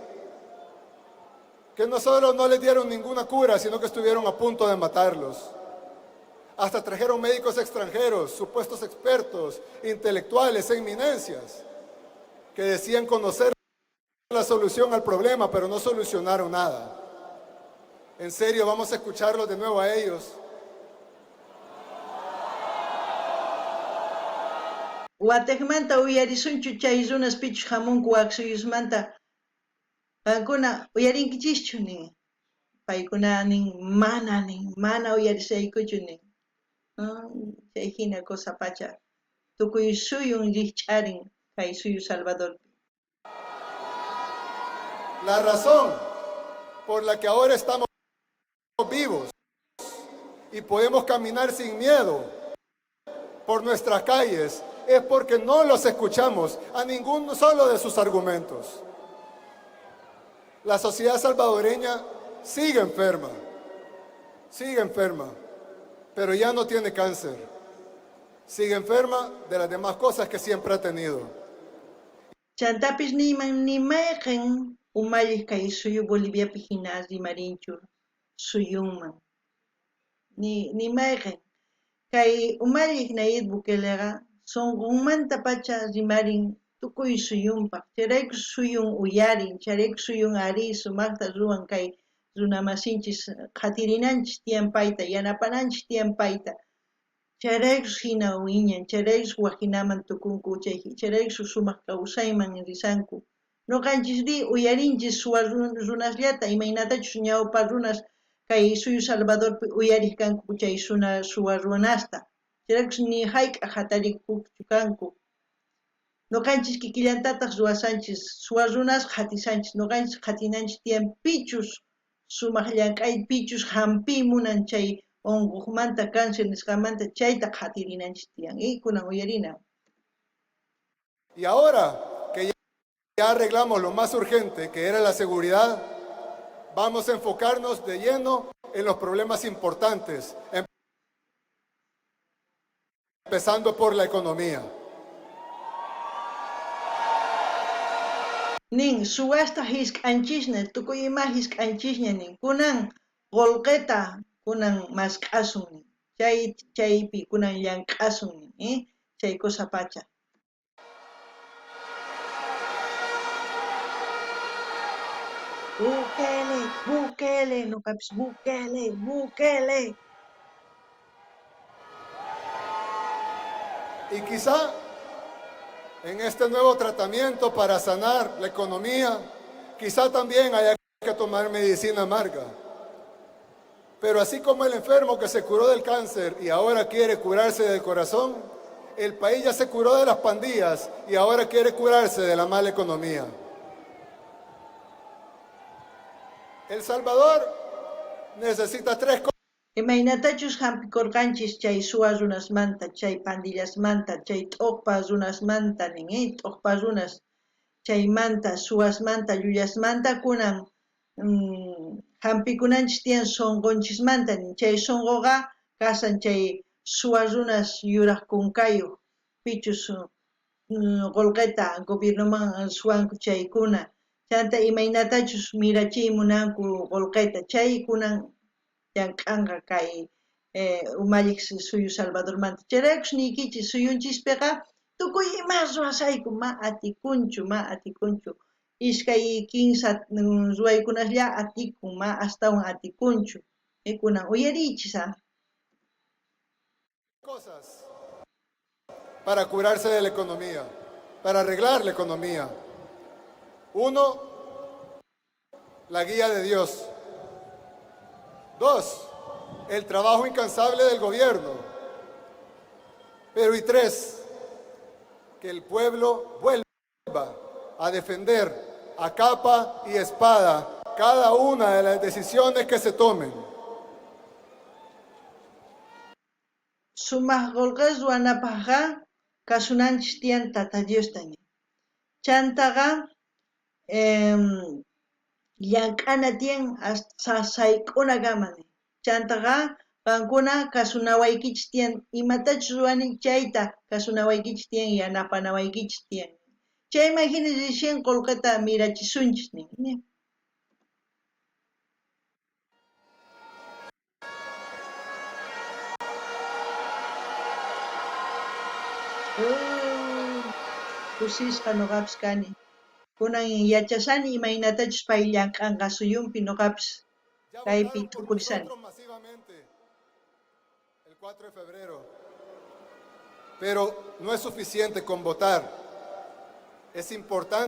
que no solo no les dieron ninguna cura, sino que estuvieron a punto de matarlos. Hasta trajeron médicos extranjeros, supuestos expertos, intelectuales, eminencias, que decían conocer la solución al problema, pero no solucionaron nada. En serio, vamos a escucharlos de nuevo a ellos. Watejmanta uyarisunchu chay runas pichus hamunku wak suyusmanta. Qankuna uyarinkichischu nin. Paykuna nin, mana nin, mana uyarisaykuchu nin. Chay hina cosa pacha. Tukuy suyun rikch'arin kay suyu Salvadorpi. La razón por la que ahora estamos vivos y podemos caminar sin miedo por nuestras calles es porque no los escuchamos a ninguno solo de sus argumentos. La sociedad salvadoreña sigue enferma, sigue enferma, pero ya no tiene cáncer. Sigue enferma de las demás cosas que siempre ha tenido. Chantapis niyman ni mayqen umalliq kay suyu Boliviapi hina rimarinchu suyunman. Ni mayqen. Kay umalliq Nayib Bukeleqa sunqunmantapacha rimarin tukuy suyunpaq. Chayrayku suyun uyarin, chayrayku suyun ari sumaqta ruwan kay runamasinchis qhatirinanchis tiyan payta, yanapananchis tiyan payta. Chayraykus hina wiñan, chayraykus wajinaman tukunku, chayraykus sumaq kawsayman risanku. Noqanchisrí uyarinchis suwa runasllata, imaynatachus ñawpa runas kay suyu Salvadorpi uyariq kanku chay suwa runasta. Chayraykus ni hayk'aq hatarikuqchu kanku. Noqanchis kikillantataq ruwasanchis, suwa runas qhatisanchis, noqanchis qhatinanchis tiyan pichus sumaq llank'ay, pichus hampiy munan chay unquqmanta, cáncer nisqamanta, chayta qhatirinanchis tiyan. Y kunan uyarina. Y ahora que ya arreglamos lo más urgente, que era la seguridad, vamos a enfocarnos de lleno en los problemas importantes, empezando por la economía. Nin, suwasta hisk'anchisña, tukuy ima hisk'anchisña nin. Kunan qolqeta kunan mask'asun nin. Chaypi kunan llank'asun nin, chay cosa pacha. Bukele, Bukele, noqapis Bukele, Bukele. Y quizá en este nuevo tratamiento para sanar la economía, quizá también haya que tomar medicina amarga. Pero así como el enfermo que se curó del cáncer y ahora quiere curarse del corazón, el país ya se curó de las pandillas y ahora quiere curarse de la mala economía. El Salvador necesita tres cosas. Imaynatachus hampikurqanchis chay suwa runasmanta, chay pandillasmanta, chay t'uqpa runasmanta nin, t'uqpa runas, chaymanta, suwasmanta, llullasmanta kunan hampikunanchis tiyan sunqunchismanta nin. Chay sunquqa kasan chay suwa runas yuraq kunkayuq, pichus qolqeta gobiernoman suwanku chaykuna. Chanta imaynatachus mirachiy munanku qolqeta, chay kunan llank'anqa kay umalliq suyu Salvadormanta. Chayraykus niykichis suyunchispiqa tukuy ima ruwasayku, ma atikunchu, ma atikunchu. Iskay kinsa ruwaykunaslla atikun, ma astawan atikunchu. Kunan uyariychis. Cosas para curarse de la economía, para arreglar la economía. Uno, la guía de Dios. Dos, el trabajo incansable del gobierno. Pero y tres, que el pueblo vuelva a defender a capa y espada cada una de las decisiones que se tomen. Sumaq qolqe ruwanapaqqa kasunanchis tiyan Tata Diosta. Chantaqa llank'ana tiyan hasta sayk'unakama. Chantaqa qankuna kasunawaykichis tiyan, imatachus ruwani chayta kasunawaykichis tiyan, yanapanawaykichis tiyan. Chayman hina recién qolqeta mirachisunchis nin. Kusisqa noqapis kani. Kunan yachasani imaynatachus pay llank'anqa suyunpi noqapis kaypi t'ukurisani. El 4 de febrero. Pero no es suficiente con votar. Es importante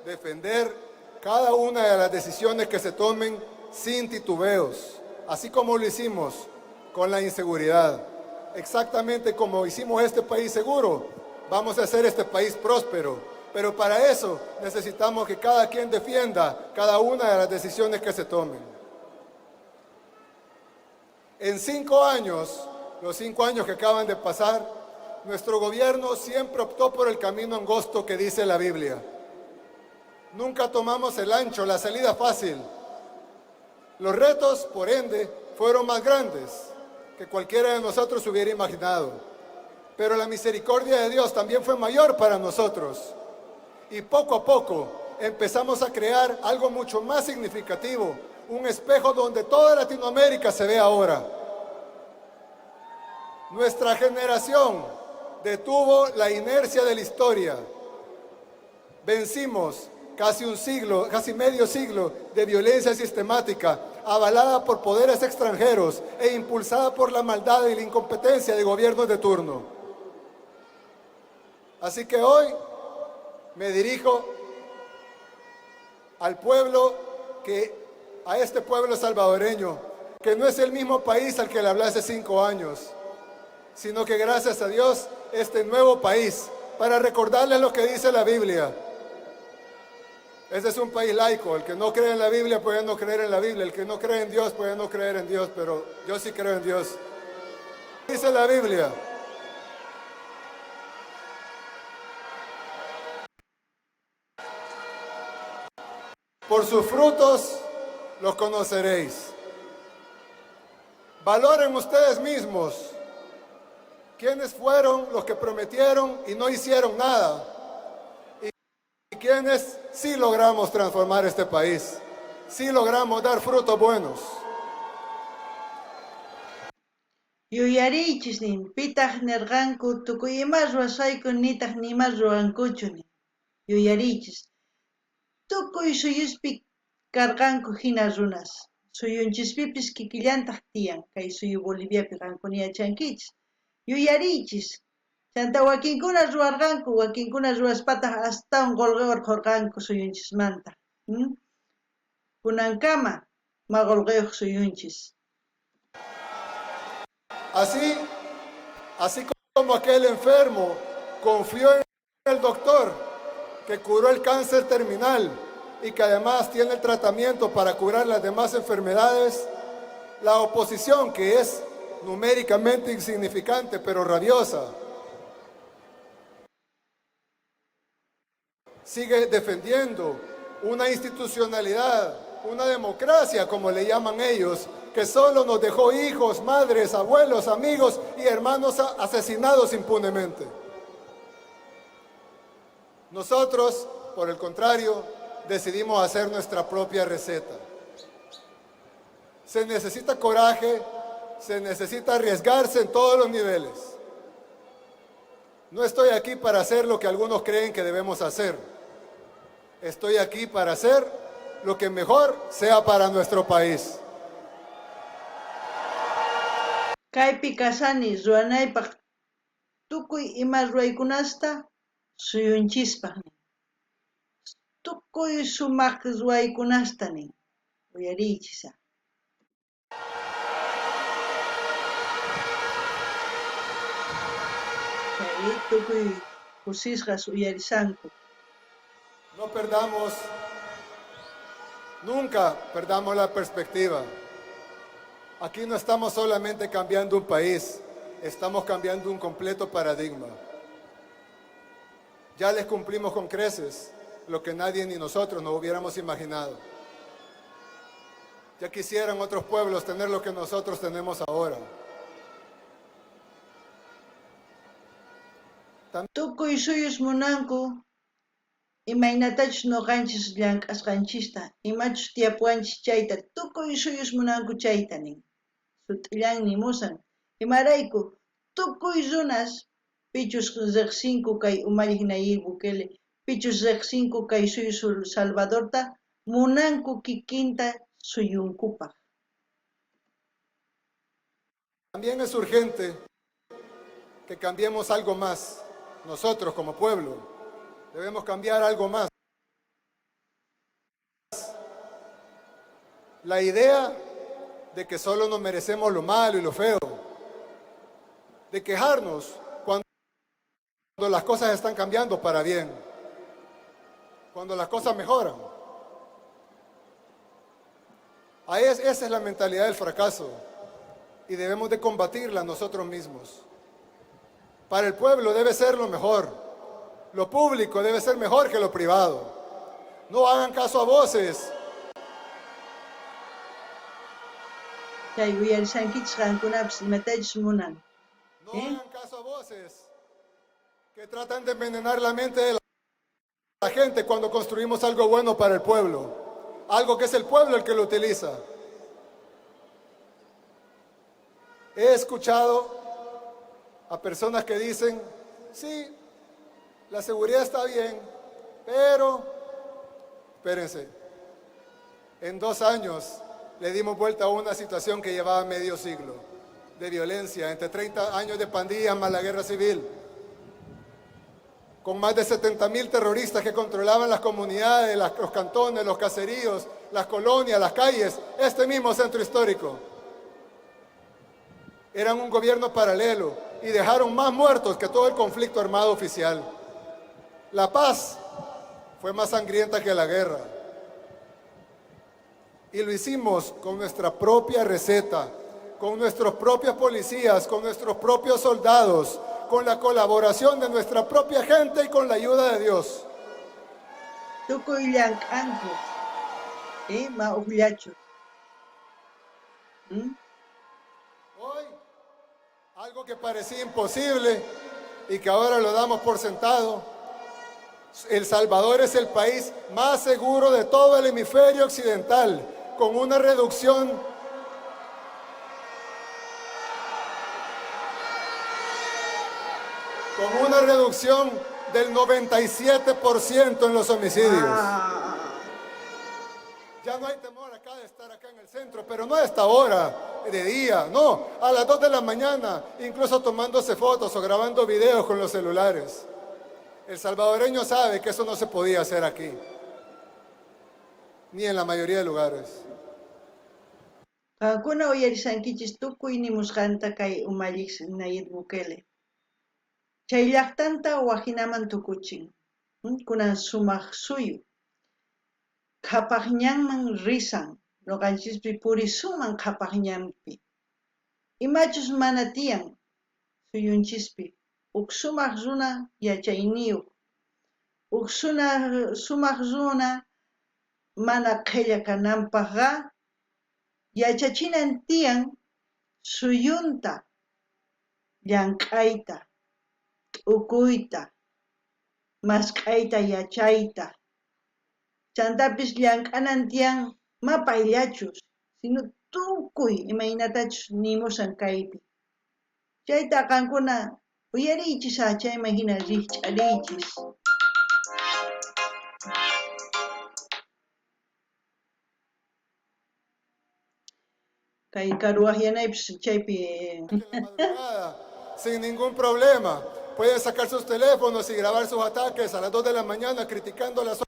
defender cada una de las decisiones que se tomen sin titubeos, así como lo hicimos con la inseguridad. Exactamente como hicimos este país seguro, vamos a hacer este país próspero. Pero para eso necesitamos que cada quien defienda cada una de las decisiones que se tomen. En 5 años, los 5 años que acaban de pasar, nuestro gobierno siempre optó por el camino angosto que dice la Biblia. Nunca tomamos el ancho, la salida fácil. Los retos, por ende, fueron más grandes que cualquiera de nosotros hubiera imaginado. Pero la misericordia de Dios también fue mayor para nosotros. Y poco a poco empezamos a crear algo mucho más significativo, un espejo donde toda Latinoamérica se ve ahora. Nuestra generación detuvo la inercia de la historia. Vencimos casi un siglo, casi medio siglo de violencia sistemática, avalada por poderes extranjeros e impulsada por la maldad y la incompetencia de gobiernos de turno. Así que hoy me dirijo al pueblo, a este pueblo salvadoreño, que no es el mismo país al que le hablé hace 5 años, sino que gracias a Dios, este nuevo país, para recordarles lo que dice la Biblia. Este es un país laico, el que no cree en la Biblia puede no creer en la Biblia, el que no cree en Dios puede no creer en Dios, pero yo sí creo en Dios. Dice la Biblia. Por sus frutos los conoceréis. Valoren ustedes mismos quiénes fueron los que prometieron y no hicieron nada, y quiénes sí logramos transformar este país, sí logramos dar frutos buenos. Yuyariychis nin, pitaj nerqanku tukuy ima ruwasqayku nitaj nima ruwankuchu nin. Yuyariychis, tukuy suyuspi karqanku hina runas, suyunchispipis kikillantaj tiyan, kay suyu Boliviapi qankuna yachankichis. Yuyariychis, chanta wakinkuna ruwarqanku, wakinkuna ruwaspataj astawan qolqe urqhorqanku suyunchismanta. Kunankama ma qolqeyuq suyunchis. Así como aquel enfermo confió en el doctor que curó el cáncer terminal y que además tiene el tratamiento para curar las demás enfermedades, la oposición, que es numéricamente insignificante pero rabiosa, sigue defendiendo una institucionalidad, una democracia, como le llaman ellos, que solo nos dejó hijos, madres, abuelos, amigos y hermanos asesinados impunemente. Nosotros, por el contrario, decidimos hacer nuestra propia receta. Se necesita coraje, se necesita arriesgarse en todos los niveles. No estoy aquí para hacer lo que algunos creen que debemos hacer. Estoy aquí para hacer lo que mejor sea para nuestro país. Kaypi kashani ruwanaypaj tukuy ima ruwaykunasta suyunchispaj nin. Tukuy sumaq ruwaykunasta nin. Uyariychis. Chay tukuy kusisqas uyarisanku. No perdamos, nunca perdamos la perspectiva. Aquí no estamos solamente cambiando un país, estamos cambiando un completo paradigma. Ya les cumplimos con creces lo que nadie ni nosotros nos hubiéramos imaginado. Ya quisieran otros pueblos tener lo que nosotros tenemos ahora. Tukuy suyus munanku imaynatachus noqanchis llank'asqanchista, imachus tiyapuwanchis chayta, tukuy suyus munanku chayta nin. Sut'illan nimusan. Imarayku tukuy runas pichus riqsinku kay umalliq Nayib Bukele, pichus riqsinku kay suyu Salvadorta, munanku kikinta suyunkupaj. También es urgente que cambiemos algo más. Nosotros como pueblo debemos cambiar algo más. La idea de que solo nos merecemos lo malo y lo feo, de quejarnos cuando las cosas están cambiando para bien. Cuando las cosas mejoran. Ahí es, esa es la mentalidad del fracaso y debemos de combatirla nosotros mismos. Para el pueblo debe ser lo mejor. Lo público debe ser mejor que lo privado. No hagan caso a voces. Chay uyarishankichis qankunapis imatachus munan. No hagan caso a voces que tratan de envenenar la mente de la gente cuando construimos algo bueno para el pueblo. Algo que es el pueblo el que lo utiliza. He escuchado a personas que dicen, sí, la seguridad está bien, pero, espérense, en 2 años le dimos vuelta a una situación que llevaba medio siglo de violencia, entre 30 años de pandillas más la guerra civil, con más de 70.000 terroristas que controlaban las comunidades, los cantones, los caseríos, las colonias, las calles, este mismo centro histórico. Eran un gobierno paralelo y dejaron más muertos que todo el conflicto armado oficial. La paz fue más sangrienta que la guerra. Y lo hicimos con nuestra propia receta, con nuestros propios policías, con nuestros propios soldados, con la colaboración de nuestra propia gente y con la ayuda de Dios. Tukuy llank'anku, ma ujllachu. Hoy, algo que parecía imposible y que ahora lo damos por sentado, El Salvador es el país más seguro de todo el hemisferio occidental, con una reducción del 97% en los homicidios. Ya no hay temor acá de estar acá en el centro, pero no a esta hora de día, no, a las 2 de la mañana, incluso tomándose fotos o grabando videos con los celulares. El salvadoreño sabe que eso no se podía hacer aquí, ni en la mayoría de lugares. Qankuna uyarishankichis tukuy nimusqanta kay umalliq Nayib Bukele. Chay llaqtanta wajinaman tukuchin, kunan sumaq suyu. Qhapaq ñanman risan, noqanchispi purisunman qhapaq ñanpi. Imachus mana tiyan suyunchispi, huk sumaq runa yachayniyuq, huk sumaq runa mana qhella kananpaqqa yachachinan tiyan suyunta, llank'ayta, t'ukuyta, mask'ayta yachayta. Chantapis llank'anan tiyan ma payllachus, sino tukuy imaynatachus nimusan kaypi. Chayta qankuna uyariychis chayman hina rikch'ariychis. Kay karuwaqyanaypis chaypi. Sin ningún problema. Pueden sacar sus teléfonos y grabar sus ataques a las 2 de la mañana criticando las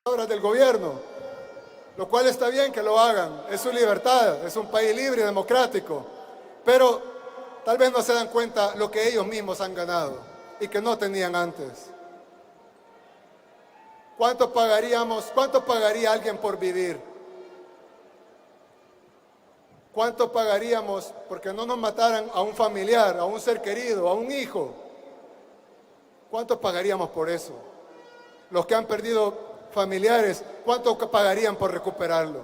obras del gobierno, lo cual está bien que lo hagan, es su libertad, es un país libre y democrático, pero tal vez no se dan cuenta lo que ellos mismos han ganado y que no tenían antes. ¿Cuánto pagaríamos, cuánto pagaría alguien por vivir? ¿Cuánto pagaríamos porque no nos mataran a un familiar, a un ser querido, a un hijo? ¿Cuánto pagaríamos por eso? Los que han perdido familiares, ¿cuánto pagarían por recuperarlo?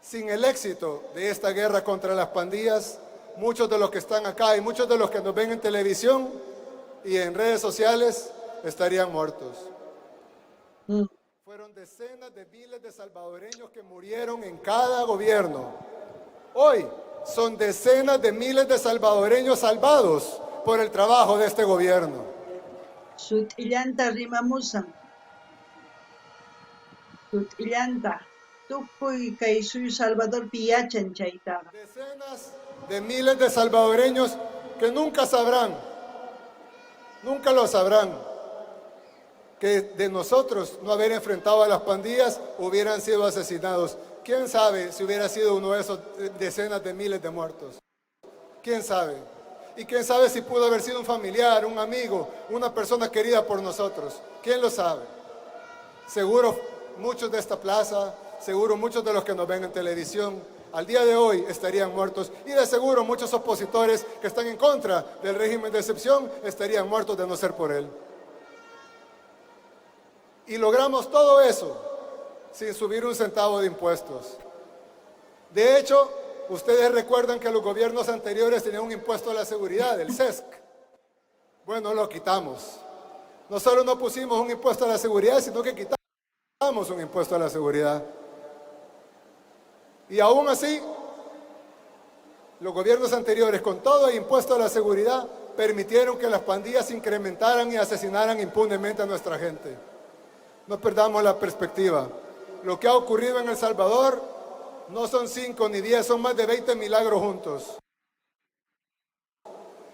Sin el éxito de esta guerra contra las pandillas, muchos de los que están acá y muchos de los que nos ven en televisión y en redes sociales estarían muertos. Fueron decenas de miles de salvadoreños que murieron en cada gobierno. Hoy son decenas de miles de salvadoreños salvados por el trabajo de este gobierno. Sut'illanta rimamusan. Sut'illanta. Tukuy kay suyu Salvadorpi yachan chaytaqa. Decenas de miles de salvadoreños que nunca sabrán, nunca lo sabrán, que de nosotros no haber enfrentado a las pandillas hubieran sido asesinados. ¿Quién sabe si hubiera sido uno de esos decenas de miles de muertos? ¿Quién sabe? Y quién sabe si pudo haber sido un familiar, un amigo, una persona querida por nosotros. ¿Quién lo sabe? Seguro muchos de esta plaza, seguro muchos de los que nos ven en televisión, al día de hoy estarían muertos. Y de seguro muchos opositores que están en contra del régimen de excepción estarían muertos de no ser por él. Y logramos todo eso sin subir un centavo de impuestos. De hecho, ustedes recuerdan que los gobiernos anteriores tenían un impuesto a la seguridad, el SESC. Bueno, lo quitamos. No solo no pusimos un impuesto a la seguridad, sino que quitamos un impuesto a la seguridad. Y aún así, los gobiernos anteriores, con todo el impuesto a la seguridad, permitieron que las pandillas incrementaran y asesinaran impunemente a nuestra gente. No perdamos la perspectiva. Lo que ha ocurrido en El Salvador no son 5 ni 10, son más de 20 milagros juntos.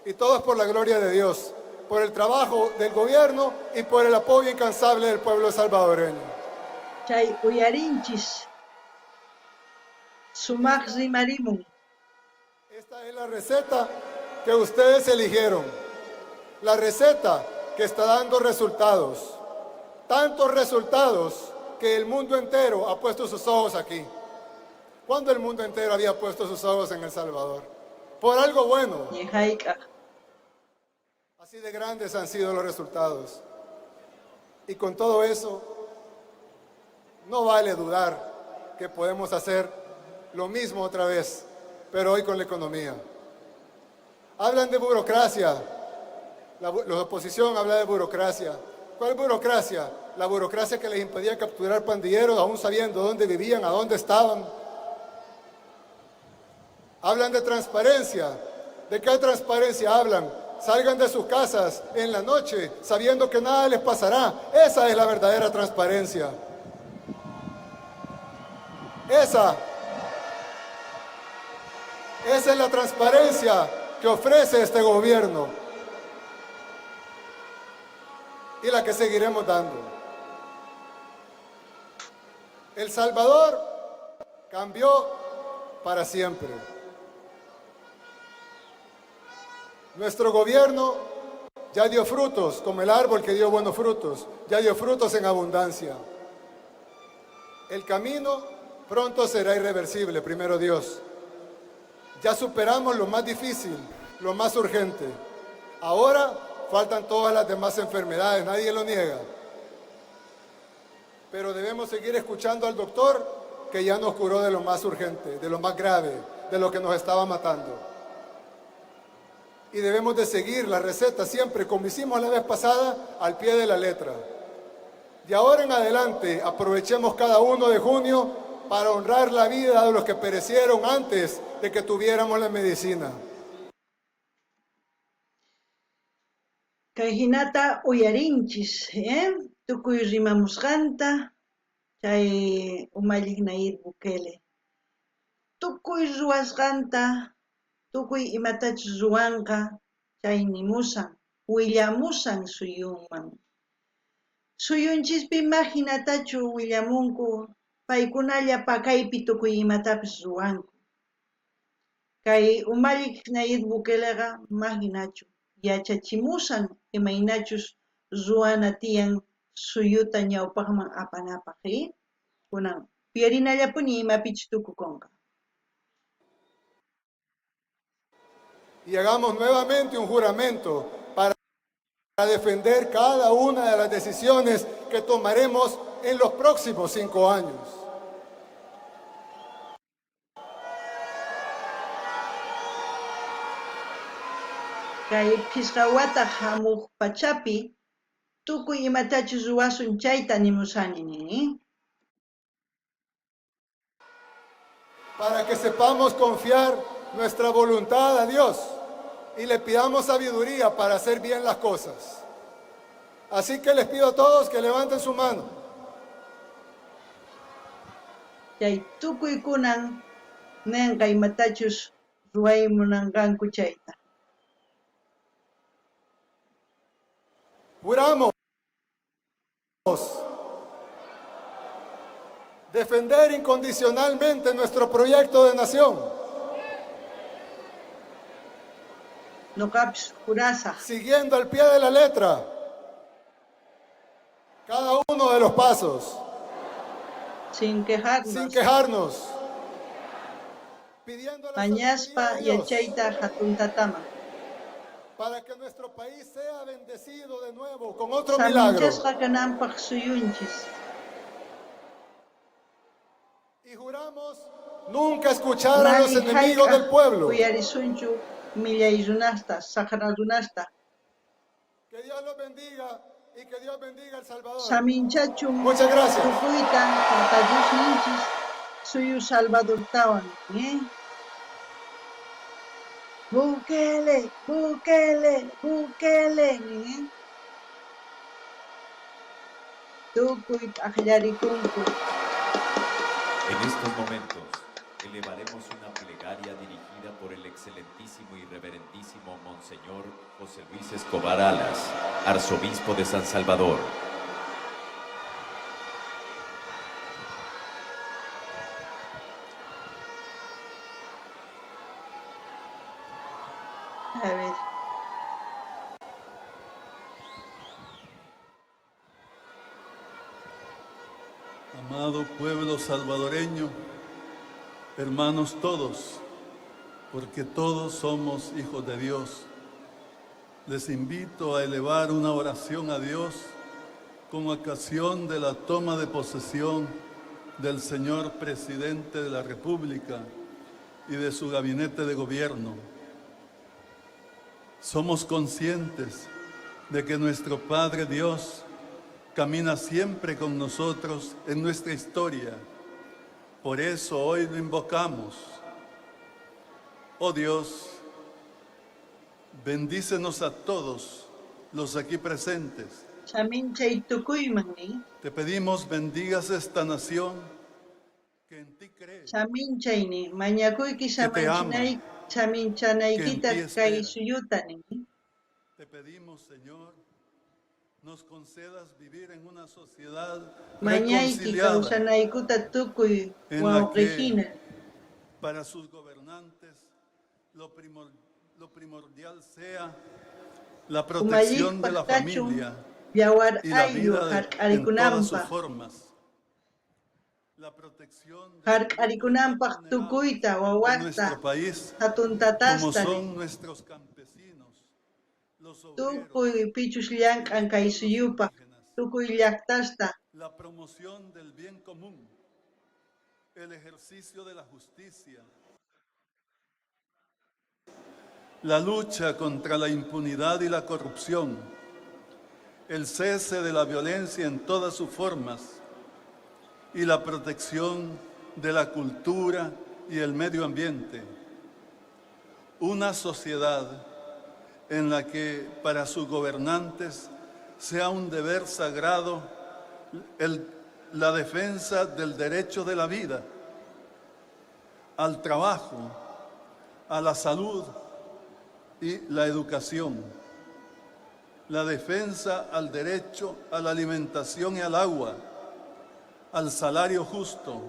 Y todo es por la gloria de Dios, por el trabajo del gobierno y por el apoyo incansable del pueblo salvadoreño. Chay uyarinchis sumaj rimarimun. Esta es la receta que ustedes eligieron, la receta que está dando resultados, tantos resultados que el mundo entero ha puesto sus ojos aquí. ¿Cuándo el mundo entero había puesto sus ojos en El Salvador? Por algo bueno. Ni jayk'aj. Así de grandes han sido los resultados. Y con todo eso, no vale dudar que podemos hacer lo mismo otra vez, pero hoy con la economía. Hablan de burocracia. La oposición habla de burocracia. ¿Cuál burocracia? La burocracia que les impedía capturar pandilleros, aún sabiendo dónde vivían, a dónde estaban. Hablan de transparencia. ¿De qué transparencia hablan? Salgan de sus casas en la noche sabiendo que nada les pasará. Esa es la verdadera transparencia. Esa es la transparencia que ofrece este gobierno y la que seguiremos dando. El Salvador cambió para siempre. Nuestro gobierno ya dio frutos, como el árbol que dio buenos frutos, ya dio frutos en abundancia. El camino pronto será irreversible, primero Dios. Ya superamos lo más difícil, lo más urgente. Ahora faltan todas las demás enfermedades, nadie lo niega. Pero debemos seguir escuchando al doctor que ya nos curó de lo más urgente, de lo más grave, de lo que nos estaba matando. Y debemos de seguir la receta siempre, como hicimos la vez pasada, al pie de la letra. De ahora en adelante, aprovechemos cada 1 de junio para honrar la vida de los que perecieron antes de que tuviéramos la medicina. Kay hinata uyarinchis, Tukuy rimamusqanta chay umalliq Nayib Bukele. Tukuy ruwasqanta, tukuy imatachus ruwanqa chay nimusan, willamusan suyunman. Suyunchispi ma hinatachu willamunku, paykunalla pakaypi tukuy imatapis ruwanku. Kay umalliq Nayib Bukeleqa ma hinachu, yachachimusan imaynachus ruwana tiyan suyuta ñawpaqman apanapaq, Kunan uyarinallapuni imapichus tukukunqa. Y hagamos nuevamente un juramento para defender cada una de las decisiones que tomaremos en los próximos 5 años. Kay phisqa wata hamuq pachapi tukuy imatachus ruwasun chayta nimusani nini. Para que sepamos confiar nuestra voluntad a Dios y le pidamos sabiduría para hacer bien las cosas. Así que les pido a todos que levanten su mano. Chay tukuy kunan nenqa imatachus ruway munanqanku chayta. Juramos defender incondicionalmente nuestro proyecto de nación. Noqapis jurasaj. Siguiendo al pie de la letra cada uno de los pasos. Sin quejarnos. Sin quejarnos. Pidiendo la Mañaspa sabiduría de Dios yachayta jatun tataman. Para que nuestro país sea bendecido de nuevo con otro milagro. Saminchasqa kananpaj suyunchis. Y juramos nunca escuchar a los Mani enemigos del jayk'aj pueblo. uyarisunchu millay runasta, sajra runasta. Que Dios los bendiga y que Dios bendiga al Salvador. Saminchachun Muchas gracias. tukuyta Tata Diosninchis suyu Salvadortawan, ¿eh? Bukele, Bukele, Bukele, ¿eh? Tukuy t'ajllarikunku. En estos momentos elevaremos una plegaria dirigida por el excelentísimo y reverendísimo Monseñor José Luis Escobar Alas, arzobispo de San Salvador. A ver. Amado pueblo salvadoreño, hermanos todos, porque todos somos hijos de Dios, les invito a elevar una oración a Dios con ocasión de la toma de posesión del señor presidente de la República y de su gabinete de gobierno. Somos conscientes de que nuestro Padre Dios camina siempre con nosotros en nuestra historia. Por eso hoy lo invocamos. Oh Dios, bendícenos a todos los aquí presentes. Saminchay tukuyman, ¿eh? Te pedimos bendigas esta nación que en ti cree. Saminchay ni mañakuyki Que te ama, saminchanaykita que en ti kay espera. suyuta ni. Te pedimos, Señor, nos concedas vivir en una sociedad Mañayki reconciliada kawsanaykuta tukuy en la wawqi hina. que para sus gobernantes lo primordial sea la protección de la Umalliqpaq kachun familia yawar y la ayllu vida en todas sus jark'arikunanpaq. formas, la protección de los grupos más Jark'arikunanpaq vulnerables tukuyta de wawasta nuestro país, hatun como tatasta son nuestros campesinos, los obreros tukuy pichus y llank'an los kay pueblos suyupaq indígenas, tukuy llaqtasta la promoción del bien común, el ejercicio de la justicia, la lucha contra la impunidad y la corrupción, el cese de la violencia en todas sus formas y la protección de la cultura y el medio ambiente. Una sociedad en la que para sus gobernantes sea un deber sagrado la defensa del derecho de la vida, al trabajo, a la salud y la educación, la defensa al derecho a la alimentación y al agua, al salario justo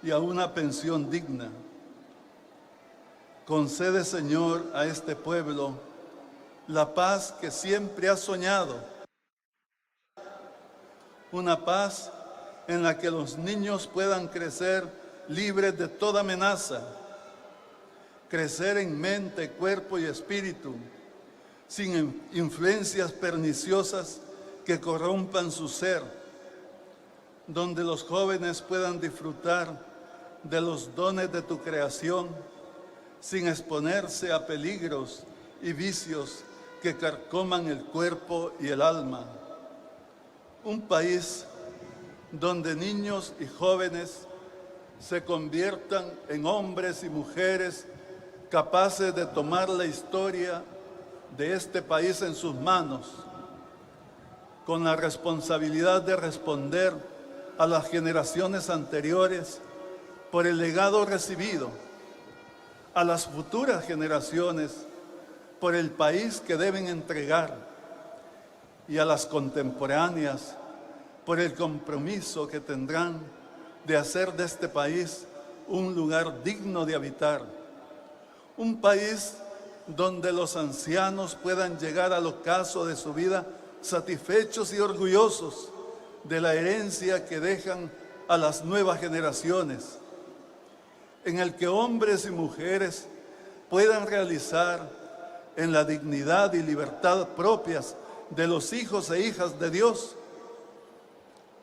y a una pensión digna. Concede, Señor, a este pueblo la paz que siempre ha soñado, una paz en la que los niños puedan crecer libres de toda amenaza, crecer en mente, cuerpo y espíritu, sin influencias perniciosas que corrompan su ser, donde los jóvenes puedan disfrutar de los dones de tu creación sin exponerse a peligros y vicios que carcoman el cuerpo y el alma. Un país donde niños y jóvenes se conviertan en hombres y mujeres capaces de tomar la historia de este país en sus manos, con la responsabilidad de responder a las generaciones anteriores por el legado recibido, a las futuras generaciones por el país que deben entregar y a las contemporáneas por el compromiso que tendrán de hacer de este país un lugar digno de habitar, un país donde los ancianos puedan llegar al ocaso de su vida satisfechos y orgullosos de la herencia que dejan a las nuevas generaciones, en el que hombres y mujeres puedan realizar en la dignidad y libertad propias de los hijos e hijas de Dios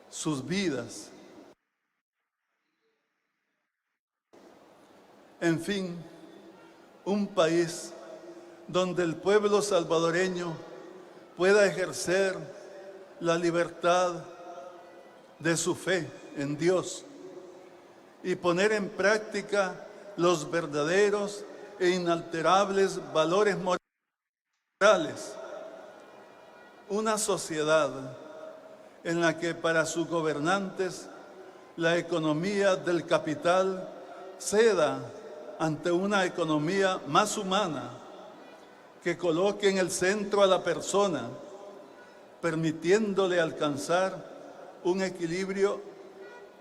sus vidas. En fin, un país donde el pueblo salvadoreño pueda ejercer la libertad de su fe en Dios y poner en práctica los verdaderos e inalterables valores morales. Una sociedad en la que para sus gobernantes la economía del capital ceda ante una economía más humana que coloque en el centro a la persona, permitiéndole alcanzar un equilibrio,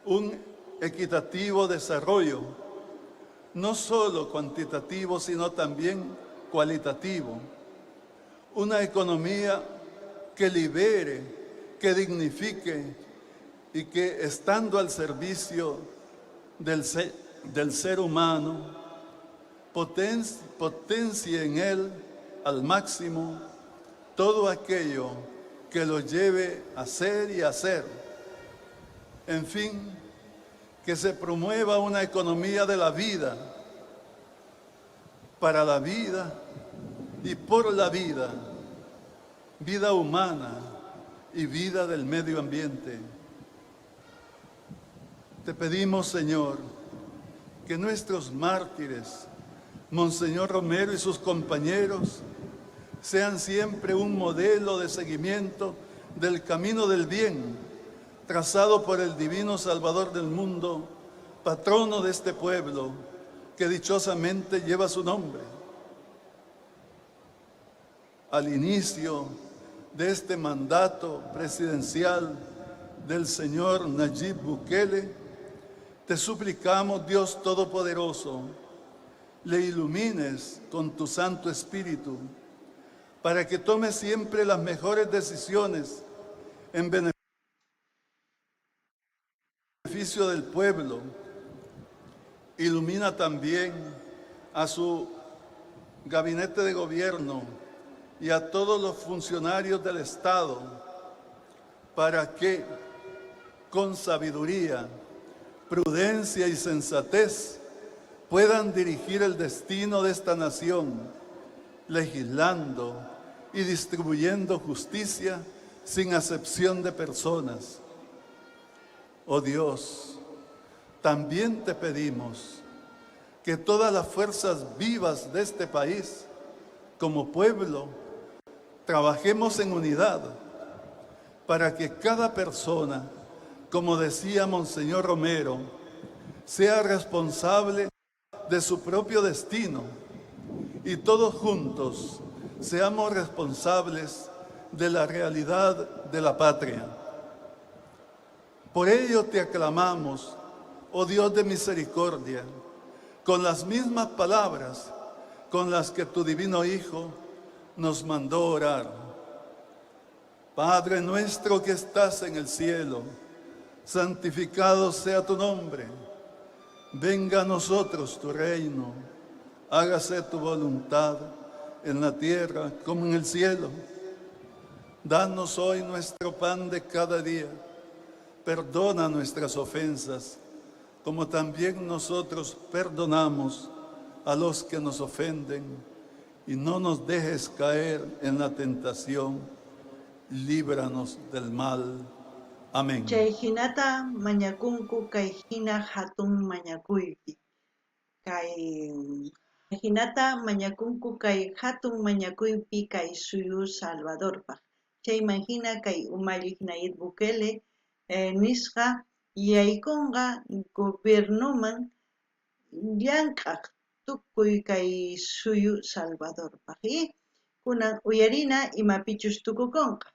un equitativo desarrollo, no solo cuantitativo, sino también cualitativo. Una economía que libere, que dignifique y que, estando al servicio del ser humano, potencie en él al máximo todo aquello que lo lleve a ser y a hacer. En fin, que se promueva una economía de la vida, para la vida y por la vida, vida humana y vida del medio ambiente. Te pedimos, Señor, que nuestros mártires, Monseñor Romero y sus compañeros, sean siempre un modelo de seguimiento del camino del bien, trazado por el divino Salvador del mundo, patrono de este pueblo, que dichosamente lleva su nombre. Al inicio de este mandato presidencial del señor Nayib Bukele, te suplicamos, Dios Todopoderoso, le ilumines con tu Santo Espíritu, para que tome siempre las mejores decisiones en beneficio del pueblo. Ilumina también a su gabinete de gobierno y a todos los funcionarios del Estado, para que con sabiduría, prudencia y sensatez puedan dirigir el destino de esta nación, legislando y distribuyendo justicia sin acepción de personas. Oh Dios, también te pedimos que todas las fuerzas vivas de este país, como pueblo, trabajemos en unidad para que cada persona, como decía Monseñor Romero, sea responsable de su propio destino y todos juntos seamos responsables de la realidad de la patria. Por ello te aclamamos, oh Dios de misericordia, con las mismas palabras con las que tu divino Hijo nos mandó orar. Padre nuestro que estás en el cielo, santificado sea tu nombre. Venga a nosotros tu reino, hágase tu voluntad en la tierra como en el cielo. Danos hoy nuestro pan de cada día. Perdona nuestras ofensas, como también nosotros perdonamos a los que nos ofenden. Y no nos dejes caer en la tentación. Líbranos del mal. Amén. Chay hinata mañakunku kay hina hatun mañakuypi. Kay hinata mañakunku kay hatun mañakuypi kay suyu Salvadorpaj. Chayman hina kay umalliq Nayib Bukele nisqa yaykunqa gobiernoman llank'aq tukuy kay suyu Salvadorpaj. Kunan uyarina imapichus tukukunqa.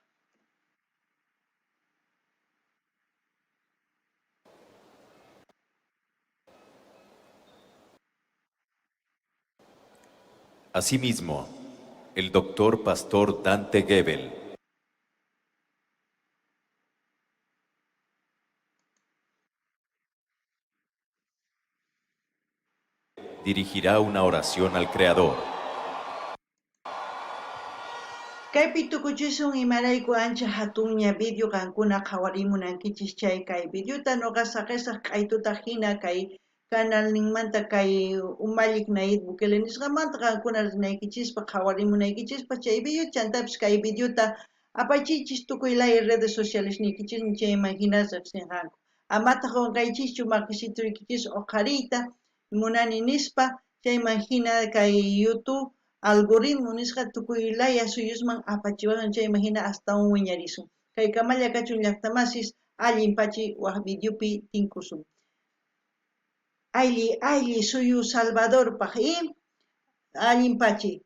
Asimismo, el doctor pastor Dante Gebel dirigirá una oración al Creador. Kaypi tukuchisun imarayku ancha hatunña video qankuna qhawarimunankichis chay kay videota noqa saqesaj q'aytuta hina kay canalninmanta kay umalliq Nayib Bukele nisqamanta qankuna rinaykichispaj qhawarimunaykichispaj chay video chantapis kay videota apachiychis tukuy laya redes socialesniykichisman chayman hina riqsinqanku. Amataq qonqaychischu makisituykichis oqhariyta munani nispa chayman hina kay YouTube algoritmo nisqa tukuy laya suyusman apachiwasun chayman hina astawan wiñarisun. Kay kamalla kachun llaqtamasis allin pachi waj videopi tinkusun. Aylli, aylli suyu Salvadorpaj, y allin pachi.